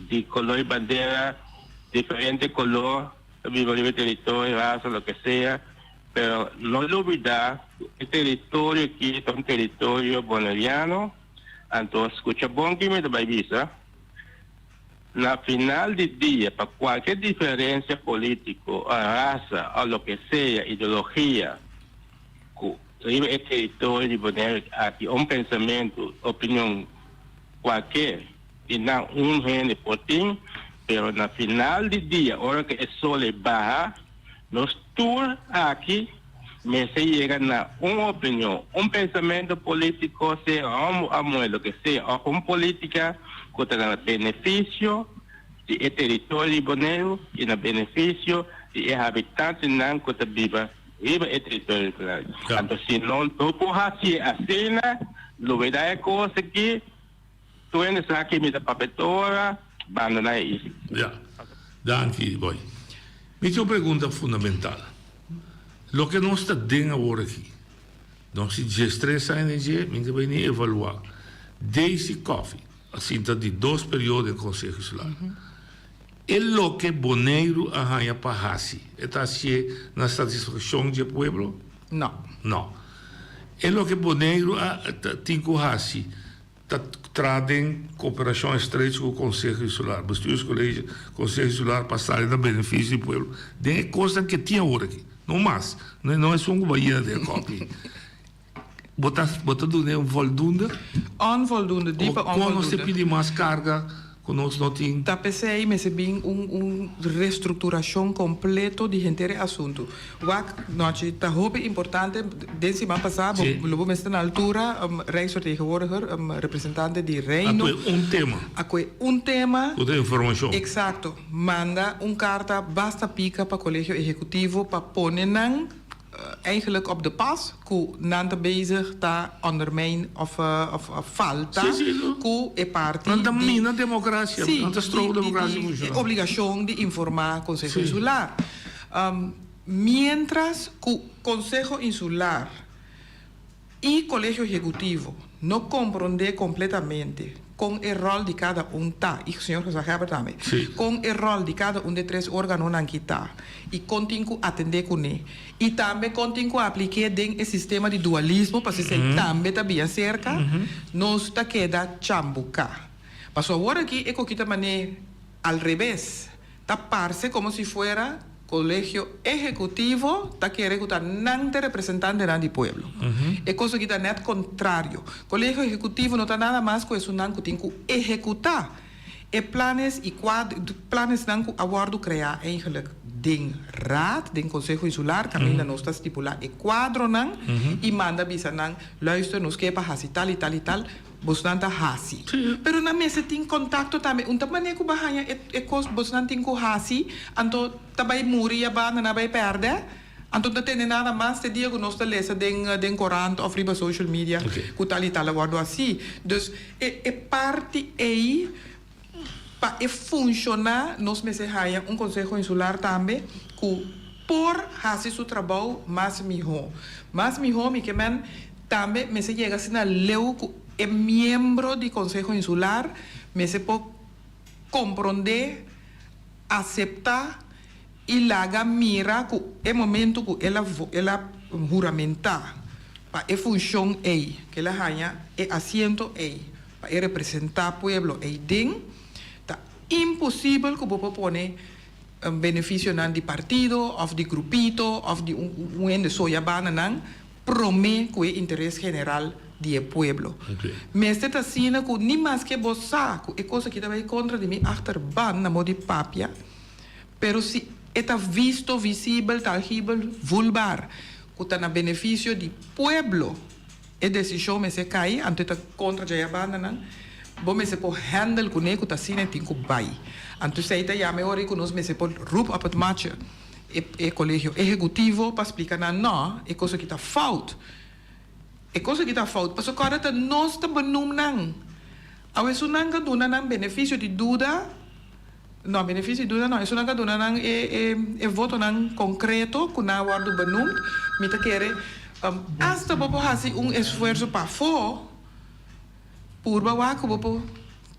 di color y bandera, diferente color, ta biba riba e teritorio, raza, loke sea, pero no lubida cu e teritorio aki ta un teritorio boneriano, anto scucha bon ki mi ta bay bisa. Na final di dia, pa kualke diferensia polítiko, rasa òf loke sea, ideologia, ku riba e teritorio di Boneiru aki un pensamentu, opinion kualke di nan un hende por tin, pero na final di dia ora ku e sol e baha, nos tur aki mester yega na un opinion, un pensamentu polítiko, sea hòmber òf muhé, loke sea, òf un polítika ku ta na benefisio di e teritorio di Boneiru i na benefisio di e habitantenan ku ta biba riba e teritorio di Boneiru. Anto si no no por hasié asina, lo bo da e kos aki, tur hende sa ki mi ta papia tur ora, bandoná e isla. Ya. Danki, Boy. Mi tin un pregunta fundamental. Loke nos ta den awor aki, nos tin diestres aña den dje, mi ta bay ni evalua. Daisy Coffie a sinta di dos periodo den Conseho Insular. E loke Boneiru a haña pa haci, e ta hacié na satisfaccion dje pueblo? No. No. E loke Boneiru a tin cu haci, Ta traha den koperashon estrecho ku Konseho Insular, Bestuurscollege, Konseho Insular pa sali na benefisio di pueblo den e kosnan ke tin awor aki. No mas. No no esun ku bai yena den e kòpi. Bo ta bo ta dun'é un voldoende? Onvoldoende, diepe Kon nos ta onvoldoende. pidi mas karga ku nos no tin? Ta p'esei mester bin un un restrukturashon kompleto di henter e asuntu. Wak, nochi ta hopi importante, den siman pasá bo lo bo mester na altura, Rijksvertegenwoordiger, representante di Reino. A kue un tema. A kue un tema. Ku ta informashon. Eksakto. Manda un karta basta pika pa Kolegio Ehekutivo pa pone nan eigenlijk op de pas ku nan ta bezig ta ondermijn of falta ku e parti Nan ta mina demokrasia, nan ta stroba demokrasia funshoná. E obligashon di informá Konseho Insular. Miéntras ku Konseho Insular i Kolegio Ehekutivo no komprondé kompletamente kon e ròl di kada un ta, i señor Gezaghèber tambe, kon e ròl di kada un di e tres órganonan ki ta i kon tin ku atendé kuné i tambe kon tin ku aplik'é den e sistema di dualismo, pasobra esei tambe ta bia serka, nos ta keda chambuká. Pasobra awor aki e koki ta man'é al rebes. Ta parse como si fuera Colegio Ehecutivo ta kere cu ta nan t'e representantenan di pueblo. E cos aki ta net contrario. Colegio Ehecutivo no ta nada mas cu esunnan cu tin cu ehecuta e planes y planesnan cu a wordo crea eigenlijk den Raad, den Conseho Insular, caminda nos ta stipula e cuadronan y manda bisa nan, luister, nos ke pa haci tal y tal y tal. Bosnan ta hasi. Pero nan mester tin kontakto tambe. Un ta manera ku bo a haña e e kos bosnan tin ku hasi, anto ta bai muri ya banda, nan a bai pèrdè. Anto no ta tende nada mas te dia ku nos ta lesa den den korant òf riba social media ku tal i tal a wòrdu hasi. Dus e e parti ei pa e funshoná nos mester haña un konseho insular tambe ku por hasi su trabou mas mihó. Mas mihó mi ke men tambe mester yega asina leu ku e miembro di konseho insular mester por komprondé, aseptá i laga mira ku e momento ku el a el a huramentá pa e funshon ei, ku el a haña e asiento ei. Pa e representá pueblo eiden, ta imposibel ku bo por pone benefisionan di partido òf di grupito òf di un hende so ya banda nan promé ku e interes general di e pueblo. Mester ta asina ku ni maske bo sa ku e kos aki ta bai kontra di mi achterban na modo di papia, pero si e ta visto, visibel, tangibel, voelbaar ku ta na benefisio di pueblo, E desishon mester kai, anto e ta kontra djaya bandanan. Bo mester por handle kuné ku ta asina e tin ku bai. Anto esei ta yama e ora ei ku nos mester por roep op het matje e e kolegio ehekutivo pa splika nan nò, e kos aki ta fout. E kos aki ta fout pasobra kòrda ta nos ta benoem nan. Awe esunnan ka duna nan benefisio di duda. No, beneficio di duda no. Esunnan ka duna nan e e e votonan concreto cu nan a wordo benoemd. Mi ta kere hasta bo por haci un esfuerzo pafo purba wak cu bo por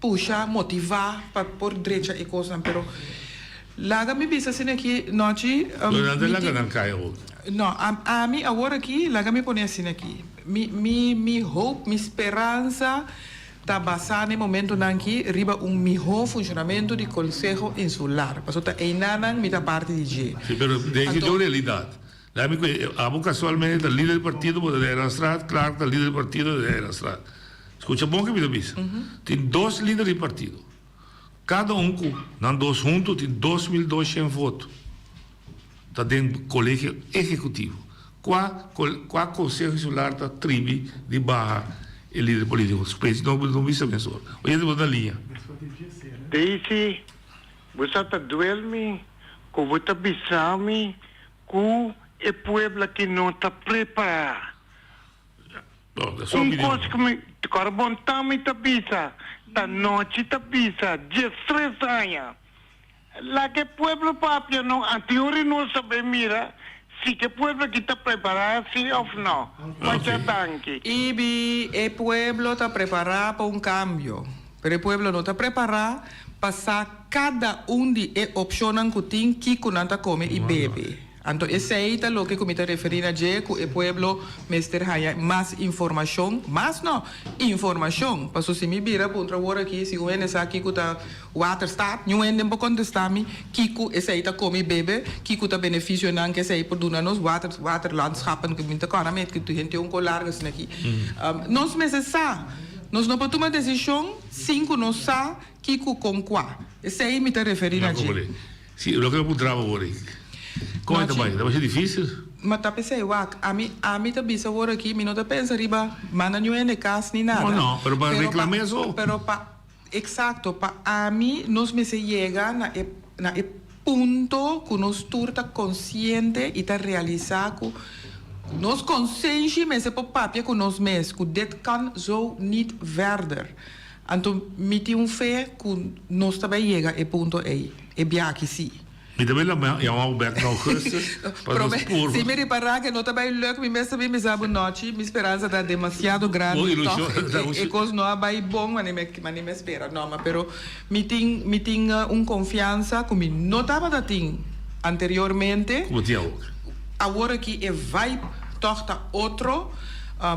pusha, motiva pa por drecha e cosnan. Pero laga mi bisa asina aki nochi. Lo nan ta laga nan cay awor? No, ami awor aki laga mi pone asina aki. Mi mi mi hoop, mi speransa. ta basá na e momentunan aki riba un mihó funshonamentu di Konseho Insular. Pasobra ta einanan mi ta parti di dje. Sí, pero den ki un realidat. Laat mi ku abo kasualmente ta lider di partido bo ta den Eilandstraat, Clark ta lider di partido den Eilandstraat. Skucha bon ke mi ta bisa. Tin dos lider di partido. Kada un ku nan dos huntu tin 2200 voto. Ta den kolegio ehekutivo. Kua kua konseho insular ta tribi di baha e lider politiko? Spesi no no bisa mes ora. Oyente bo ta na liña. Daisy, bo sa ta duel mi ku bo ta bisa mi ku e pueblo aki no ta prepará. Un kos ku mi kòrda bon ta mi ta bisa, ta nochi ta bisa, diestres aña. Laga e pueblo papia no, anteori nos ta bay mira si ke pueblo aki ta prepara si of no. Masha danki. Ibi, e pueblo ta prepara pa un cambio, pero e pueblo no ta prepara pa sa cada un di e opcionnan cu tin kico nan ta come y bebe. Anto esei ta loke ku mi ta referí na dje, ku e pueblo mester haña mas informashon, mas no, informashon, paso si mi bira puntra awor aki si un hende sa kiko ta waterstaat, niun hende por kontestá mi kiko esei ta kome i bebe, kiko ta benefisionan ku esei por duna nos, water, waterlandschappen, ku mi ta kòrda mi ku hende un ko largu asina aki. Nos mester sa, nos no por tuma desishon sin ku nos sa kiko kon kua. Esei mi ta referí na dje. Si, loke mi a puntra bo awor ei. Kon e ta bai? Ta bai ser dificil? Ma ta p'esei, wak, ami, ami ta bisa awor aki, mi no ta pensa riba manda niun hende kas ni nada. No, no, pero pa reclama eso. Pero pa, exacto, pa ami nos mester yega na e, na e punto ku nos tur ta konsiente i ta realisa ku nos konsenshi mester por papia ku nos mes, ku dit kan zo niet verder. Anto mi tin un fe ku nos ta bai yega e punto ei, e biaha aki sí. Mi ta bai yama bo bek na augustus pa nos purba. Si mi ripará ku e no ta bai luk, mi mes ta bin bisa bo nochi, mi speransa ta demasiado grandi tòg e kos no a bai bon manera mi a spera. No, ma pero mi tin mi tin un konfiansa ku mi no tabata tin anteriormente. Ku bo tin awor? Awor aki e vibe tòg ta otro.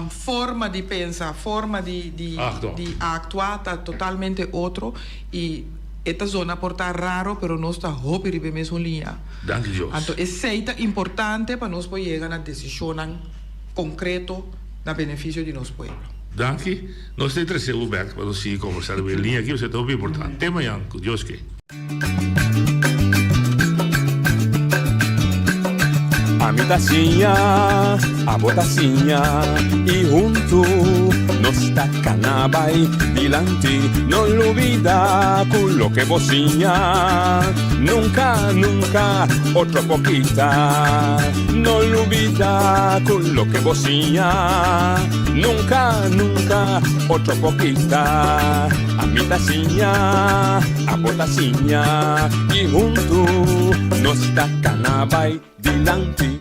Forma di pensa, forma di di di actua ta totalmente otro y e ta zona por ta raro pero nos ta hopi riba e mesun liña. Danki Dios. Anto esey ta importante pa nos por yega na decisionnan concreto na beneficio di nos pueblo. Danki. Nos ta trece bo bek pa nos sigui conversa riba e liña aki pasobra ta hopi importante. Te mañan cu Dios ke. Ami ta siña, abo ta siña y huntu nos ta cana bay dilanti. No lubida cu loke bo siña nunca, nunca otro por kita. No lubida cu loke bo siña nunca, nunca otro por kita. Ami ta siña, abo ta siña y huntu nos ta cana bay dilanti.